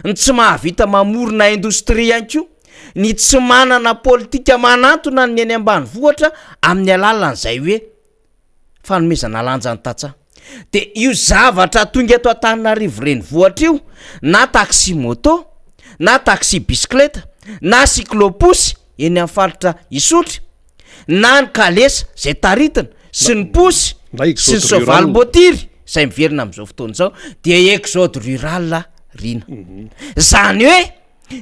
ny tsy mahavita mamorona indostria ihany koa, ny tsy manana politika manantona ny eny ambanivohitra amin'ny alalan'izay hoe fanomezana lanja ny tantsaha. De io zavatra tonga eto Antananarivo renivohitra io na taxi moto na taxi bisikileta na cyclo-pousse eny amin'ny faritra Isotry, na ny kalesa izay taritina sy ny posy Na sy ny exode rural. soavalim-boatiry izay miverina amin'izao fotoana izao dia exode rural rina. Izany hoe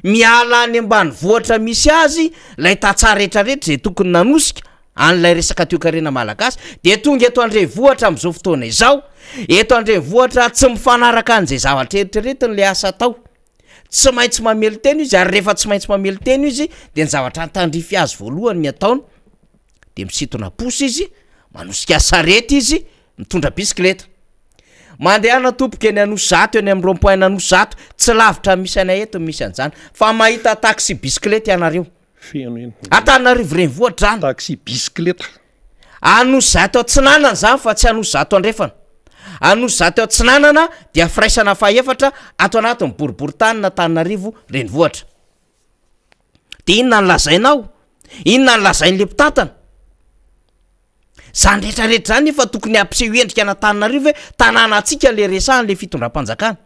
miala any ambanivohitra misy azy ilay tantsaha rehetrarehetra izay tokony nanosika an'ilay resaka toekarena malagasy dia tonga eto an-drenivohitra amin'izao fotoana izao. Eto an-drenivohitra tsy mifanaraka an'izay zavatra eritreretiny ilay asa atao. Tsy maintsy mamelon-tena izy ary rehefa tsy maintsy mamelon-tena izy dia ny zavatra tandrify azy voalohany ny ataony de misintona posy izy, manosika sarety izy, mitondra bisikileta. Mandehana tompoko eny Anosizato eny amin'ny rond point Anosizato, tsy lavitra ny misy anay eto no misy an'izany fa mahita taxi bisikileta ianareo. Feno eny. Antananarivo renivohitra zany. Taxi bisikileta. Anosizato atsinanana izany fa tsy Anosizato andrefana. Anosizato atsinanana dia firaisana fahefatra ato anatin'ny boriboritanin'Antananarivo renivohitra. Dia inona no lazainao? Inona no lazain'ilay mpitantana? Izany rehetra rehetra izany nefa tokony hampiseho endrika an'Antananarivo hoe tanànantsika ilay resahan'ilay fitondram-panjakana.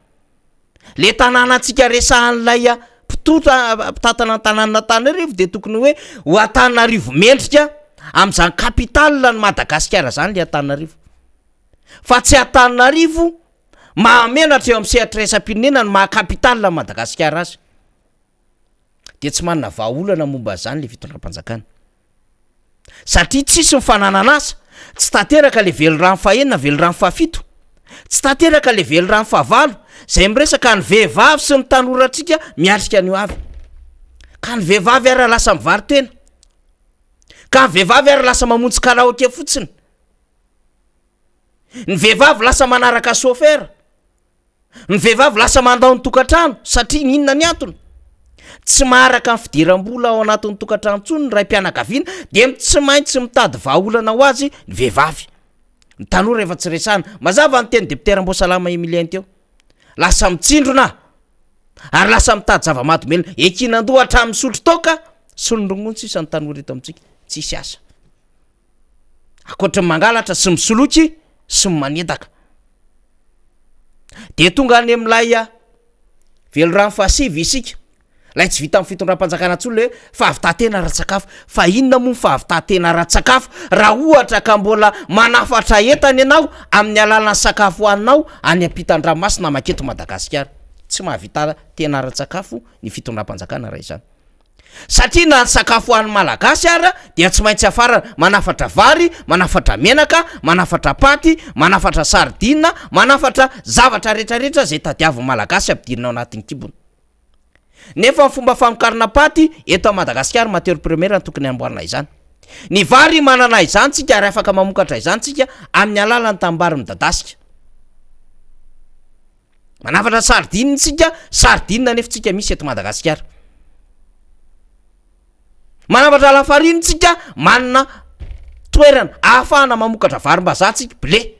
Le tanànantsika resahan'ilay mpitota mpitantana ny tanànan'Antananarivo dia tokony hoe ho Antananarivo mendrika amin'izany capitale ny Madagasikara zany le Antananarivo. Fa tsy Antananarivo mahamenatra eo amin'ny sehatra iraisam-pirenena ny maha capitale an'i Madagasikara azy. Dia tsy manana vahaolana momba an'izany le fitondram-panjakana. Satria tsisy ny fananan'asa, tsy tanteraka le velirano fahenina, velirano fahafito, tsy tanteraka le velirano fahavalo, zay miresaka ny vehivavy sy ny tanorantsika miatrika ny ho avy. Ka ny vehivavy ara lasa mivaro-tena, ka ny vehivavy ara lasa mamonjy karaoke fotsiny, ny vehivavy lasa manaraka chauffeur. Ny vehivavy lasa mandao ny tokantrano satria inona ny antony? Tsy maharaka ny fidiram-bola ao anatin'ny tokantrano intsony ny raim-pianakaviana dia tsy maintsy mitady vahaolana ho azy ny vehivavy. Ny tanora efa tsy resahana. Mazava ny tenin'ny député Ramboasalama Emilien teo. Lasa mitsindrona ary lasa mitady zava-mahadomelina. Ekinan-doha hatramin'ny misotro toaka. Solon-drongony sisa ny tanora eto amintsika, tsisy asa. Ankoatry ny mangalatra sy misoloky sy ny manendaka. Dia tonga any amin'ilay velirano fahasivy isika, ilay tsy vitan'ny fitondram-panjakana intsony ilay hoe fahavitantena ara-tsakafo. Fa inona moa ny fahavitantena ara-tsakafo raha ohatra ka mbola manafatra entana ianao amin'ny alalan'ny sakafo hohaninao any ampitan-dranomasina manketo Madagasikara? Tsy mahavita tena ara-tsakafo ny fitondram-panjakana raha izany. Satria na ny sakafo ho an'ny Malagasy ara dia tsy maintsy hafarana, manafatra vary, manafatra menaka, manafatra paty, manafatra sardine, manafatra zavatra retraretra izay tadiavin'ny Malagasy ampidirina ao anatin'ny kibony. Nefa ny fomba famokarana paty eto à Madagasikara matière première no tokony hamboarina izany. Ny vary manana izany tsika ary afaka mamokatra izany tsika amin'ny alalan'ny tanimbary midadasika. Manafatra sardine tsika, sardine anefa tsika misy eto Madagasikara. Manafatra lafarine tsika, manana toerana ahafahana mamokatra varim-bazaha tsika, blé.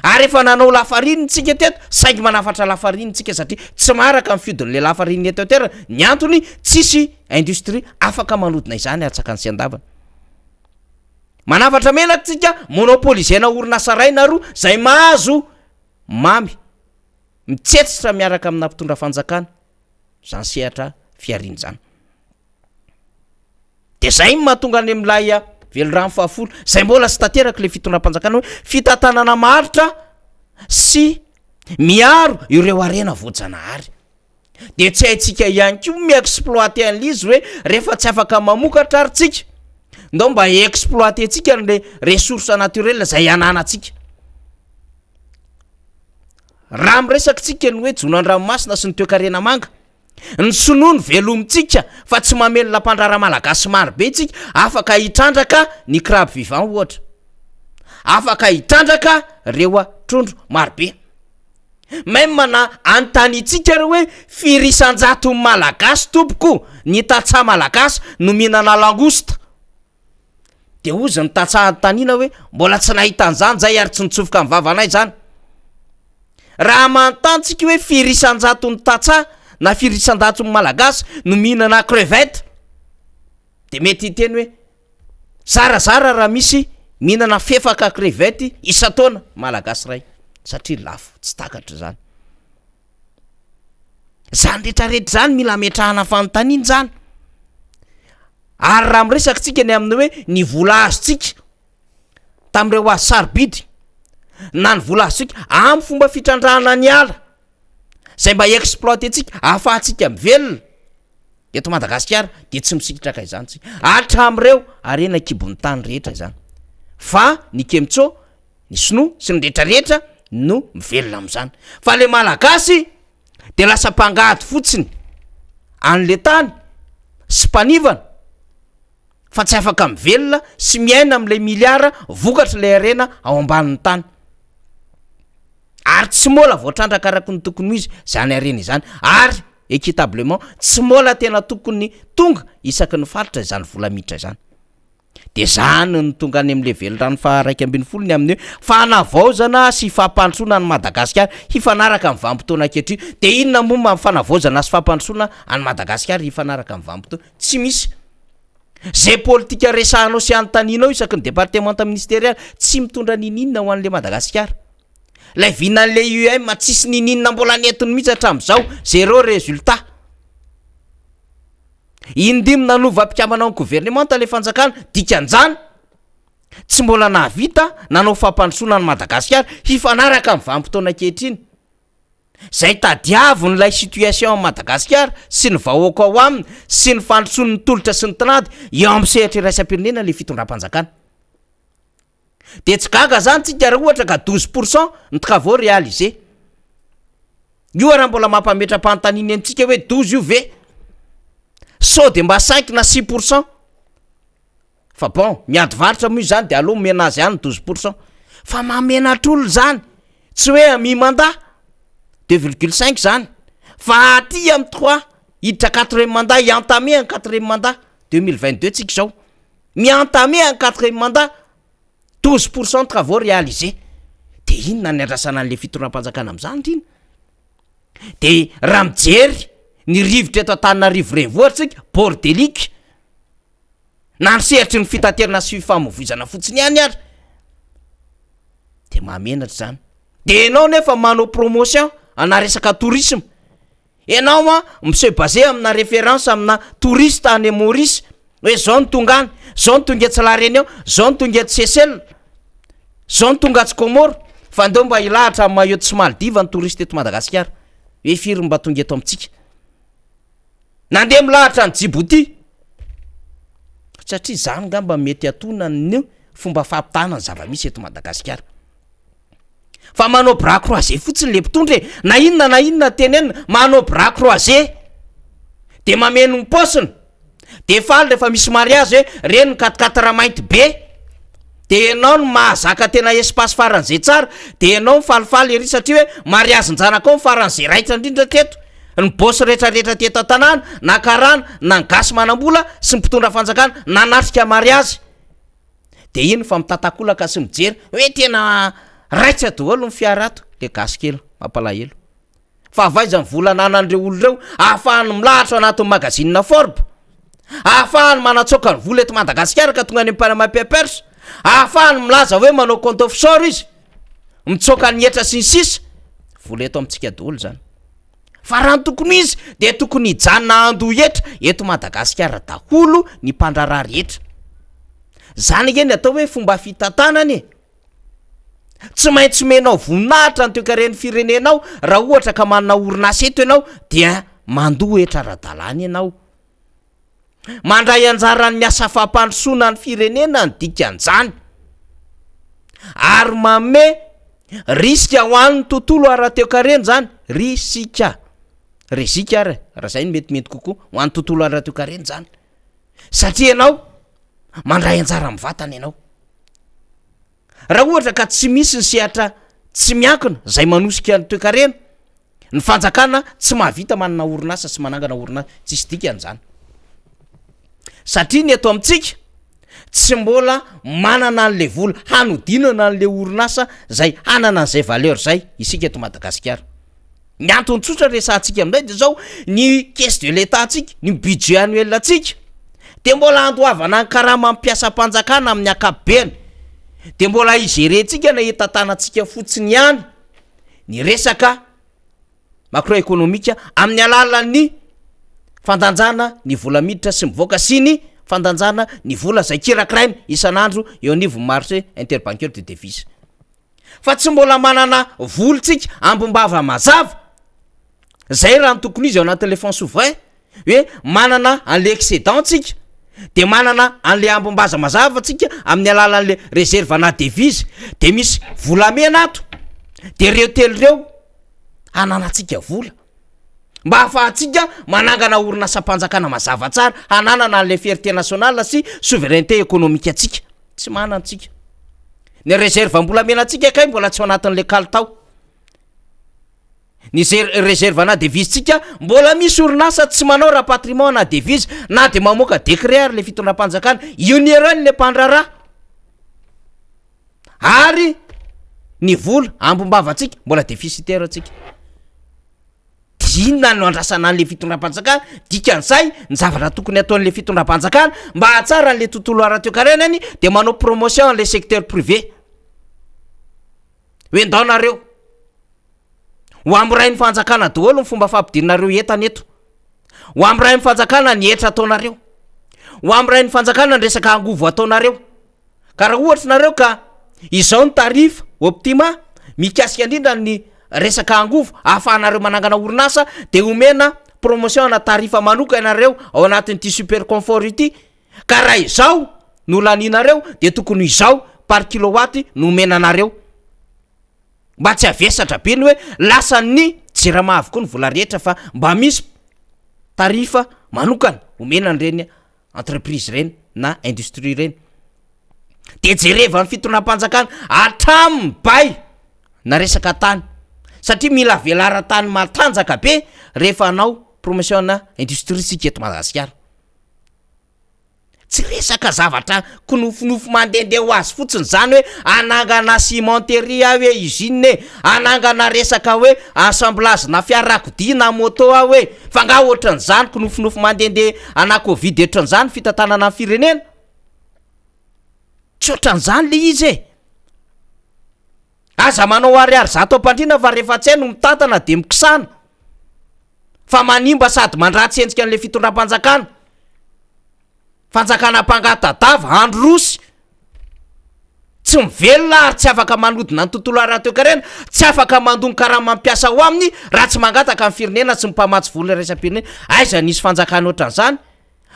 Ary efa nanao lafarine tsika teto, saingy manafatra lafarine tsika satria tsy maharaka ny fiodin'le lafarine eto an-toerana. Ny antony, tsisy industrie afaka manodina izany atsakany sy andavany. Manafatra menaka tsika, monopoliser-na orinasa iray na roa zay mahazo mamy, mitsetsitra miaraka amina mpitondra fanjakana izany sehatra fihariana izany. De zay no mahatonga any amin'ilay velirano fahafolo, zay mbola tsy tanteraka ilay fitondram-panjakana hoe fitantanana maharitra sy miaro ireo harena voajanahary. De tsy haintsika ihany koa mi-exploiter an'ilay izy hoe rehefa tsy afaka mamokatra ary tsika, ndao mba exploiter-tsika an'le ressource naturelle zay ananantsika. Raha miresaka tsika ny hoe jono an-dranomasina sy ny toekarena manga, ny sinoa no velomintsika fa tsy mamelona mpandraharaha malagasy maro be tsika afaka hitrandraka ny crabe vivant ohatra, afaka hitrandraka reo trondro maro be. Même na anontaniantsika ary hoe firy isan-jaton'ny malagasy tompoko ny tantsaha malagasy no mihinana langouste? De hozy ny tantsaha anontaniana hoe mbola tsy nahita an'izany zay ary tsy nitsofoka ny vavanay zany. Raha manontany tsika hoe firy isan-jaton'ny tantsaha na firy isan-jaton'ny malagasy no mihinana crevette de mety hiteny hoe zarazara raha misy mihinana fefaka crevette isan-taona malagasy iray satria lafo tsy takatra izany. Zany retraretra zany mila ametrahana fanontaniana zany. Ary raha miresaka tsika ny amin'ny hoe ny vola azontsika tamin'ireo hazo sarobidy na ny vola azontsika amin'ny fomba fitrandrahana ny ala zay mba exploiter-tsika ahafahantsika mivelona eto Madagasikara de tsy misitraka izany tsika hatramin'ireo harena an-kibon'ny tany rehetra izany fa ny Kemtso ny sinoa sy ny retraretra no mivelona amin'izany fa le malagasy de lasa mpangady fotsiny an'le tany sy mpanivana fa tsy afaka mivelona sy miaina am'le milliard vokatry le harena ao ambanin'ny tany ary tsy mbola voatrandraka araky ny tokony ho izy zany harena izany ary équitablement tsy mbola tena tokony tonga isaky ny faritra izany vola miditra izany. De zany no tonga any amle velirano faha 11 ny amin'ny hoe fanavaozana sy fampandrosoana an'i Madagasikara hifanaraka amin'ny vanim-potoana ankehitriny. De inona moa ma fanavaozana sy fampandrosoana an'i Madagasikara hifanaraka amin'ny vanim-potoana? Tsy misy. Ze politika resahanao sy anontanianao isaky ny departemanta ministerialy tsy mitondra ninininona ho an'le Madagasikara. Lay vinan'le UM tsisy ninininona mbola nentiny mihitsy hatramin'izao, zéro résultat. Indimy nanova mpikambana ao amin'ny governemanta ilay fanjakana, dikan'izany tsy mbola nahavita nanao fampandrosoana an'i Madagasikara hifanaraka amin'ny vanim-potoana ankehitriny. Izay tadiavin'ilay situation amin'i Madagasikara sy ny vahoaka ao aminy sy ny fandrosoan'ny tolotra sy ny tinady eo amin'ny sehatra iraisam-pirenena ilay fitondram-panjakana. Dia tsy gaga zany tsika raha ohatra ka 12 pour cent ny travaux réalisés. Io raha mbola mampametra-panontaniana antsika hoe 12 io ve? Sao de mba cinq na six pour cent? Fa bon, miady varotra moa izany de aleo omena azy ihany ny 12 pour cent. Fa mahamenatr'olona zany, tsy hoe à mi-mandat, deux virgule cinq zany, fa aty amin'ny trois, hiditra quatrième mandat, hi-entamer un quatrième mandat, 2022 tsika izao. Mi-entamer un quatrième mandat, 12 % travaux réalisés. De inona ny andrasana an'le fitondram-panjakana am'zany ndrina? De raha mijery ny rivotra eto Antananarivo renivohitra tsika, bordélique. Na ny sehatry ny fitaterana sy fifamoivoizana fotsiny ihany ary de mahamenatra izany. De enao nefa manao promotion ana resaka tourisme, enao an mi-se baser amina référence amina touriste any Maurice hoe zao no tonga any, zao no tonga etsy La Réunion, zao no tonga etsy Seychelles, zao no tonga atsy Comores, fa ndeo mba hilahatra any Mayotte sy Maldives ny touriste eto Madagasikara, hoe firy no mba tonga eto amintsika. Nandeha milahatra any Djibouti, satria izany ngamba mety hatona ny fomba fampitahana ny zava-misy eto Madagasikara. Fa manao bras croisé fotsiny le mpitondra e, na inona na inona tenenina, manao bras croisé, de mameno ny paosiny, de faly rehefa misy mariazy hoe reny ny quatre quatre mainty be, de ianao no mahazaka tena espace faran'izay tsara, de ianao mifalifaly ery satria hoe mariazin-janakao no faran'izay raitra indrindra teto. Ny boss retraretra teto an-tanàna, na karana, na ny gasy manam-bola sy ny mpitondra fanjakana nanatrika mariazy de iny fa mitatakolaka sy mijery hoe tena raitra daholo ny fiara ato, le gasy kely mampalahelo. Fa avy aiza ny vola ananan'ireo olona ireo ahafahany milahatra ao anatin'ny magazine Forbes? Ahafahany manatsoaka ny vola eto Madagasikara ka tonga any amin'ny Panama Papers? Ahafahany milaza hoe manao compte offshore izy? Mitsoaka ny hetra sy ny sisa? Vola eto amintsika daholo izany. Fa raha ny tokony ho izy dia tokony hijanona handoa hetra eto Madagasikara daholo ny mpandraharaha rehetra. Zany ange ny atao hoe fomba fitantanana e! Tsy maintsy omenao voninahitra ny toekaren'ny firenenao raha ohatra ka manana orinasa eto ianao dia mandoa hetra ara-dalàna ianao. Mandray anjara amin'ny asa fampandrosoana ny firenena ny dikan'izany ary manome risika ho an'ny tontolo ara-toekarena izany, risika, rezika ary e, raha izay no metimety kokoa, ho an'ny tontolo ara-toekarena izany satria ianao mandray anjara mivantana ianao. Raha ohatra ka tsy misy ny sehatra tsy miankina izay manosika ny toekarena, ny fanjakana tsy mahavita manana orinasa sy manangana orinasa, tsisy dikany izany. Satria ny eto amintsika tsy mbola manana an'le vola hanodinana an'le orinasa izay hanana an'izay valeur izay isika eto Madagasikara. Ny antony tsotra resahantsika amin'izay dia zao, ny caisse de l'Etat antsika, ny budget annuel antsika dia mbola andoavana ny karaman'ny mpiasam-panjakana amin'ny ankapobeny, dia mbola hi-gerer-ntsika na hitantanantsika fotsiny ihany ny resaka macroeconomique amin'ny alalan'ny fandanjana ny vola miditra sy mivoaka sy ny fandanjana ny vola izay kirakiraina isan'andro eo anivon'ny marché interbancaire de devise. Fa tsy mbola manana vola tsika ambim-bava mazava, zay raha ny tokony izy ao anatin'le fonds souverain hoe manana an'le excédent tsika de manana an'le ambim-baza mazava tsika amin'ny alalan'le réserve ana devise de misy volamena ato de reo telo reo hananantsika vola mba hahafahantsika manangana orinasam-panjakana mazava tsara hananana an'le fierté nationale sy souveraineté économique antsika. Tsy manana tsika. Ny réserve am-bolamena antsika kay mbola tsy ao anatin'le kalitao. Ny zer- réserve ana devise tsika mbola misy orinasa tsy manao rapatriement ana devise na de mamoaka décret ary le fitondram-panjakana ionirany le mpandraharaha. Ary ny vola ambim-bavantsika mbola déficitaire tsika. Inona no andrasana an'le fitondram-panjakana? Dikan'izay, ny zavatra tokony ataon'le fitondram-panjakana mba hahatsara an'le tontolo ara-toekarenany de manao promotion an'le secteur privé. Hoe ndao nareo, ho amorain'ny fanjakana daholo ny fomba fampidirinareo entana eto, ho amorain'ny fanjakana ny hetra ataonareo, ho amorain'ny fanjakana ny resaka angovo ataonareo. Ka raha ohatra nareo ka izao ny tarif optima mikasika indrindra ny resaka angovo ahafahanareo manangana orinasa de omena promotion ana tarif manoka ianareo ao anatin'ity super confort ity ka raha izao no lanianareo de tokony ho izao par kilowatt no omena anareo mba tsy havesatra be ny hoe lasan'ny jirama avokoa ny vola rehetra fa mba misy tarif manokana omena an'ireny entreprise ireny na industrie ireny de jerevan'ny fitondram-panjakana hatramin'ny bay na resaka tany satria mila velaran-tany matanjaka be rehefa hanao promotion na industrie tsika eto Madagasikara. Tsy resaka zavatra kinofinofy mandehandeha ho azy fotsiny zany hoe hanangana cimenterie aho hoe usine e, hanangana resaka hoe assemblage na fiarakodia na moto aho hoe, fa nga ohatran'izany kinofinofy mandehandeha ana covid ohatran'izany fitantanana ny firenena? Tsy ohatran'izany le izy e! Aza manao ariary zato am-pandriana fa rehefa tsy hay no mitantana dia mikisana fa manimba sady mandratsy endrika an'ilay fitondram-panjakana. Fanjakana mpangatadava, androrosy, tsy mivelona ary tsy afaka manodina ny tontolo ara-toekarena, tsy afaka mandoa ny karaman'ny mpiasa ao aminy raha tsy mangataka ny firenena sy ny mpamatsy vola iraisam-pirenena. Aiza nisy fanjakana ohatran'izany?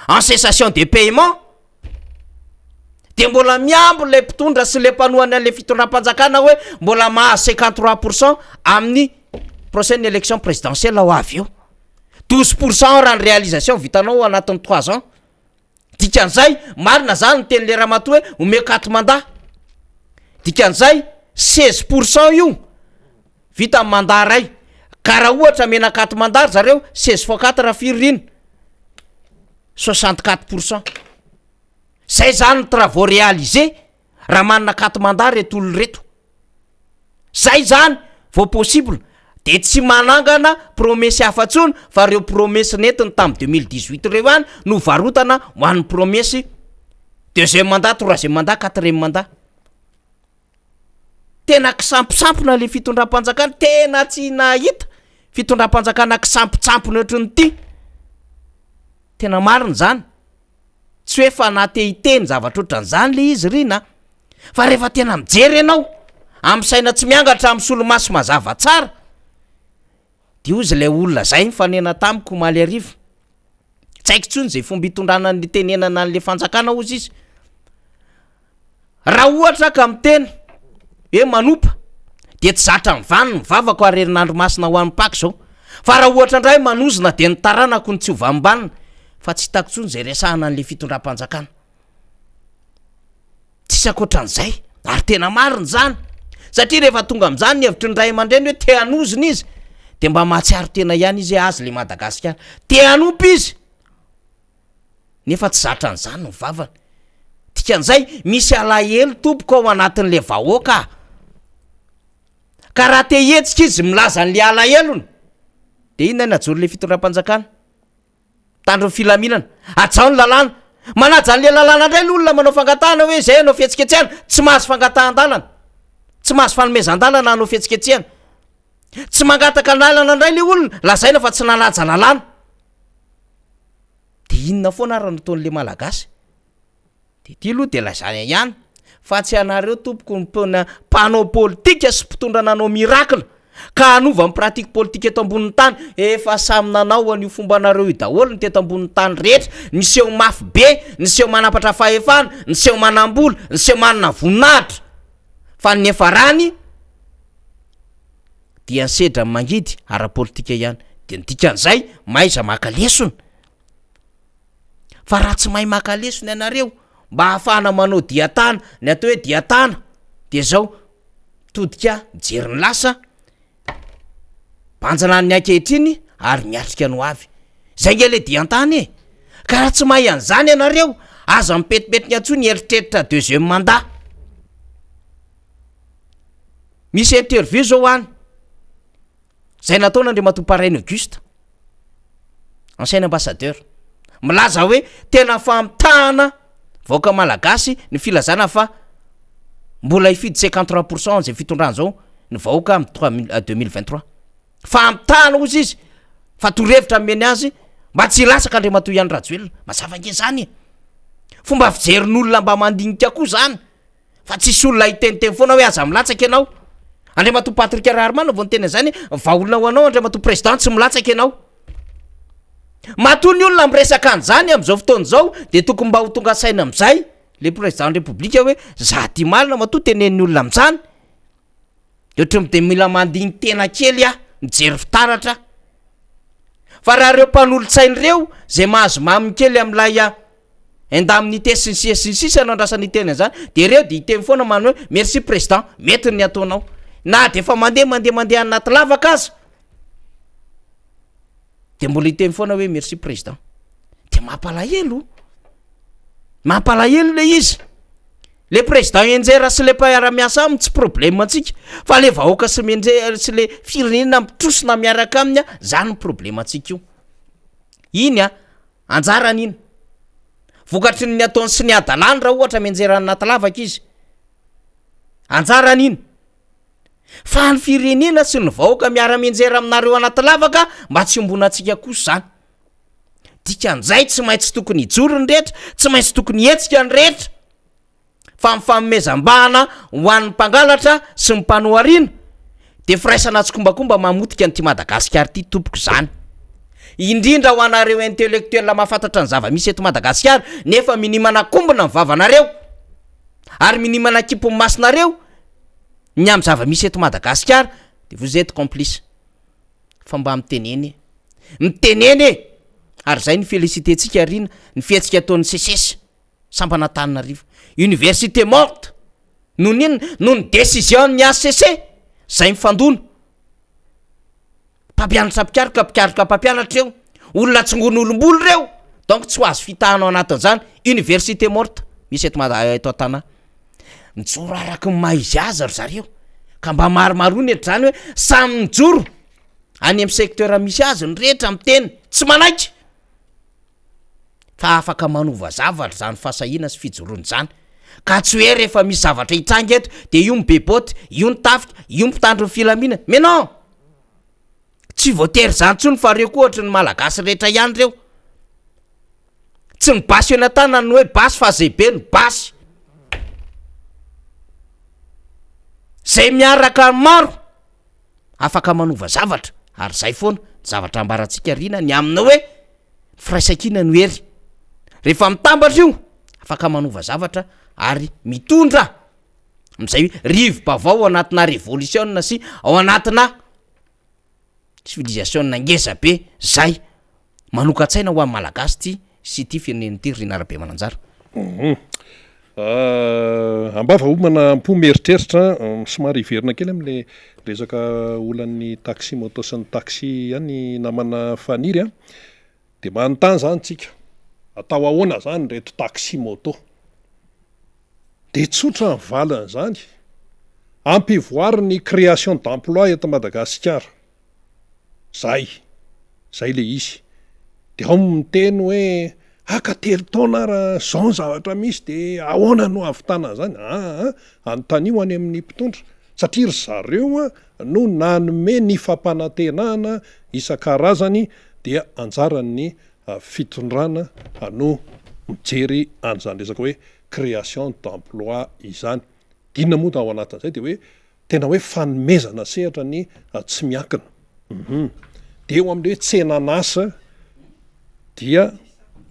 En cessation de paiement? Dia mbola mihambo ilay mpitondra sy ilay mpanohana an'ilay fitondram-panjakana hoe mbola mahazo 53 pour cent amin'ny prochaine élection présidentielle ho avy eo. 12 pour cent raha ny réalisation vitanao ao anatin'ny trois ans. Dikan'izay, marina zany ny tenin'le ramatoa hoe omeo quatre mandat. Dikan'izay, 16 pour cent io vita ny mandat ray. Ka raha ohatra omena quatre mandat ry zareo, 16 fois quatre firy ry ina? 64 pour cent. Zay zany ny travaux réalisés raha manana quatre mandat reto olona reto. Zay zany vao possible de tsy manangana promesse hafa tsony fa reo promesse nentiny tam 2018 reo ihany no varotana ho an'ny promesse deuxième mandat, troisième mandat, quatrième mandat. Tena kisamposampona le fitondram-panjakana, tena tsy nahita fitondram-panjakana kisampotsampona ohatran'ity. Tena marina zany. Tsy hoe fanahy te hiteny zavatra ohatran'izany le izy ry na, fa rehefa tena mijery ianao, amin'ny saina tsy miangatra, amin'ny solomaso mazava tsara, de hozy ilay olona zay nifanena tamiko omaly hariva, tsy haiko intsony zay fomba hitondrana ny hitenenana an'le fanjakana hozy izy, Raha ohatra ka miteny hoe manompa dia tsy zatra mivany ny vavako ary herinandro masina ho an'ny Paka izao. Fa raha ohatra indray manozona dia ny taranako no tsy ho vanombanina fa tsy hitako intsony izay resahana an'ilay fitondram-panjakana. Tsisy ankoatran'izay ary tena marina izany satria rehefa tonga amin'izany ny hevitry ny ray aman-dreny hoe te hanozona izy dia mba mahatsiaro tena ihany izy hoe azy ilay Madagasikara. Te hanompa izy. nefa tsy zatra an'izany ny vavany. Dikan'izay, misy alahelo tompoko ao anatin'le vahoaka a! Ka raha te hihetsika izy milaza an'le alahelony, de inona ny ajoron'le fitondram-panjakana? Mitandro ny filaminana, hajao ny lalàna. Manaja an'le lalàna indray ny olona manao fangatahana hoe izay hanao fihetsiketsehana, tsy mahazo fangatahan-dalana, tsy mahazo fanomezan-dalana hanao fihetsiketsehana. Tsy mangataka lalana indray le olona, lazaina fa tsy nanaja lalàna. De inona foana ary no ataon'le malagasy? De ty aloha de lazaina ihany fa tsy anareo tompoko ny mpona mpanao politika sy mpitondra nanao miracle ka hanova ny pratique politique eto ambonin'ny tany, efa samy nanao an'io fombanareo io daholo ny teto ambonin'ny tany rehetra, niseho mafy be, niseho manampatra fahefana, niseho manam-bola, niseho manana voninahitra, fa ny niafarany dia sedra mangidy ara-politika ihany, de ny dikan'izay mahaiza maka lesona, fa raha tsy mahay maka lesona ianareo mba ahafahana manao dian-tana, ny atao hoe dian-tana de zao, mitodika mijery ny lasa, banjina ny ankehitriny ary miatrika ny ho avy, zay nge le dian-tana e, ka raha tsy mahay an'izany ianareo aza mipetipetika intsony hieritreritra deuxième mandat. Misy interview zao any zay nataon'Andriamatoa Paraina Auguste, ancien ambassadeur, milaza hoe tena famitahana vahoaka malagasy ny filazana fa mbola hifidy 53 pour cent zay fitondrana zao ny vahoaka amin'ny trois mille 2023. Famitahana hozy izy fa torohevitra nomeny azy mba tsy hilatsaka Andriamatoa Andry Rajoelina. Mazava ange zany e! Fomba fijerin'olona mba mandinika koa zany. Fa tsisy olona hiteniteny foana hoe aza milatsaka ianao. Andriamatoa Patrick Raharimanana vao niteny an'izany hoe vahaolana ho anao Andriamatoa Président tsy milatsaka ianao. Matoa ny olona miresaka an'izany amin'izao fotoana izao dia tokony mba ho tonga saina amin'izay le Président ny République hoe za ty marina matoa tenenin'ny olona amin'izany. De ohatran'ny de mila mandini-tena kely aho, mijery fitaratra aho. Fa raha ireo mpanolotsaina ireo zay mahazo maminy kely amin'ilay indemnité sy ny sisa sy ny sisa no andrasana hiteny an'izany de ireo de hiteny foana manao hoe merci président mety ny ataonao na de efa mandeha mandeha mandeha anaty lavaka aza de mbola hiteny foana hoe merci président de mampalahelo mampalahelo le izy le président enjera sy le mpiara-miasa aminy tsy problème antsika fa le vahoaka sy menje sy le firenena mitrosona miaraka aminy a zany ny problème antsika io iny a Anjarany iny. Vokatry ny ataony sy ny hadalany raha ohatra mianjera any anaty lavaka izy. Anjarany iny. Fa ny firenena sy ny vahoaka miara-mianjera aminareo anaty lavaka mba tsy iombonantsika kosa izany. Dikan'izay tsy maintsy tokony hijoro ny rehetra, tsy maintsy tokony hihetsika ny rehetra. Fa ny fanomezam-bahana ho an'ny mpangalatra sy ny mpanohariana dia firaisana tsikombakomba mamotika an'ity Madagasikara ity tompoko izany. Indrindra ho anareo intellectuel mahafantatra ny zava-misy eto Madagasikara nefa minia manakombona ny vavanareo ary minia manakimpy ny masonareo ny amin'ny zava-misy eto Madagasikara dia vous êtes complice. Fa mba mitenena e! Mitenena e! Ary izay no féliciter-tsika Rina ny fihetsika ataon'ny SECES. Sampana Antananarivo. Université morte! Noho ny inona? Noho ny décision ny HCC zay mifandona. Mpampianatra mpikaroka, mpikaroka mpampianatra eo. Olona tsongon'olom-bolo reo. Donc tsy ho azo fitahana ao anatin'izany. Université morte misy eto Mada- eto an-tanà. Mijoro araky ny maha izy azy ry zareo. Ka mba maromaroa ny eto zany hoe samy mijoro any amin'ny secteur misy azy ny rehetra miteny. Tsy manaiky. fa afaka manova zavatra izany fahasahiana sy fijoroana izany, ka tsy hoe rehefa misy zavatra hitranga eto de io ny be botte, io ny tafika, io ny mpitandro ny filaminana, mais non! Tsy voatery izany intsony fa reo koa ohatry ny malagasy rehetra ihany reo, tsy ny basy eny an-tanana no hoe basy fa zay be no basy, zay miaraka maro afaka manova zavatra ary zay foana ny zavatra ambarantsika Rina ny amina hoe Firaisankina no hery. Rehefa mitambatra io, afaka manova zavatra ary mitondra amin'izay hoe rivo-baovao ao anatina revolisiona sy ao anatina civilisation ngeza be zay manokan-tsaina ho an'ny Malagasy ity sy ity firenena ity ry Rina Rabemananjara. Am-bava homana am-po mieritreritra, somary hiverina kely amin'ilay resaka olan'ny taxi moto sy ny taxi ihany namana Faniry a. Dia manontany izany tsika, atao ahoana izany ireto taxi moto? Dia tsotra ny valin'izany, ampivoary ny création d'emploi eto Madagasikara. Zay, zay le izy. De ao miteny hoe haka telo taona ara zao ny zavatra misy de ahoana no ahavitana an'izany? Aa anontanio any amin'ny mpitondra satria ry zareo no nanome ny fampanantenana isan-karazany dia anjaran'ny fitondrana no mijery an'izany resaka hoe création d'emploi izany. Inona moa no ao anatin'izay de hoe Tena hoe fanomezana sehatra ny tsy miankina. Hum. Dia eo amin'ilay hoe tsenan'asa dia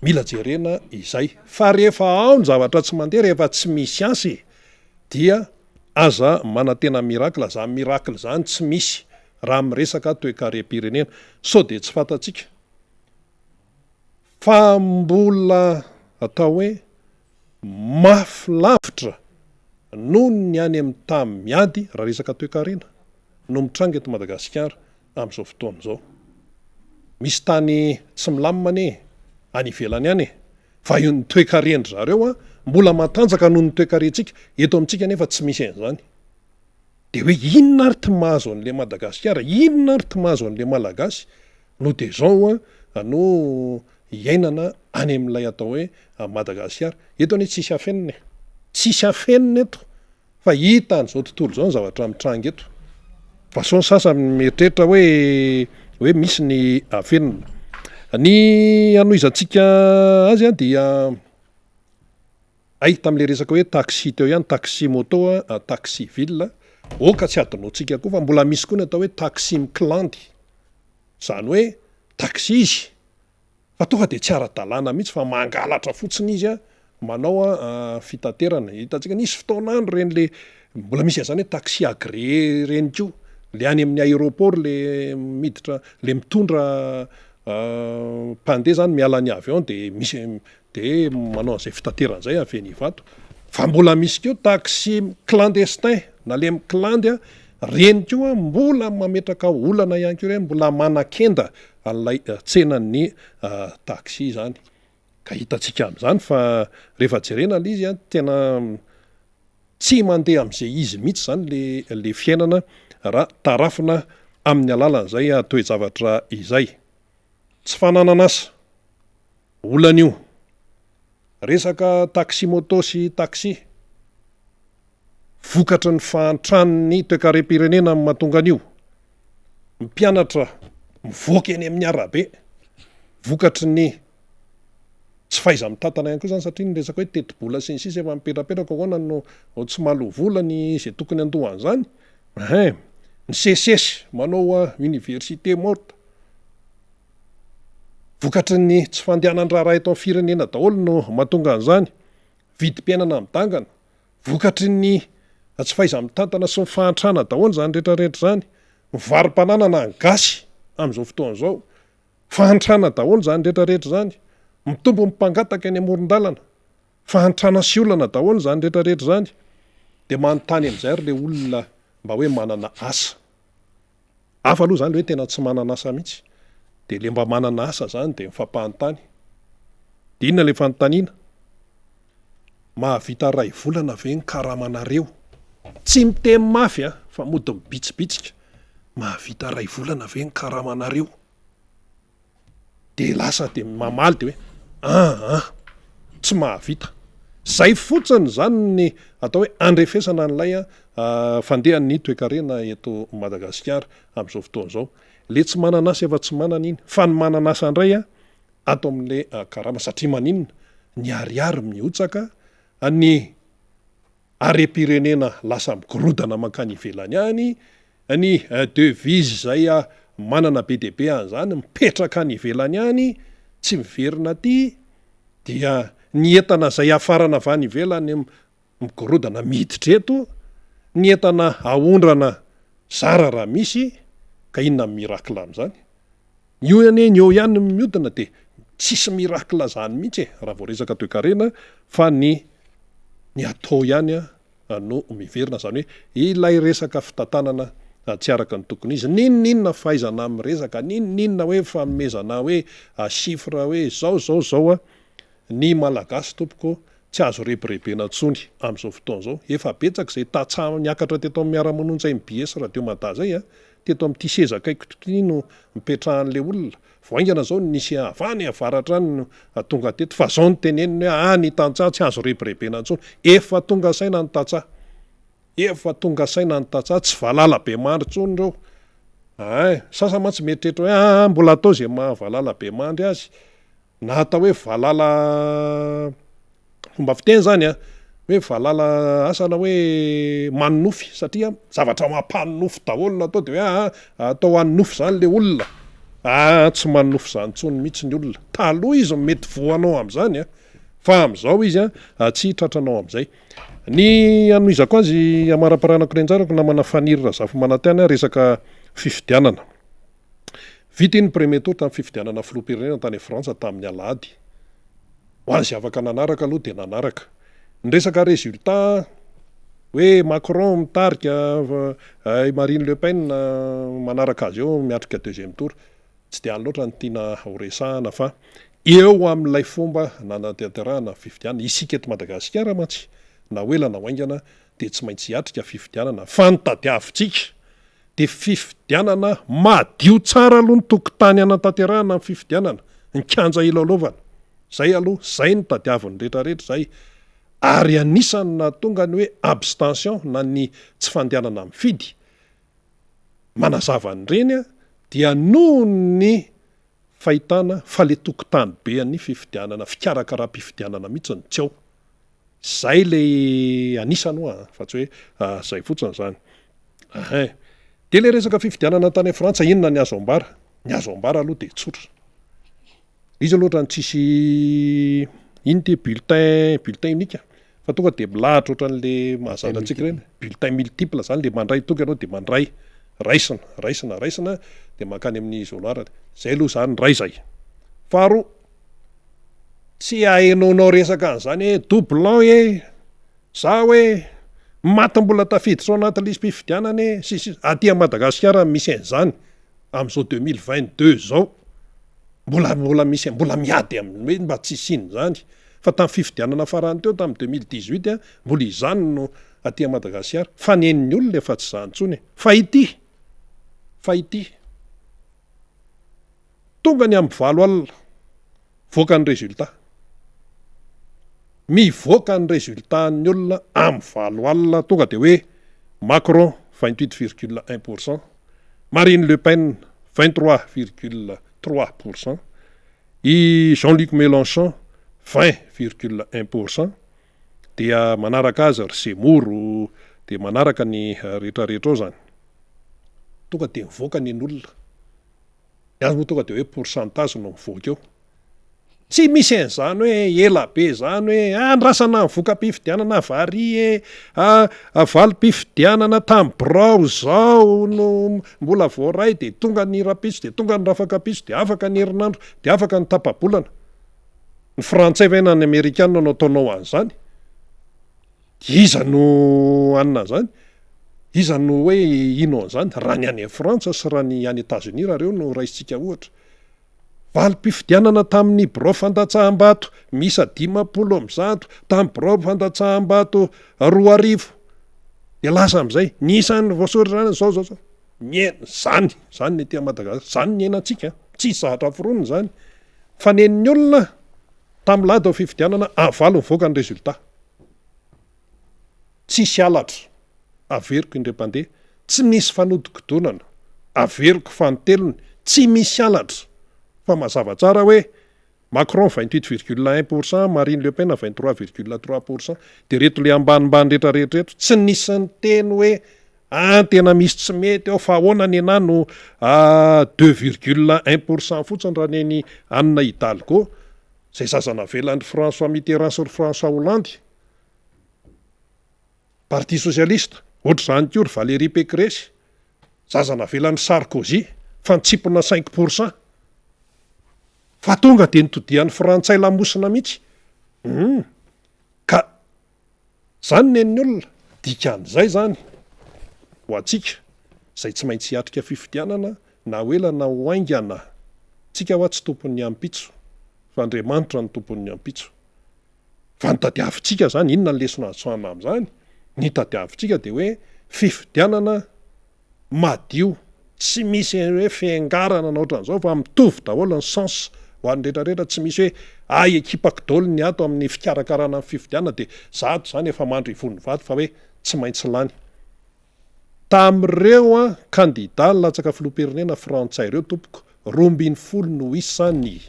mila jerena izay. Fa rehefa ao ny zavatra tsy mandeha, rehefa tsy misy asa e, dia aza manantena miracle, zany miracle zany tsy misy raha miresaka toekarem-pirenena. Sao dia tsy fantatsika fa mbola atao hoe mafy lavitra noho ny any amin'ny tany miady raha resaka toekarena no mitranga eto Madagasikara amin'izao fotoana izao. Misy tany tsy milamina anie any ivelany any e! Fa io ny toekaren-dry zareo an, mbola matanjaka noho ny toekarentsika, eto amintsika anefa tsy misy an'izany. Dia hoe inona ary ty mahazo an'ilay Madagasikara, inona ary ty mahazo an'ilay Malagasy no dia izao no iainana any amin'ilay atao hoe Madagasikara. Eto anie tsisy afenina e! Tsisy afenina eto fa hitan'izao tontolo izao ny zavatra mitranga eto. Fa sao ny sasany mieritreritra hoe hoe misy ny afenina. Ny hanohizantsika azy dia hay tamin'ilay resaka hoe taxi teo ihany, taxi moto, taxi ville, ok tsy adinoantsika koa fa mbola misy koa ny atao hoe taxi miklandy. Izany hoe taxi izy fa tonga dia tsy ara-dalàna mihitsy fa mangalatra fotsiny izy manao fitaterana. Hitantsika nisy fotoana andro ireny le mbola misy an'izany hoe taxi agréé ireny koa, le any amin'ny aéroport le miditra le mitondra mpandeha zany miala ny avion de misy Dia manao an'izay fitaterana izay avy eny Ivato. Fa mbola misy koa taxi clandestin na le miklandy a, reny koa mbola mametraka olana ihany koa ireny, mbola manakenda an'ilay tsenan'ny taxi izany. Ka hitantsika amin'izany fa rehefa jerena ilay izy a, tena tsy mandeha amin'izay izy mihitsy izany le le fiainana raha tarafina amin'ny alalan'izay toe-javatra izay. Tsy fananan'asa. Olana io. Resaka taxi moto sy taxi. Vokatry ny fahantran'ny toekarem-pirenena no mahatonga an'io. Mpianatra mivoaka eny amin'ny arabe. Vokatry ny tsy fahaiza-mitantana ihany koa izany satria ny resaka hoe tetibola sy ny sisa efa mipetrapetraka ahoana no tsy mahaloa vola ny izay tokony handoa an'izany. Hein! Ny SECES manao université morte. Vokatry ny tsy fandehanan-draharaha eto amin'ny firenena daholo no mahatonga an'izany. Vidim-piainana midangana. Vokatry ny tsy fahaiza-mitantana sy ny fahantrana daholo izany rehetra rehetra izany. Mivaro-pananana ny gasy amin'izao fotoana izao. Fahantrana daholo izany rehetra rehetra izany. Mitombo ny mpangataka eny amoron-dalana. Fahantrana sy olana daholo izany rehetra rehetra izany. Dia manontany amin'izay ary ilay olona mba hoe manana asa. Hafa aloha izany ilay hoe tena tsy manana asa mihitsy. Dia ilay mba manana asa izany dia mifampanontany. Dia inona ilay fanontaniana? Mahavita iray volana ve ny karamanareo? Tsy miteny mafy an, fa mody mibitsibitsika. Mahavita iray volana ve ny karamanareo? Dia lasa dia mamaly dia hoe aa tsy mahavita. Zay fotsiny izany ny atao hoe andrefesana an'ilay fandehan'ny toekarena eto Madagasikara amin'izao fotoana izao. Le tsy manana asa efa tsy manana iny, fa ny manana asa indray ato amin'le karama satria maninona? Ny ariary mihotsaka, ny harem-pirenena lasa migorodana mankany ivelany any, ny devise izay manana be dia be an'izany mipetraka any ivelany any, tsy miverina aty, dia ny entana izay hafarana avy any ivelany migorodana miditra eto, ny entana aondrana zara raha misy, ka inona ny miracle amin'izany? Io anie ny eo ihany no miodina dia tsisy miracle zany mihitsy e raha vao resaka toekarena fa ny ny atao ihany no miverina zany hoe ilay resaka fitantanana tsy araka ny tokony izy n'inon'inona fahaizana miresaka n'inon'inona hoe fanomezana hoe chiffre hoe zao zao zao a Ny Malagasy tompoko tsy azo rebirebena intsony amin'izao fotoana izao. Efa betsaka izay tantsaha niakatra teto amin'ny miara-manonja mbs Radio Mada izay a! Teto amin'ity seza akaikiko ity no nipetrahan'ilay olona. Vao haingana izao no nisy avy any avaratra any no tonga teto fa izao no teneniny hoe aa ny tantsaha tsy azo rebirebena intsony. Efa tonga saina ny tantsaha. Efa tonga saina ny tantsaha, tsy valala be mandry intsony ireo. Ein! Sasany mantsy mieritreritra hoe aa mbola atao izay maha valala be mandry azy. Na atao hoe valala, fomba fiteny zany an, hoe valala asa na hoe manonofy satria zavatra mampanonofy daholo no atao de hoe aa atao hanonofy zany le olona, aa tsy manonofy zany intsony mihitsy ny olona, taloha izy no mety voanao am'zany an, fa am'zao izy an tsy tratranao am'zay. Ny hanohizako azy hamaraparanako ny anjarako namana Faniry Razafimanantena resaka fifidianana. Vita iny premier tour tamin'ny fifidianana filoham-pirenena tany Frantsa tamin'ny alahady. Ho an'izay afaka nanaraka aloha dia nanaraka. Ny resaka résultat hoe Macron mitarika, i Marine Le Pen manaraka azy eo miatrika deuxième tour, tsy dia any loatra no tiana ho resahana fa eo amin'ilay fomba nanatanterahana ny fifidianana. Isika eto Madagasikara mantsy na ho ela na ho haingana dia tsy maintsy hiatrika fifidianana fa ny tadiavintsika dia fifidianana madio tsara aloha ny tokotany hanatanterahana ny fifidianana, ny kianja hilalaovana. Zay aloha, zay no tadiavin'ny rehetra rehetra zay. Ary anisan'ny nahatonga ny hoe abstention na ny tsy fandehanana mifidy, manazava an'ireny dia noho ny fahitana fa le tokotany be an'ny fifidianana, fikarakaram-pifidianana mihitsy no tsy ao. Zay le anisany hoa fa tsy hoe zay fotsiny zany. Ahin. Dia le resaka fifidianana tany Frantsa inona ny azo ambara? Ny azo ambara aloha dia tsotra. Izy aloha ohatran'ny tsisy ino ty bulletin bulletin unique fa tonga dia milahatra ohatran'le mahazatra antsika ireny, bulletin multiple zany le mandray tonga ianao dia mandray, raisina, raisina, raisina dia mankany amin'ny isoloir. Zay aloha zany iray zay. Faharoa, tsy ahenoanao resaka an'izany hoe doublon e, za hoe maty mbola tafiditra ao anaty lisi-pifidianana e, sy ny sisa, aty Madagasikara no misy an'izany amin'izao 2022 izao, mbola mbola misy mbola miady amin'ny hoe mba tsy hisian'izany, fa tamin'ny fifidianana farany teo tamin'ny 2018 mbola izany no aty Madagasikara, fa ny ain'ny olona efa tsy izany intsony e, fa ity, fa ity. Tonga ny amin'ny valo alina, voaka ny résultat. Mivoaka ny résultat n'ny olona amin'ny valo alina tonga dia hoe Macron 28,1 pour cent, Marine Le Pen 23,3 pour cent, i Jean-Luc Mélenchon 20,1 pour cent, dia manaraka azy ry Zemmour dia manaraka ny rehetrarehetra ao zany. Tonga dia mivoaka ny an'olona. Ny azy moa tonga dia hoe pourcentage no mivoaka eo. Tsy misy an'izany hoe ela be izany hoe andrasana ny voka-pifidianana vary e, valim-pifidianana tamin'ny birao izao no mbola voaray dia tonga ny rahampitso dia tonga ny rafakampitso dia afaka ny herinandro dia afaka ny tapa-bolana. Ny frantsay ve na ny amerikana no ataonao an'izany? Iza no hanina an'izany? Iza no hoe hino an'izany? Raha ny any Frantsa sy raha ny any Etats-Unis raha ireo no raisintsika ohatra. Valim-pifidianana tamin'ny birao fandatsaham-bato miisa 150 tamin'ny birao fandatsaham-bato 2000. Dia lasa amin'izay, ny isan'ny voasoratra izany izao izao izao. Miaina izany, izany ny aty Madagasikara, izany ny iainantsika, tsisy zavatra foronina izany. Fa nen'ny olona tamin'ny lahady ao fifidianana, avalo nivoaka ny résultat. Tsisy halatra, averiko indray mpandeha, tsy misy fanodikodonana, averiko fanintelony, tsy misy halatra, fa mazava tsara hoe Macron 28 virgule 1 pour cent, Marine Le Pen 23 virgule 3 pour cent, dia reto le ambanimbany rehetra rehetra reto, tsy nisy niteny hoe ah tena misy tsy mety ao fa ahoana nenah no 2 virgule 1 pour cent fotsiny raha neny Anne Hidalgo, izay zaza navelan'i François Mitterrand sy ry François Hollande. Parti socialiste, ohatr'izany koa ry Valérie Pécresse, zaza navelan'i Sarkozy fa nitsipona cinq pour cent. Fa tonga dia nitodian'ny frantsay lamosina mihitsy. Hum. Ka zany nen'ny olona. Dikan'izay zany ho antsika izay tsy maintsy hiatrika fifidianana na ho ela na ho haingana, tsika hoa tsy tompon'ny ampitso fa Andriamanitra no tompon'ny ampitso. Fa ny tadiavintsika zany, inona ny lesona azo tsoahina amin'izany? Ny tadiavintsika dia hoe fifidianana madio, tsy misy hoe fiangarana na ohatran'izao fa mitovy daholo ny sens ho an'ny rehetra rehetra, tsy misy hoe hay ekipako daholo ny ato amin'ny fikarakarana ny fifidianana dia za ato zany efa mandry ivon'ny vato fa hoe tsy maintsy lany. Tamin'ireo kandida nilatsaka filoham-pirenena frantsay ireo tompoko, 12 no isany.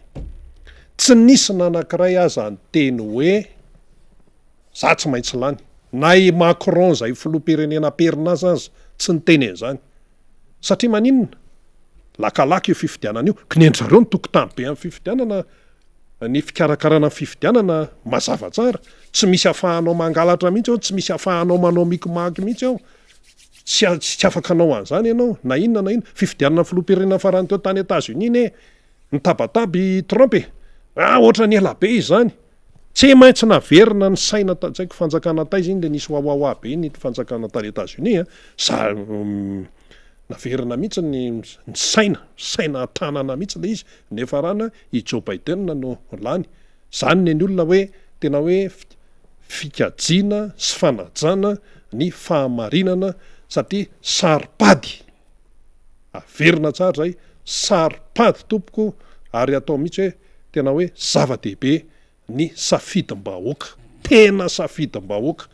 Tsy nisy na anankiray aza niteny hoe za tsy maintsy lany. Na i Macron izay filoham-pirenena am-perinasa aza tsy niteny an'izany. Satria maninona? Lakalaka io fifidianana io. Kinendry zareo ny tokotany be amin'ny fifidianana, ny fikarakarana ny fifidianana mazava tsara. Tsy misy afahanao mangalatra mihitsy ao, tsy misy afahanao manao micmac mihitsy ao. Tsy tsy afaka hanao an'izany ianao na inona na inona. Fifidianana filoham-pirenena farany teo tany Etats-Unis anie, nitabataba i Trump e! Ah ohatran'ny ela be izy izany. Tsy maintsy naverina ny saina ta- tsy haiko fanjakana taiza iny le nisy wawawa be iny fanjakana tany Etats-Unis a, za naverina mihitsy ny ny saina, saina tanana mihitsy le izy, niafarana i Joe Biden no lany. Zany ny an'ny olona hoe tena hoe fikajiana sy fanajana ny fahamarinana satria saro-pady, averina tsara zay, saro-pady tompoko ary atao mihitsy hoe tena hoe zava-dehibe ny safidim-bahoaka, tena safidim-bahoaka,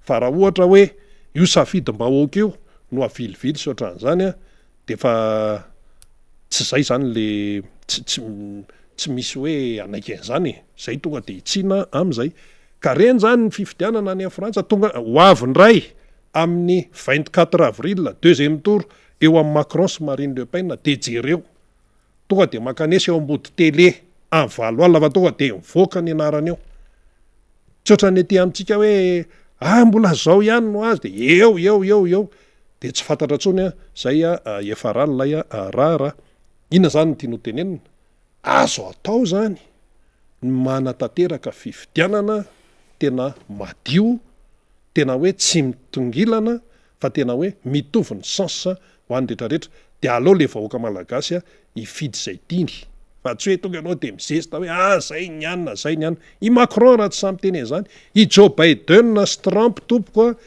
fa raha ohatra hoe io safidim-bahoaka io no avilivily sy ohatran'izany an, de efa tsy zay zany le tsy tsy tsy misy hoe hanaiky an'izany e, zay tonga de hitsiana am'zay, ka reny zany ny fifidianana any Frantsa tonga ho avy ndray amin'ny 24 avril deuxième tour eo amin'i Macron sy Marine Le Pen de jereo. Tonga dia mankanesa eo ambody télé amin'ny valo alina fa tonga dia mivoaka ny anarany eo. Tsy ohatran'ny aty amintsika hoe ah mbola zao ihany no azo dia eo eo eo eo dia tsy fantatra intsony izay hiafaran'ilay raharaha. Inona izany no tiany ho tenenina? Azo atao izany ny manatanteraka fifidianana tena madio, tena hoe tsy mitongilana fa tena hoe mitovy ny sens ho an'ny rehetra rehetra dia aleo le vahoaka malagasy hifidy izay tiany fa tsy hoe tonga ianao dia mizesta hoe ah zay ny anona zay ny anona, i Macron raha tsy sahy miteny an'izany, i Joe Biden sy Trump tompoko a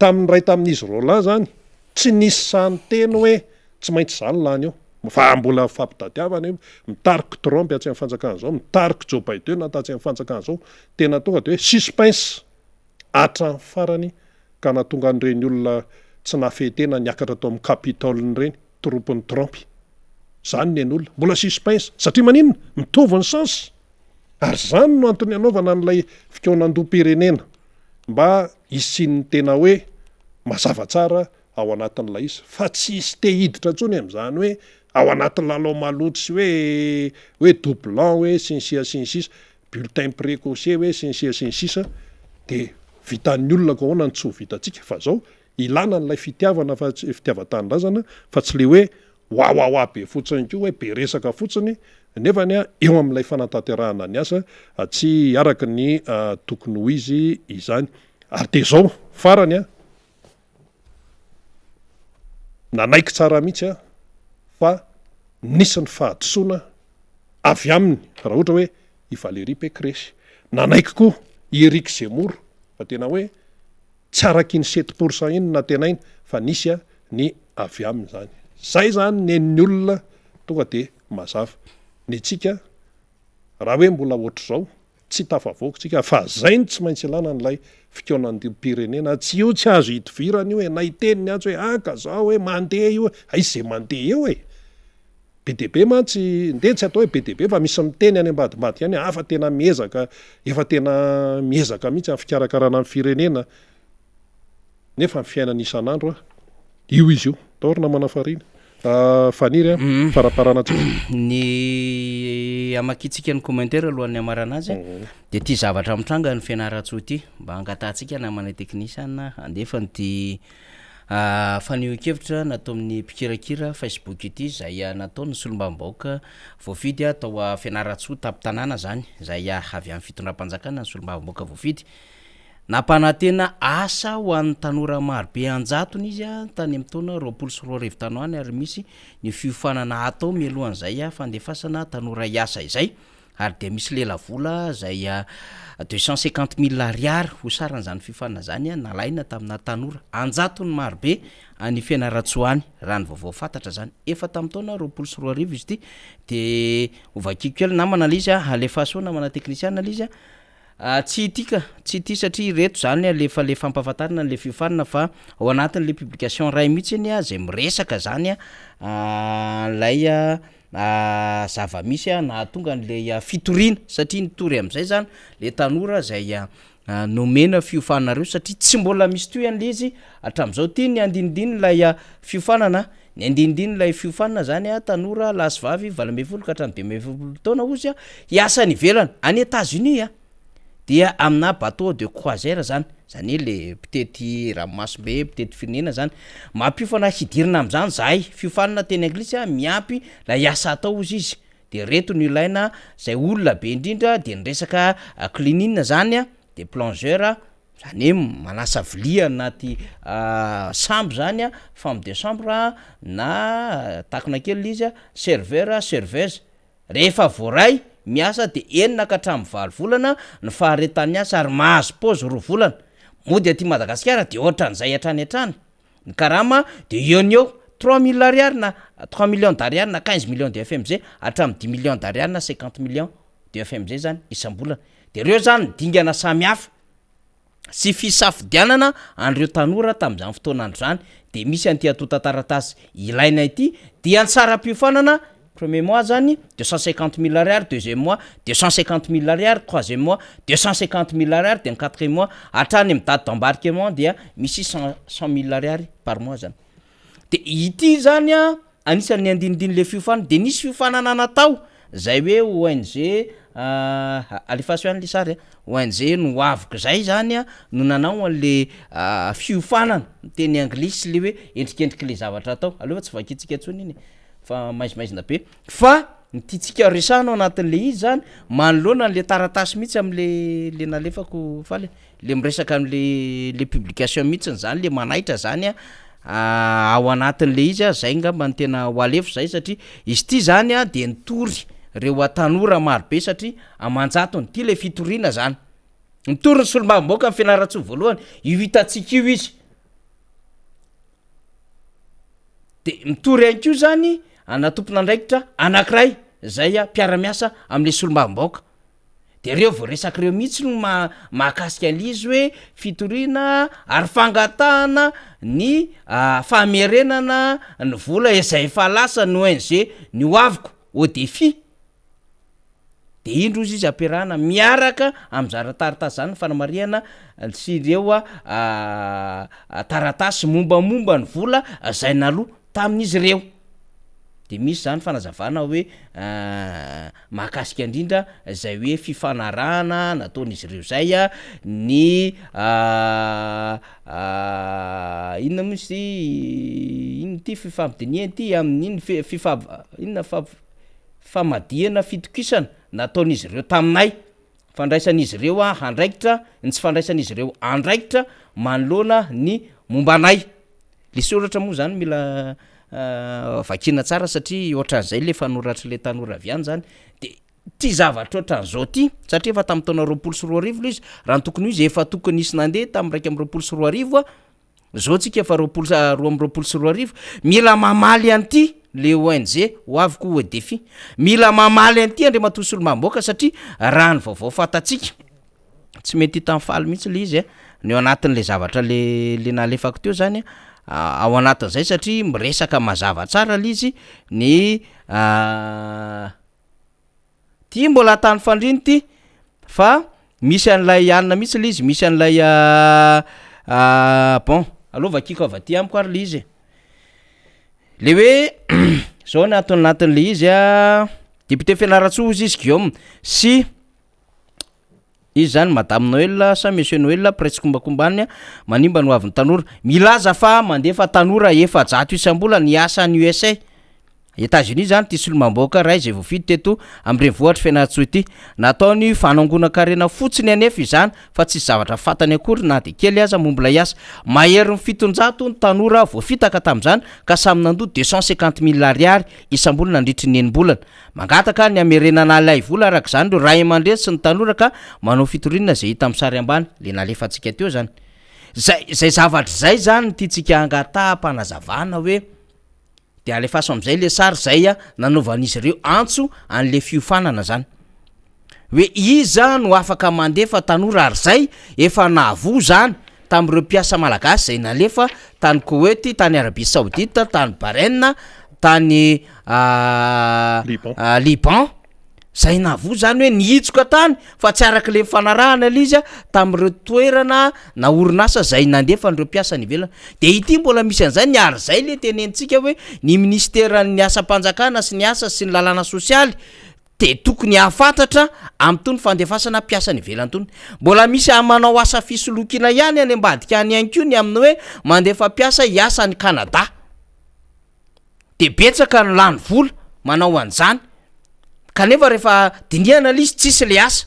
tamin'ny iray tamin'izy roalahy zany tsy nisy sahy niteny hoe tsy maintsy za no lany eo. Fa mbola mifampitadiavana io, mitariko Trump atsy amin'ny fanjakana zao, mitariko Joe Biden tatsy amin'ny fanjakana zao, tena tonga de hoe suspense hatramin'ny farany ka nahatonga an'ireny olona tsy nahafehy tena niakatra tao amin'ny Capitol ireny, troupe-n'i Trump. Zany ny an'olona. Mbola suspense. Satria maninona? Mitovy ny sens. Ary zany no antony anaovana an'ilay fikaonandoham-pirenena mba hisian'ny tena hoe mazava tsara ao anatin'ilay izy fa tsy hisy te hiditra intsony amin'izany hoe ao anaty lalao maloto sy hoe hoe doublon hoe sy ny sisa sy ny sisa, bulletin precoce hoe sy ny sisa sy ny sisa de vitan'ny olona ko ahoana no tsy ho vitantsika fa zao ilana an'ilay fitiavana fa tsy fitiavan-tanindrazana fa tsy le hoe Wawawa be fotsiny koa hoe be resaka fotsiny nefany eo amin'ilay fanatanterahana ny asa tsy araka ny tokony ho izy izany. Ary dia izao farany an, nanaiky tsara mihitsy aho fa nisy ny fahadisoana avy aminy raha ohatra hoe i Valérie Pécresse. Nanaiky koa i Eric Zemmour fa tena hoe Tsy araka iny 7 pour cent iny no nantenaina fa nisy ny avy aminy izany. Zay izany nen'ny olona tonga dia mazava. Ny antsika raha hoe mbola ohatr'izao tsy tafavoaka tsika fa zay no tsy maintsy ilana an'ilay fikaonandoham-pirenena. Tsy io tsy azo idivirana io e, na hiteny ny antso hoe ah ka zao e, mandeha io e, aiza izay mandeha eo e. Be dia be mantsy, ndeha tsy atao hoe be dia be fa misy miteny any ambadimbadika any hoe fa tena miezaka, efa tena miezaka mihitsy amin'ny fikarakarana ny firenena, nefa ny fiainana isan'andro a, io izy io. Atao ry namana Farihy, Faniry a, faraparana antsika. Ny hamakiantsika ny commentaire alohan'ny hamarana azy dia ity zavatra mitranga any Fianarantsoa ity, mba hangatahantsika namana teknisiana handefa an'ity Fanehoan-kevitra nataon'ny mpikirakira Facebook ity izay nataon'ny solombavambahoaka voafidy tao Fianarantsoa tampon-tanàna izany, izay avy amin'ny fitondram-panjakana ny solombavambahoaka voafidy. Nampanantena asa ho an'ny tanora marobe an-jatony izy tany amin'ny taona 2020 tany ho any ary misy ny fiofanana hatao mialohan'izay fandefasana tanora hiasa izay. ary dia misy lelavola izay 250 mille ariary ho saran'izany fiofanana izany nalaina tamina tanora an-jatony marobe any Fianarantsoa any, raha ny vaovao fantatra izany. Efa tamin'ny taona 2020 izy ity, dia hovakiko kely namana ilay izy, alefaso eo namana teknisiana ilay izy, tsy ity ka, tsy ity satria ireto izany alefa le fampahafantarana an'ilay fiofanana fa ao anatin'ilay publication iray mihitsy izay miresaka izany ilay zava-misy nahatonga an'ilay fitoriana satria nitory amin'izay zany le tanora zay nomena fiofanana reo satria tsy mbola misy tohiny an'le izy hatramin'izao ty ny andinindiny ilay fiofanana ny andinindiny ilay fiofanana zany a tanora lahy sy vavy 18 ka hatramin'ny 45 taona ozy a hiasa any ivelany any Etats-Unis a dia aminà bateau de croisière zany, zany hoe le mpitety ranomasimbe, mpitety firenena zany, mampiofana hidirana am'zany zahay, fiofanana teny anglisy a miampy lay asa atao hozy izy, de reto no ilaina zay olona be indrindra de ny resaka cleaning zany a, de plongeur a, zany hoe manasa vilia anaty sambo zany a, femme de chambre na takona kely le izy a, serveur, serveuse. Rehefa voaray miasa dia enina ka hatramin'ny valo volana ny faharetan'ny asa ary mahazo pause roa volana. Mody aty Madagasikara dia ohatran'izay hatrany hatrany. Ny karama dia eo no eo, 3000 ariary na trois millions d'ariary na quinze millions de FMG hatramin'ny dix millions d'ariary na cinquante millions de FMG zany isam-bolana. Dia ireo zany ny dingana samihafa. sy fisafidianana an'ireo tanora tamin'izany fotoana andro izany dia misy an'ity antontan-taratasy ilaina ity dia ny saram-piofanana premier mois zany 250 000 ariary, deuxième mois 250 000 ariary, troisième mois 250 000 ariary, dia ny quatrième mois hatrany amin'ny date d'embarquement dia misy 100 000 ariary par mois zany. De ity zany a anisan'ny andinindiny le fiofanana, de nisy fiofanana natao zay hoe ONG alefaso ihany le sary a, ONG no avoko zay zany a no nanao an'le fiofanana miteny anglisy le hoe endrikendriky le zavatra atao, aleo fa tsy vakintsika intsony iny e fa maizimaizina be, fa ny tiantsika resahana ao anatin'le izy zany manoloana an'le taratasy mihitsy am'le le nalefako faly le miresaka an'le le publication mihitsiny zany le manaitra zany a ao anatin'le izy a, zay ngamba no tena ho alefo zay satria izy ity zany a de nitory reo tanora marobe satria aman-jatony ty le fitoriana zany, mitory ny solombavambahoaka ny Fianarantsoa voalohany io hitantsika io izy, de mitory ihany koa zany. ana tompon'andraikitra anankiray zay mpiara-miasa am'le solombavambahoaka. De reo voaresaka reo mihitsy no ma- mahakasika an'le izy hoe fitoriana ary fangatahana ny famerenana ny vola izay efa lasan'ny ONG Ny Ho Aviko, Odefi. De indro ozy izy ampiarahana miaraka amin'izany taratasy zany ny fanamarihana sy ireo taratasy mombamomba ny vola zay naloa tamin'izy ireo. De misy zany fanazavana hoe mahakasika indrindra izay hoe fifanarahana nataon'izy ireo izay ny inona moa izy ity inona ity fifampidinihana ity amin'iny fi- fifa- inona fa- famadihana fitokisana nataon'izy ireo taminay, fandraisan'izy ireo andraikitra, ny tsy fandraisan'izy ireo andraikitra manoloana ny momba anay. Le soratra moa zany mila vakiana tsara satria ohatran'izay le fanoratr'le tanora avy any zany de ty zavatra ohatran'izao ty satria efa tamin'ny taona 2020 le izy, raha ny tokony ho izy efa tokony nisy nandeha tamin'ny 2021 a, zao tsika efa roapolo sa 2022, mila mamaly an'ity le ONG ho avy koa Odefi, mila mamaly an'ity Andriamatoa Solombavambahoaka satria raha ny vaovao fantatsika Tsy mety hitan'i Faly mihitsy le izy a, ny ao anatin'le zavatra le le nalefako teo zany a, ao anatin'izay satria miresaka mazava tsara le izy ny ty mbola tany fandriana ty fa misy an'ilay anona mihitsy le izy, misy an'ilay bon aleo vakiako avy aty amiko ary le izy e, le hoe zao ny ato anatin'le izy a, député Fianarantsoa hozy izy Guillaume sy Izy zany madame Noël sa monsieur Noël mpiray tsikombakomba manimba ny hoavin'ny tanora. Milaza fa mandefa tanora 400 isam-bolana hiasa any USA, Etats-Unis zany ity solombavambahoaka iray izay voafidy teto amin'ny renivohitr'i Fianarantsoa ity. Nataony fanangonan-karena fotsiny anefa izany fa tsisy zavatra fantany akory na dia kely aza momba ilay asa. Maherin'ny 700 ny tanora voafitaka tamin'izany ka samy nandoa 250 mille ariary isam-bolana nandritry ny enim-bolana. Mangataka ny hamerenana ilay vola araka izany ireo ray aman-dreny sy ny tanora ka manao fitoriana izay hita amin'ny sary ambany, le nalefantsika teo izany. Zay izay zavatra izay izany no tiantsika hangataham-panazavana hoe de alefaso amin'izay le sary izay nanaovan'izy ireo antso an'le fiofanana izany. Hoe iza no afaka mandefa tanora ary izay efa nahavoa izany tamin'ireo mpiasa malagasy izay nalefa tany Koety, tany Arabie Saoudite, tany Bahrain, tany Liban, izay nahavoa izany hoe nihitsoka tany fa tsy araka ilay nifanarahana ilay izy tamin'ireo toerana na orinasa izay nandefa an'ireo mpiasa any ivelany. Dia ity mbola misy an'izay ny ary izay ilay tenenintsika hoe ny minisiteran'ny asam-panjakana sy ny asa sy ny lalàna sosialy dia tokony hahafantatra amin'itony fandefasana mpiasa any ivelany itony. Mbola misy manao asa fisolokiana ihany any ambadika any ihany koa ny amin'ny hoe mandefa mpiasa hiasa any Canada. Dia betsaka ny lany vola manao an'izany kanefa rehefa dinihana ilay izy tsisy ilay asa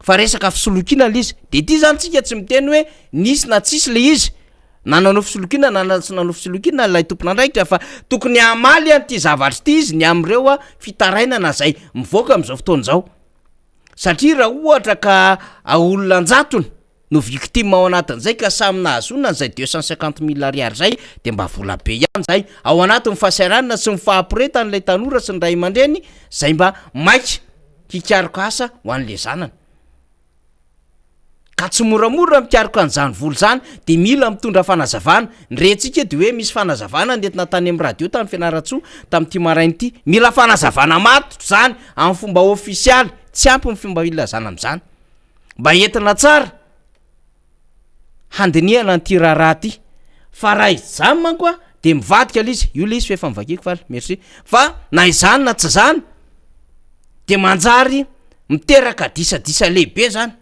fa resaka fisolokiana ilay izy. Dia ity izany tsika tsy miteny hoe nisy na tsisy ilay izy. Na nanao fisolokiana na tsy nanao fisolokiana ilay tompon'andraikitra fa tokony hamaly an'ity zavatra ity izy ny amin'ireo fitarainana izay mivoaka amin'izao fotoana izao. Satria raha ohatra ka olona an-jatony no victime ao anatin'izay ka samy nahazoana an'izay 250 mille ariary izay dia mba vola be ihany izay ao anatin'ny fahasahiranana sy ny fahaporetan'ilay tanora sy ny ray aman-dreny izay mba maika hikaroka asa ho an'ilay zanany. Ka tsy moramora mikaroka an'izany vola izany dia mila mitondra fanazavana. Ny rentsika dia hoe misy fanazavana nentina tany amin'ny radio tany Fianarantsoa tamin'ity maraina ity. Mila fanazavana matotra izany amin'ny fomba ofisialy, tsy ampy ny fomba ilazana amin'izany. Mba entina tsara handinihana an'ity raharaha ity. Fa raha izany manko a dia mivadika ilay izy. Io ilay izy fa efa novakiako faly, merci. Fa na izany na tsy izany dia manjary miteraka disadisa lehibe zany.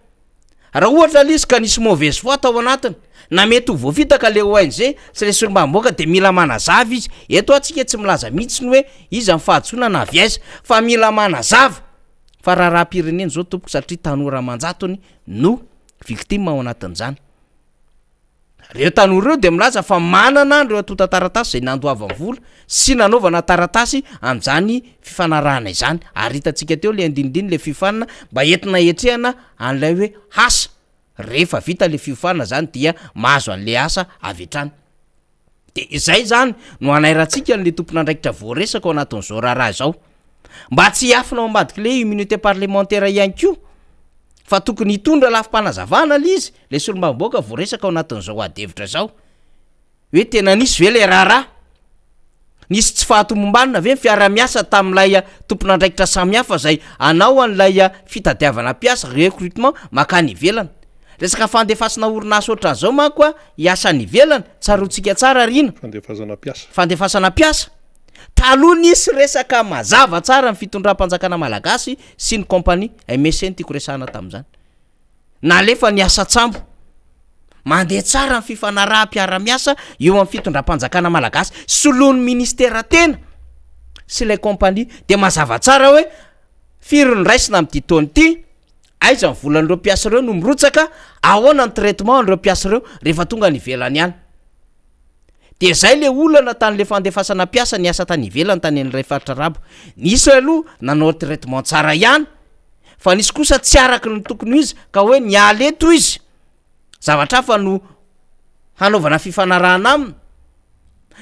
Raha ohatra le izy ka nisy mauvaise foi tao anatiny, na mety ho voafitaka le ONG sy le solombavambahoaka de mila manazava izy. Eto hoa tsika tsy milaza mihitsy ny hoe iza ny fahadisoana na avy aiza fa mila manazava fa raharaham-pirenena izao tompoko satria tanora aman-jatony no victime ao anatin'izany. Ireo tanora ireo dia milaza fa manana an'ireo antontan-taratasy izay nandoavany vola sy nanaovana taratasy amin'izany fifanarahana izany. Ary hitantsika teo ilay andinindiny ilay fiofanana mba entina hiatrehana an'ilay hoe asa. Rehefa vita ilay fiofanana izany dia mahazo an'ilay asa avy hatrany. Dia izay izany no hanairantsika an'ilay tompon'andraikitra voaresaka ao anatin'izao raharaha izao. Mba tsy hiafina ao ambadik'ilay immunité parlementaire ihany koa fa tokony hitondra lafim-panazavana ilay izy, ilay solombavambahoaka voaresaka ao anatin'izao adihevitra izao. Hoe tena nisy ve ilay raharaha? Nisy tsy fahatomombanana ve ny fiaraha-miasa tamin'ilay tompon'andraikitra samihafa izay hanao an'ilay fitadiavana mpiasa, recrutement, mankany ivelany? Resaka fandefasana orinasa ohatran'izao manko hiasa any ivelany, tsaroantsika tsara ry ina? Fandefasana mpiasa. Fandefasana mpiasa. Taloha nisy resaka mazava tsara ny fitondram-panjakana malagasy sy ny compagnie MSC no tiako resahana tamin'izany. Nalefa ny asa-tsambo. Mandeha tsara ny fifanaraham-piarahamiasa eo amin'ny fitondram-panjakana malagasy soloin'ny ministera tena sy ilay compagnie dia mazava tsara hoe firy no raisina amin'ity taona ity, aiza ny volan'ireo mpiasa ireo no mirotsaka, ahoana ny traitement an'ireo mpiasa ireo rehefa tonga any ivelany any. Dia zay le olana tany le fandefasana mpiasa niasa tany ivelany tany amin'ilay faritra arabo. Nisy aloha nanao traitement tsara ihany fa nisy kosa tsy araky ny tokony ho izy ka hoe miala eto izy, zavatra hafa no hanaovana fifanarahana aminy,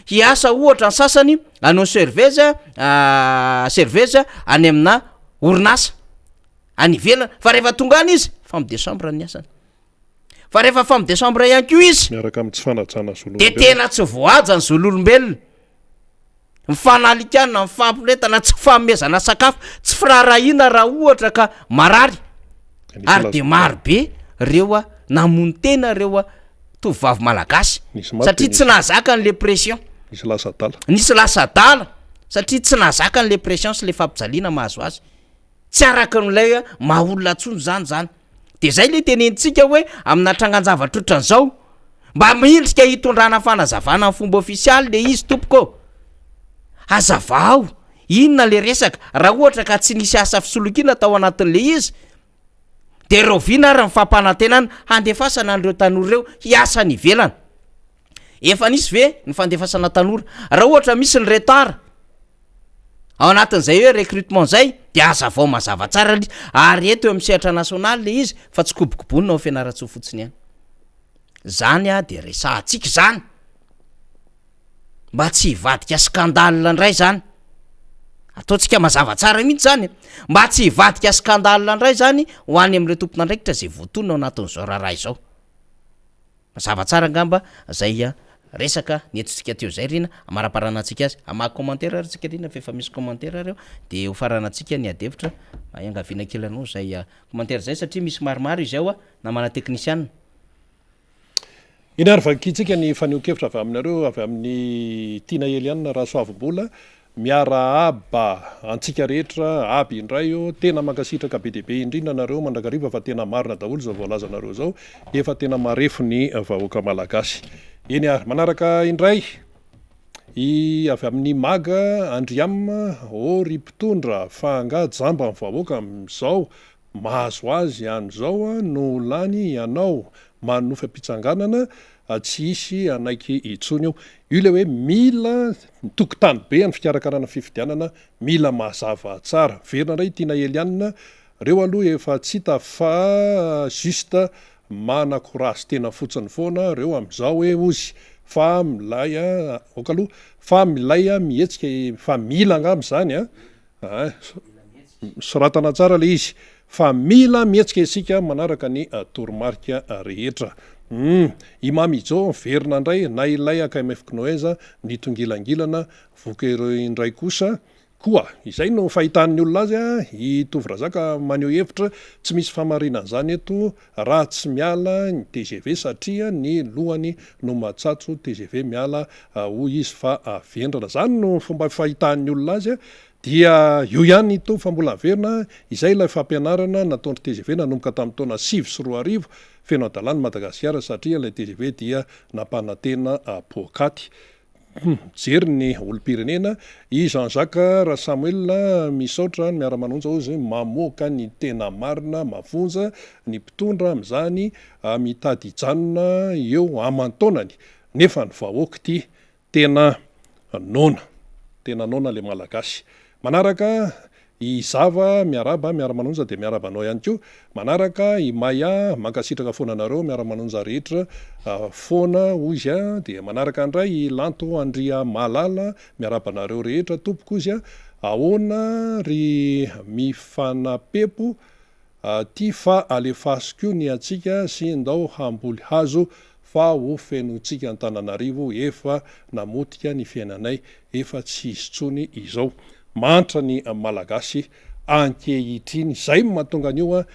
hiasa ohatra ny sasany hanao serveuse serveuse any amina orinasa any ivelany fa rehefa tonga any izy femme de chambre ny asany. Fa rehefa femme de chambre ihany koa izy. Miaraka amin'ny tsy fanajana zon'olombelona. Dia tena tsy voahaja ny zon'olombelona. Ny fanalikana, ny fampinetana, tsy fanomezana sakafo, tsy firaharahiana raha ohatra ka marary. Ary dia maro be ireo namono tena ireo tovovavy malagasy satria tsy nahazaka an'le pression. Nisy lasa adala. Nisy lasa adala satria tsy nahazaka an'le pression sy le fampijaliana mahazo azy. Tsy araka an'ilay maha olona intsony izany izany. Dia izay ilay tenenintsika hoe amina trangan-javatra ohatran'izao, mba mendrika hitondrana fanazavana amin'ny fomba ofisialy ilay izy tompoko ô. Hazavao, inona ilay resaka, raha ohatra ka tsy nisy asa fisolokiana tao anatin'ilay izy, dia rahoviana ary ny fampanantenana handefasana an'ireo tanora ireo hiasa any ivelany? Efa nisy ve ny fandefasana tanora? Raha ohatra misy ny retard ao anatin'izay hoe recrutement zay de hazavao mazava tsara le izy ary eto eo amin'ny sehatra nasionaly le izy fa tsy kobokobonina ao Fianarantsoa fotsiny ihany. Zany a de resahantsika zany mba tsy hivadika scandale indray zany. Ataontsika mazava tsara mihitsy zany mba tsy hivadika scandale indray zany ho any amin'ireo tompon'andraikitra zay voatonona ao anatin'izao raharaha izao. Mazava tsara angamba zay resaka nentintsika teo zay Rina, amaraparanantsika azy, hamaky commentaire ary tsika Rina fa efa misy commentaire ary ao de ho faranantsika ny ady hevitra, iangaviana kely anao zay commentaire zay satria misy maromaro izy ao namana teknisiana. Iny ary vakintsika ny fanehoan-kevitra avy aminareo avy amin'i Tiana Eliane Rasoavimbola Miarahaba antsika rehetra aby indray ô, tena mankasitraka be dia be indrindra anareo mandrakariva fa tena marina daholo izao voalazanareo izao, efa tena marefo ny vahoaka malagasy. Eny ary, manaraka indray i avy amin'ny mag Andriam, ô ry mpitondra fa angaha jamba ny vahoaka amin'izao Mahazo azy any zao no lany ianao manonofy am-pitsanganana tsy hisy hanaiky intsony io. Io ilay hoe mila ny tokotany be ny fikarakarana fifidianana mila mazava tsara. Miverina indray i Tiana Eliane, reo aloha efa tsy hita fa juste manakorazy tena fotsiny foana reo amizao hoe ozy fa milay ok aloha fa milay mihetsika fa mila angamba izany an. Aa soratana tsara le izy fa mila mihetsika isika manaraka ny toromarika rehetra. Humm i Mamy Jo miverina indray na ilay AKMF Knoeza nitongilangilana voky ireo indray kosa koa izay no fahitan'ny olona azy a, i Tovo Razaka maneho hevitra tsy misy fahamarinan'izany eto raha tsy miala ny tgv satria ny lohany no matsatso tgv miala hoy izy fa vendrana. Zany no fomba fahitan'ny olona azy dia io ihany ito fa mbola averina, izay ilay fampianarana nataon-dry tgv nanomboka tamin'ny taona 2009, feno hadalana i Madagasikara satria ilay tgv dia nampanantena poakaty. Mijery ny olom-pirenena i Jean Jacques Rasamoelina, misaotra ny miara-manonja hozy mamoaka ny tena marina, mafonja ny mpitondra amin'izany mitady hijanona eo aman-taonany nefa ny vahoaka ity tena noana, tena noana le malagasy. Manaraka. I Zava, miarahaba, miara-manonja dia miarahaba anao ihany koa. Manaraka i Maya, mankasitraka foana anareo miara-manonja rehetra foana hoy izy a, dia manaraka indray i Lanto Andriamalala, miarahaba anareo rehetra tompoko hoy izy a, ahoana ry mifanapepo aty fa alefaso koa ny antsika sy ndao hamboly hazo fa ho fenointsika Antananarivo efa namotika ny fiainanay efa tsy izy tsony izao. Mahantra ny Malagasy ankehitriny. Zay no mahatonga an'io a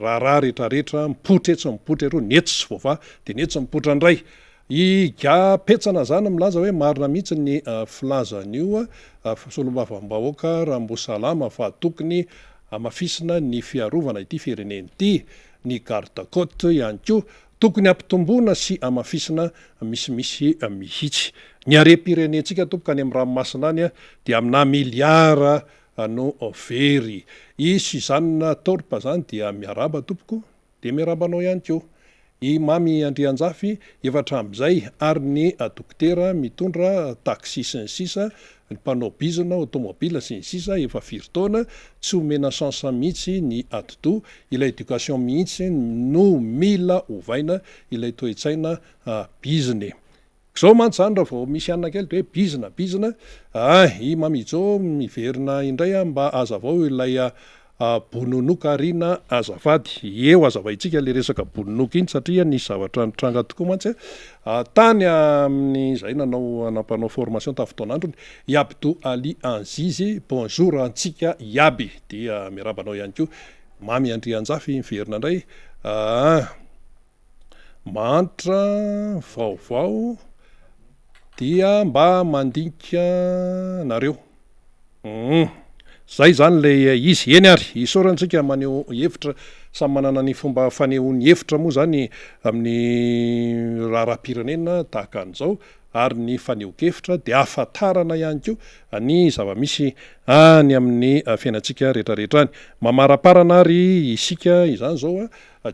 raharaha retraretra mipoitra etsy mipoitra eroa, ny etsy tsy voavaha de ny etsy mipoitra indray. I Ga Petsana zany milaza hoe marina mihitsy ny filazan'io solombavambahoaka Rambosalama fa tokony hamafisina ny fiarovana ity firenena ity, ny garde cote ihany koa Tokony hampitomboana sy hamafisina misimisy mihitsy. Ny harem-pirenentsika tompoko any amin'ny ranomasina any dia aminà miliara no very. I Suzanne Thorpe zany dia miarahaba tompoko, dia miarahaba anao ihany koa. I Mamy Andrianjafy efa hatramin'izay ary ny dokotera mitondra taxi sy ny sisa, ny mpanao bizina automobile sy ny sisa efa firy taona, tsy omena chance mihitsy ny atidoha, ilay education mihitsy no mila ovaina ilay toe-tsaina bizina e. Zao mantsy zany raha vao misy anona kely de hoe bizina bizina, ah i Mamijo miverina indray ah mba azavao ilay Bononoka Rina azafady. Eo azavaintsika le resaka bononoka iny satria nisy zavatra nitranga tokoa mantsy tany amin'ny zay nanao nampanao formation tamin'ny fotoan'androny i Abdou Ali Anzizy. Bonjour antsika iaby dia miarahaba anao ihany koa Mamy Andrianjafy miverina indray ah. Mahantra vaovao dia mba mandinika nareo. Humm. Zay zany le izy. Eny ary, isaorantsika maneho hevitra, samy manana ny fomba fanehoany hevitra moa zany amin'ny raharaham-pirenena tahaka an'izao ary ny fanehoan-kevitra dia ahafantarana ihany koa ny zava-misy any amin'ny fiainantsika rehetrarehetra any. Mamaraparana ary isika izany izao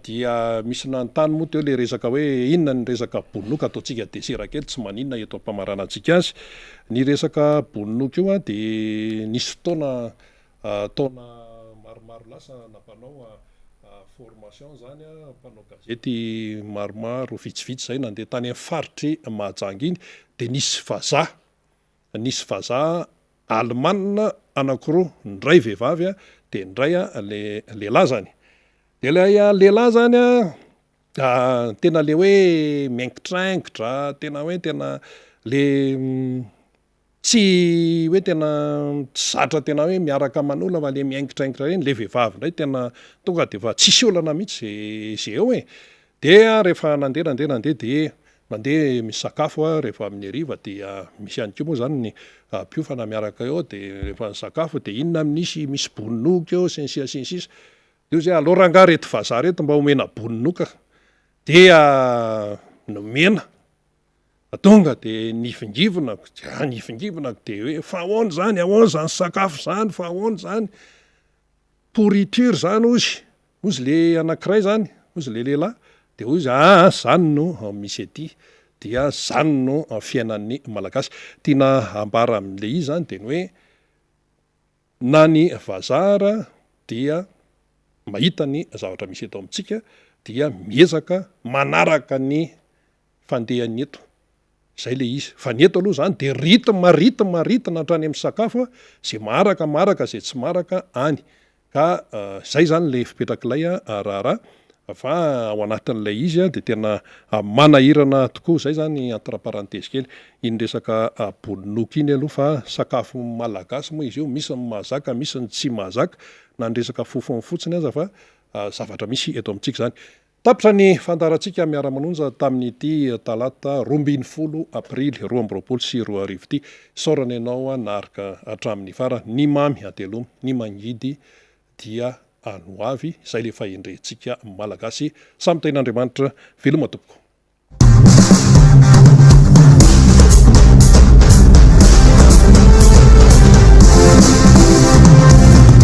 Dia misy nanontany moa teo le resaka hoe inona ny resaka bononoka ataontsika desera kely tsy maninona eto ampamaranantsika azy. Ny resaka bononoka io dia nisy fotoana taona maromaro lasa nampanao formation zany mpanao gazety maromaro vitsivitsy zay nandeha tany amin'ny faritr'i Mahajanga iny dia nisy vazaha Nisy vazaha alemana anankiroa, ny iray vehivavy dia ny iray lehilahy zany. Dia ilay lehilahy zany an, tena le hoe miaingitraingitra, tena hoe tena le tsy hoe tena tsy zatra tena hoe miaraka aman'olona fa le miaingitraingitra ireny, le vehivavy indray tena tonga de efa tsisy olana mihitsy ze ze eo e. Dia rehefa nandeha nandeha nandeha dia mandeha misakafo aho rehefa amin'ny hariva dia misy ihany koa moa izany ny mpiofana miaraka eo dia rehefa nisakafo dia inona no nisy, misy bononoka eo sy ny sisa sy ny sisa. Dia hoy izy hoe aleo rangahy ireto vazaha ireto mba omena bononoka. Dia nomena. Tonga dia nivingivina, nivingivina dia hoe fa ahoana izany, ahoana izany sakafo izany, fa ahoana izany. Pourriture zany hozy, hozy le anakiray zany, hozy le lehilahy, de hoy izy aa zany no misy aty, dia zany no fiainan'ny Malagasy. Tiana ambara amin'le izy zany de ny hoe na ny vazaha ara dia mahita ny zavatra misy eto amintsika dia miezaka manaraka ny fandehan'ny eto. Zay le izy. Fa ny eto aloha zany de rythme rythme rythme hatrany amin'ny sakafo a, ze maharaka maharaka ze tsy maharaka any. Ka zay zany le fipetrak'ilay raharaha fa ao anatin'ilay izy de tena manahirana tokoa. Zay zany entre parenthèse kely iny resaka bononoka iny aloha fa sakafo malagasy moa izy io, misy ny mahazaka misy ny tsy mahazaka na ny resaka fofony fotsiny aza fa zavatra misy eto amintsika zany. Tapitra ny fandaharantsika miara-manonja tamin'ity talata 12 aprily 2022 ity. Isaorana ianao naharika hatramin'ny farany. Ny mamy atelomy, ny mangidy dia any ho avy. Izay ilay fahendrentsika Malagasy. Samy tahin'Andriamanitra. Veloma tompoko.